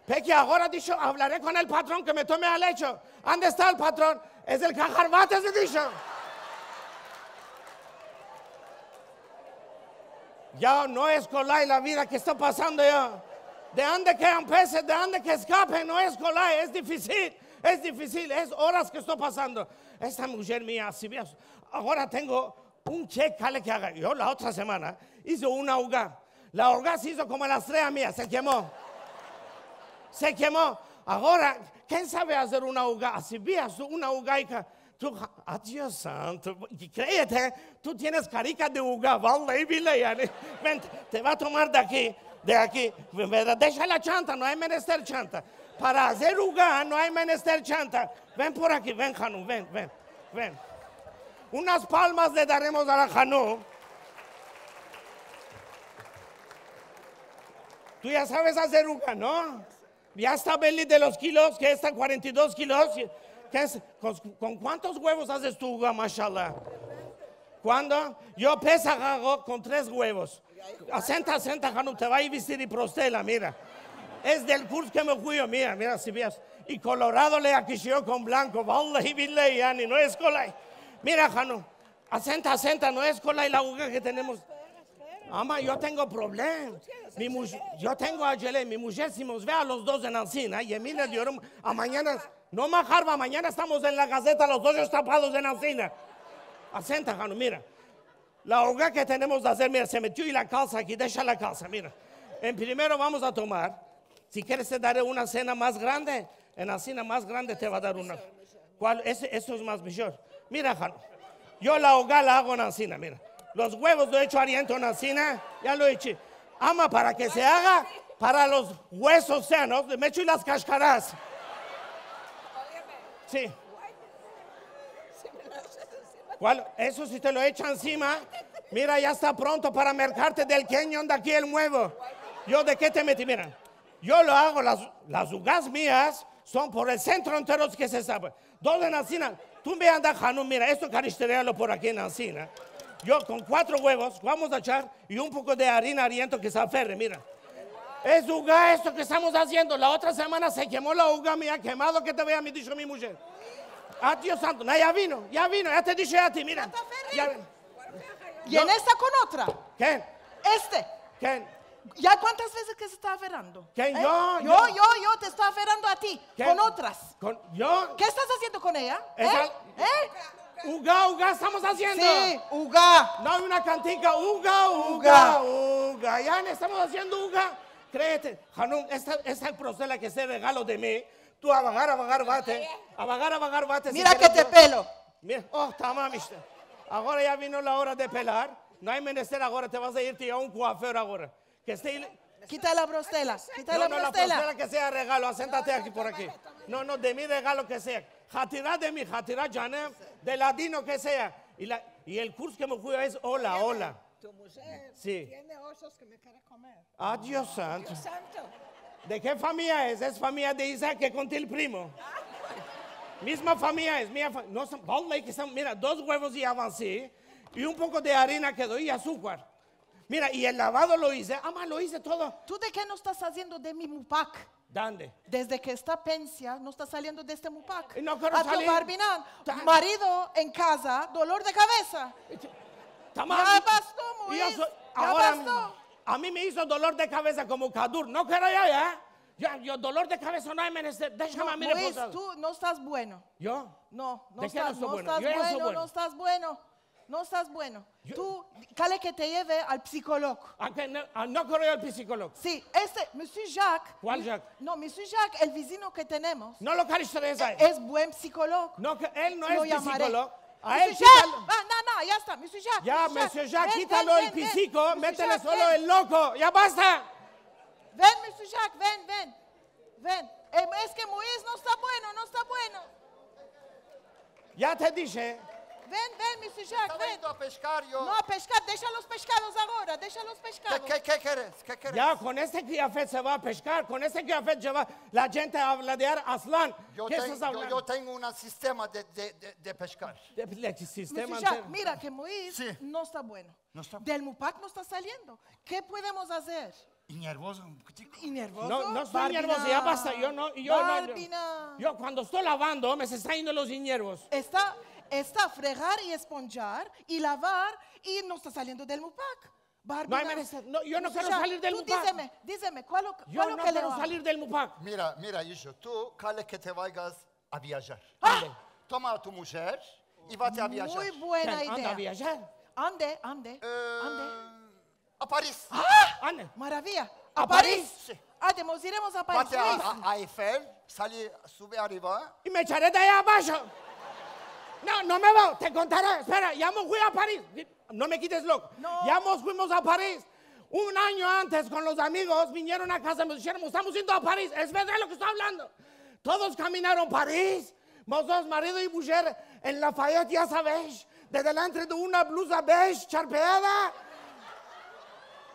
Peki, agora, disho, avlare kon el patron ke me tome al echo. Ande esta el patron? Es el ke aharvates, le disho. Ya no es kolay la vida ke esto pasando ya. De ande ke empese, de ande ke eskape, no es kolay, es difisil, es difisil, es oras ke esto pasando. Esta mujer mia, si veas, agora tengo un chek, kale ke aga. Yo la otra semana ize una uga. La uga se izo komo a las tres a mia, se kemo. Se kemo. Agora, ken save azer una uga? Asi bias una uga i ka-, tu, a Dios santo, kreyete, tu tienes karika de uga, vallahi billahi, yani. Ven, te va a tomar de aki, de aki. Ven, ven, desha la chanta, no ay menester chanta. Para azer uga no ay menester chanta. Ven por aki, ven, Hanun, ven, ven, ven. Unas palmas le daremos a la Hanun. Tu ya saves azer uga, no? Ya esta belli de los kilos, ke esta kuarenta i dos kilos. Ke es, kon, kon kuantos uevos azes tu uga, mashallah? Kuando? Yo Pesah ago kon tres uevos. Asenta, asenta, Hanun, te va a vestir i prostela, mira. Es del kurs ke me fui yo, mira, mira, si bias. I kolorado le akishiyo kon blanko, vallahi billahi, yani, no es kolay. Mira, Hanun, asenta, asenta, no es kolay la uga ke tenemos. Ama, yo tengo problem. Mi muj-, yo tengo acele, mi mujer si mos ve a los dos en ansina, yemine diorum, amanyana, no maharba, amanyana estamos en la gazeta, los dos estapados en ansina. Asenta, Hanun, mira. La uga ke tenemos de azer, mira, se metio i la kalsa aki, desha la kalsa, mira. En primero vamos a tomar, si keres te dare una sena mas grande, en la sena mas grande te va a dar una. Kual? Ese, eso es mas mishor. Mira, Hanun, yo la uga la ago en ansina, mira. Los uevos lo echo ariento en ansina, ya lo echi. Ama, para ke se aga, para los uesos sanos, le me echo i las kashkaras. Si. Kual? Eso si te lo echa ansima, mira, ya esta pronto para merkarte del kenyon de aki el muevo. Yo de ke te meti, mira. Yo lo ago, las, las ugas mias son por el sentro entero ke se save. Dos en ansina, tu me anda, Hanun, mira, esto karishterialo por aki en ansina. Yo kon kuatro uevos vamos a echar i un poko de arina ariento ke se aferre, mira. Es uga esto ke estamos aziendo. La otra semana se kemo la uga mia, kemado ke te vea, me disho mi mujer. A Dios santo, no, ya vino, ya vino, ya te dishe a ti, mira. Ya vino. I en esta kon otra. Ken? Este. Ken? Ya kuantas vezes ke se esta aferrando? Ken? E? Yo, yo, yo, yo te esto aferrando a ti. Ken? Kon otras. Kon, yo. Ke estas aziendo kon eya? E? Esa... E? Uga, uga estamos aziendo. Si, uga. No ay una kantika, uga, uga, uga. Ya estamos aziendo uga. Kreyete, Hanun, esta, esta prostela ke se regalo de mi. Tu avagar, avagar, vate. Avagar, avagar, vate. Mira ke te pelo. Mira, o, tamam işte. Agora ya vino la ora de pelar. No ay menester agora, te vas a irte a un kuafer agora. Ke este... Kita la prostela, kita la prostela. No, no, la prostela ke sea regalo, asentate aki por aki. No, no, de mi regalo ke sea. Hatira de mi, hatira canem, de ladino ke sea. I la, i el kurs ke me fui es ola, ola. Tu mujer tiene osos ke me kere komer. A Dios santo. Dios santo. De ke famiya es? Es famiya de Isaac ke konti el primo. Mizma famiya es, mia fa-, no, vallahi ke son, mira, dos uevos i avansi, i un poko de arina kedo, i azukar. Mira, i el lavado lo ize, ama, lo ize todo. Tu de ke no estas saziendo de mi mupak? Dande? Desde ke esta pensia no esta saliendo de este mupak. I no kero salir. Barminan, marido en kaza, dolor de kavesa. Tamam. Ya basto, Moiz, ya basto. Agora a mi me izo dolor de kavesa komo kadur. No kero yo, ya. Yo, yo dolor de kavesa no ay menester. Deshame a mi reposar. No, Moiz, tu no estas bueno. Yo? No, no estas bueno. Yo ya esto bueno. No estas bueno. No estas bueno. Tu, kale ke te yeve al psikolog. A ke no, a, no kero ir al psikolog. Si, este, Monsieur Jacques. Kual Jacques? No, Monsieur Jacques, el vizino ke tenemos. No lo karishterias a el. Es buen psikolog. No, ke el no es psikolog. Lo yamare. A el... Monsieur Jacques, kitalo. Va, no, no, ya esta, Monsieur Jacques. Ya, Monsieur Jacques, kitalo el psiko, metele solo el loko. Ya basta. Ven, Monsieur Jacques, ven, ven. Ven. E, es ke Moiz no esta bueno, no esta bueno. Ya te dishe. Ven, ven, Monsieur Jacques, ven. Estava indo a peshkar yo. No, a peshkar, desha los peshkados agora, desha los peshkados. Ke, ke, ke keres? Ke keres? Ya, kon este kiyafet se va a peshkar, kon este kiyafet se va, la djente avla de ar aslan. Ke estas avlando? Yo tengo un sistema de, de, de, de peshkar. De, de sistema. Monsieur Jacques, mira ke Moiz no esta bueno. No esta. Del mupak no esta saliendo. Ke podemos azer? I nervozo un pochiko. I nervozo. No, no esto nervozo, ya basta, yo no, yo no, yo. Barbina. Yo kuando esto lavando, me se esta yendo los nervos. Esta, esta fregar i esponjar i lavar i no esta saliendo del mupak. Barbina. No ay menester, no, yo no kero salir del mupak. Monsieur Jacques, tu dizeme, dizeme, kual, kual ke le va? Yo no kero salir del mupak. Mira, mira, ijo, tu, kale ke te vayas a viajar. A! Toma a tu mujer, i vate a viajar. Muy buena idea. Ande a viajar? Ande, ande, ande. A Paris. Ande. Maraviya. A Paris. Ande, mos iremos a Paris. Vate a, a Eiffel, sali, subi ariva. I me echare de aya abasho. No, no me vo, te kontare. Espera, ya mos fui a Paris. No me kites loko. Ya mos fuimos a Paris. Un anyo antes kon los amigos vinieron a kaza i mos disheron, estamos yendo a Paris. Es verdad lo ke esto avlando. Todos kaminaron Paris. Mozotros, marido i mujer, en Lafayette, ya savesh, de delantre de una bluza beige charpeada.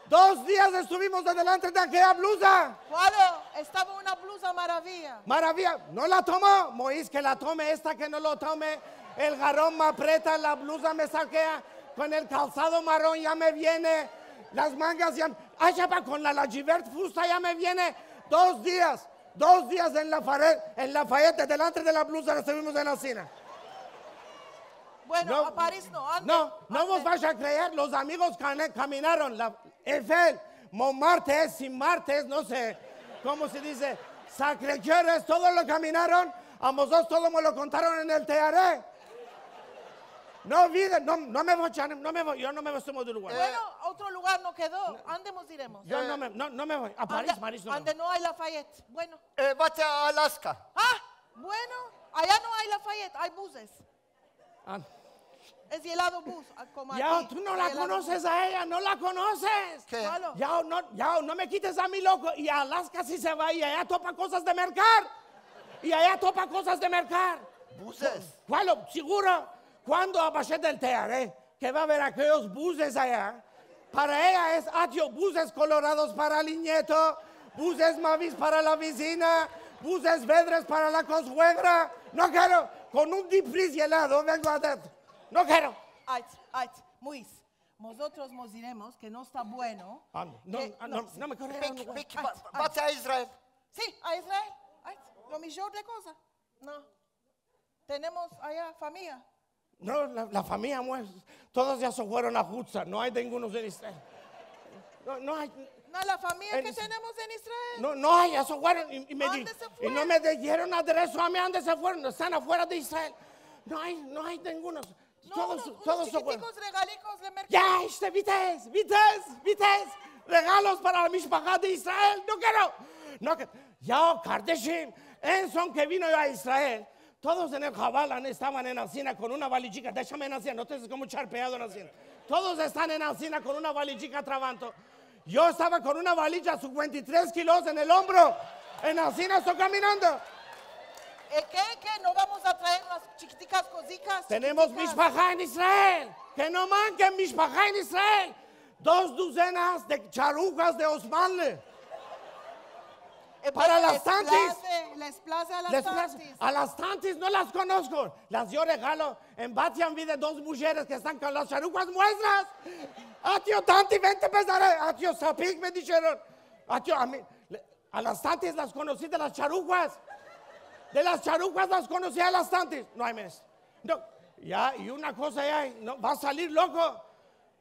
Dos dias estuvimos de delantre de akeya bluza. Kualo? Estava una bluza maraviya. Maraviya. No la tomo. Moiz, ke la tome esta, ke no lo tome. El garon me apreta, la bluza me sakea. Kon el kalsado maron ya me viene. Las mangas ya, ay, ya va kon la, la Givert fusta ya me viene. Dos dias. Dos dias en Lafayette, en Lafayette, delantre de la bluza resivimos en la sina. Bueno, a Paris no, ande. No, no mos vas a kreer, los amigos kane-, kaminaron la Eiffel, Montmartre, Saint-Martin, no se komo se dize, Sacré-Cœur, todo lo kaminaron, a mozotros todo me lo kontaron en el T R E. No vide, no, no me vo, no me vo, yo no me vo, estoy de lugar. Bueno, otro lugar no kedo. Ande mos iremos? Yo no me, no, no me vo. A Paris, Paris no. Ande no ay Lafayette. Bueno. Eh, vate a Alaska. Ah, bueno, aya no ay Lafayette, ay buzes. Es yelado buz, komo aki. Ya, tu no la konoses a eya, no la konoses. Ke? Kualo? Ya, no, ya, no me kites a mi loko. I a Alaska si se va, i aya topa kozas de merkar. I aya topa kozas de merkar. Buzes. Kualo? Siguro. Kuando abashe del T R E, ke va a ver akeyos buzes aya, para eya es atyo buzes kolorados para el inyeto, buzes mavis para la vizina, buzes vedres para la kosuegra. No kero, kon un deep freeze yelado vengo a dar. No kero. Ait, ait, Moiz, mozotros mos iremos, ke no esta bueno. Ande, no, no, no me kero. Peki, peki, vate a Israel. Si, a Israel. Ait, lo mijor de koza. No. Tenemos aya famiya. No, la, la famiya muerta. Todos ya se fueron a Hudsa. No ay ningunos en Israel. No, no ay. No, la famiya ke tenemos en Israel. No, no ay, ya se fueron. I, i me di-, i no me dieron adereso a mi, ande se fueron. Estan afuera de Israel. No ay, no ay ningunos. Todos, todos se fueron. Chikitikos regalikos de merkado. Ya, işte, vites, vites, vites. Regalos para la mishpaha de Israel. No kero. No ke-, ya, kardashim, en son ke vino yo a Israel, todos en el havala estavan en la sina kon una valijika. Deshame en la sina, no te ves komo charpeado en la sina. Todos estan en la sina kon una valijika travanto. Yo estava kon una valija sinkuenta i tres kilos en el ombro. En la sina esto kaminando. E ke, ke no vamos a traer las chikitikas kozikas? Tenemos mishpaha en Israel. Ke no manken mishpaha en Israel. Dos duzenas de charukas de Osmanli. Para las tantis. Les plaze a las tantis. A las tantis no las konosko. Las dio regalo. En Bat Yam vi de dos mujeres ke estan kon las charukas muestras. Atyo tanti, vente pesare. Atyo sapik, me disheron. Atyo a mi, le, a las tantis las konosi de las charukas. De las charukas las konosi a las tantis. No ay mes. No. Ya, i una koza ya, no, va a salir loko.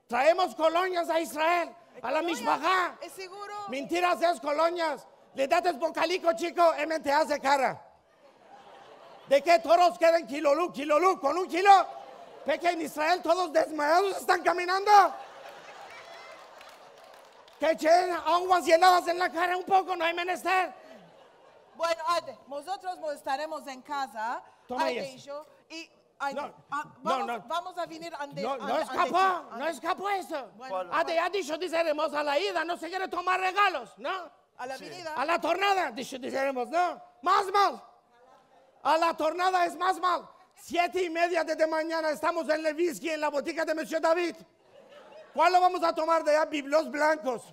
Traemos kolonyas a Israel, a la mishpaha. Es siguro. Mintiras, es kolonyas. Le dates bokaliko chiko, em te aze kara. De ke todos keren kilolu, kilolu, kon un kilo? Peki en Israel todos desmayados estan kaminando. Ke echen aguas yeladas en la kara un poko, no ay menester. Bueno, ande, mozotros mos estaremos en kaza. Toma eso. I vamos a vinir ande. No, no eskapo, no eskapo esto. Ande, ya disho, dizeremos a la ida, no se kere tomar regalos, no? A la vinida. A la tornada, disho, dizeremos, no? Mas mal. A la tornada es mas mal. Siete i media de, de manyana estamos en Levinsky, en la botika de Monsieur David. Kualo vamos a tomar de aya? Biblos blankos.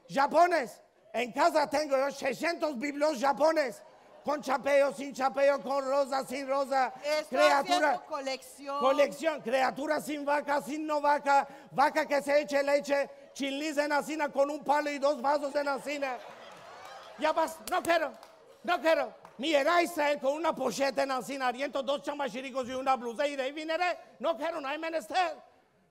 Japones. En kaza tengo yo seisyentos biblos japones. Kon chapeo, sin chapeo, kon roza, sin roza. Esto haziendo koleksion. Koleksion. Kreatura sin vaka, sin no vaka. Vaka ke se eche leche. Chinlis en la sina kon un palo i dos vazos en la sina. Ya bas, no kero, no kero. Mi ira a Israel kon una posheta en la sina, ariento dos chambashirikos i una bluza, ire i vinere. No kero, no ay menester.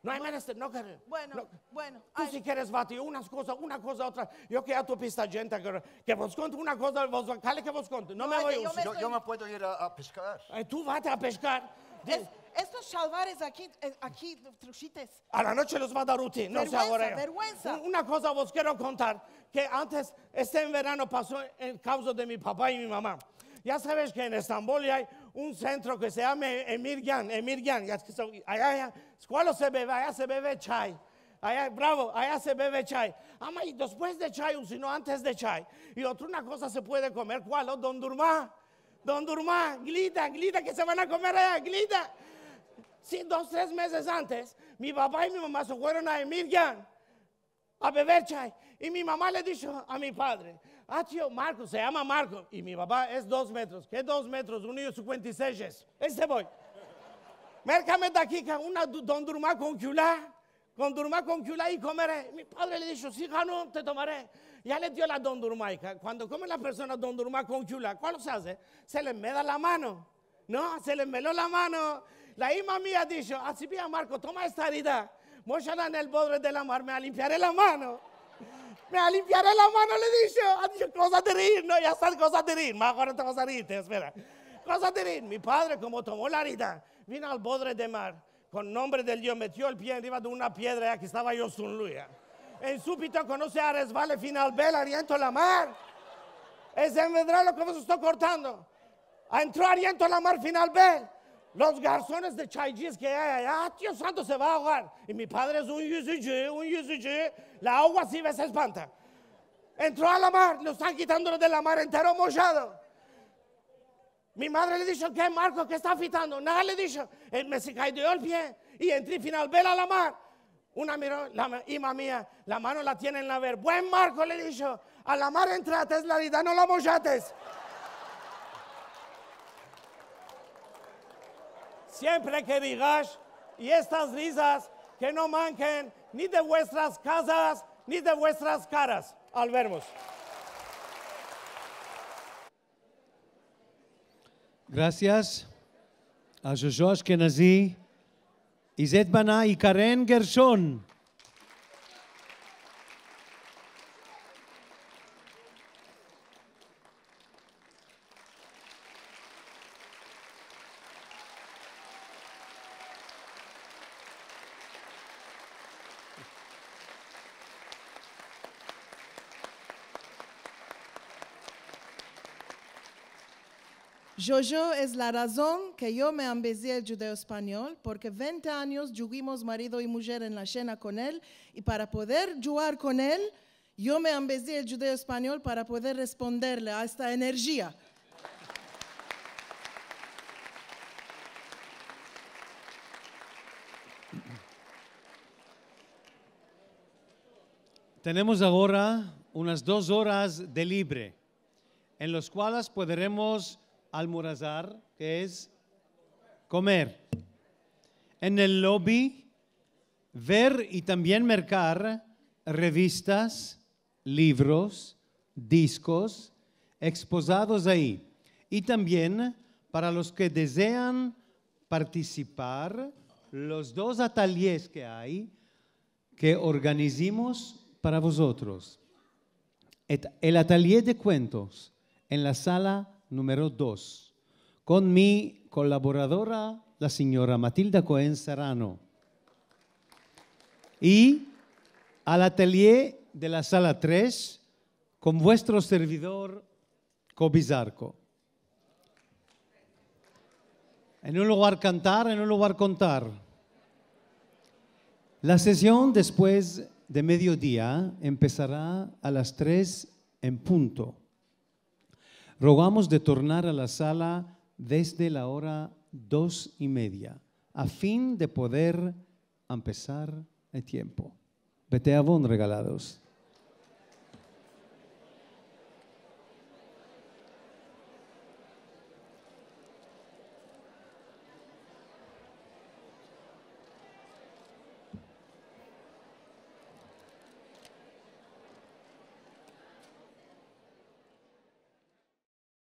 No ay menester, no kero. Bueno, bueno. Tu si keres vate, unas kozas, una koza, otra. Yo ke ya topiste a djente ke, ke vos konte una koza, vos, kale ke vos konte. No me vo. Yo, yo me puedo ir a, a peshkar. Ay, tu vate a peshkar. Es, Estos shalvares aki, e, aki, trushites. A la noche los va a dar uti, no se agora. Verguensa, verguensa. Un-, una koza vos kero kontar, ke antes, este enverano paso en kavza de mi papa i mi mama. Ya saves ke en Estambol ay un sentro ke se yama Emirgan, Emirgan, ya ke so-, aya, aya, kualo se beve? Aya se beve chay. Aya, bravo, aya se beve chay. Ama, i despues de chay, o si no antes de chay. I otra una koza se puede komer, kualo? Dondurma. Dondurma, glida, glida, ke se van a komer aya, glida. Si, dos, tres mezes antes, mi papa i mi mama se fueron a Emirgan a bever chay. I mi mama le disho a mi padre, "Ah, tio, Marko, se yama Marko." I mi papa es dos metros. Ke dos metros? Un niño sinkuenta i sesh es. Este voy. "Merkame dakika, una du-, dondurma kon kiula." Dondurma kon kiula i komere. Mi padre le disho, "Si, hanu, te tomare." Ya le dio la dondurma i ka-, kuando kome la persona dondurma kon kiula, kualo se aze? Se le meda la mano. No, se le melo la mano. La ima mia disho, "Asivia, Marko, toma esta arida. Moshala en el bodre de la mar, me alimpiare la mano." "Me alimpiare la mano", le disho. A disho, koza de reir, no, ya esta koza de reir. Ma agora te vas a reirte, espera. Koza de reir. Mi padre, komo tomo la arida, vino al bodre de mar. Kon nombre del Dio, metio el pie enriva de una piedra, ya ke estava yo sunluya. En supito, kono se aresvale, Finalbel, ariento la mar. Es en vedra lo ke vos esto kontando. Entro ariento la mar, Finalbel. Los garsones de chaycis ke ay aya, "Ah, tio santo, se va a ahogar." I mi padre es un yuzuci, un yuzuci. La agua si ve, se espanta. Entro a la mar, lo estan kitando de la mar, entero moshado. Mi madre le disho, "Ke, Marko, ke esta afitando?" "Nada", le disho, "e, me se kaido el pie i entri Finalbel a la mar." Una miro, la ma-, ima mia, la mano la tiene en la ver. "Buen Marko", le disho, "a la mar entrates, la arida no la moshates." Siempre ke rigash, i estas rizas ke no manken ni de vuestras kazas ni de vuestras karas. Al vermos. Grasias a Jojo Ashkenazi, Izet Bana i Karen Gershon. Jojo es la razon ke yo me ambezi el djudeo-espanyol, porke vente anyos djugimos marido i mujer en la shena kon el, i para poder djugar kon el, yo me ambezi el djudeo-espanyol para poder responderle a esta enerjia. Tenemos agora unas dos oras de libre, en los kualas poderemos almuerzar, ke es komer, en el lobi, ver i tambien merkar revistas, livros, diskos ekspozados ayi. I tambien, para los ke dezean partisipar, los dos atelyes ke ay, ke organizimos para vozotros. Et-, el atelier de kuentos en la sala numero dos, kon mi kolaboradora, la sinyora Matilda Cohen Serrano, i al atelier de la sala tres, kon vuestro servidor, Kobi Zarko. En un lugar kantar, en un lugar kontar. La sesion despues de mediodia empesara a las tres en punto. Rogamos de tornar a la sala desde la ora dos i media, a fin de poder empesar a tiempo. Beteavon regalados.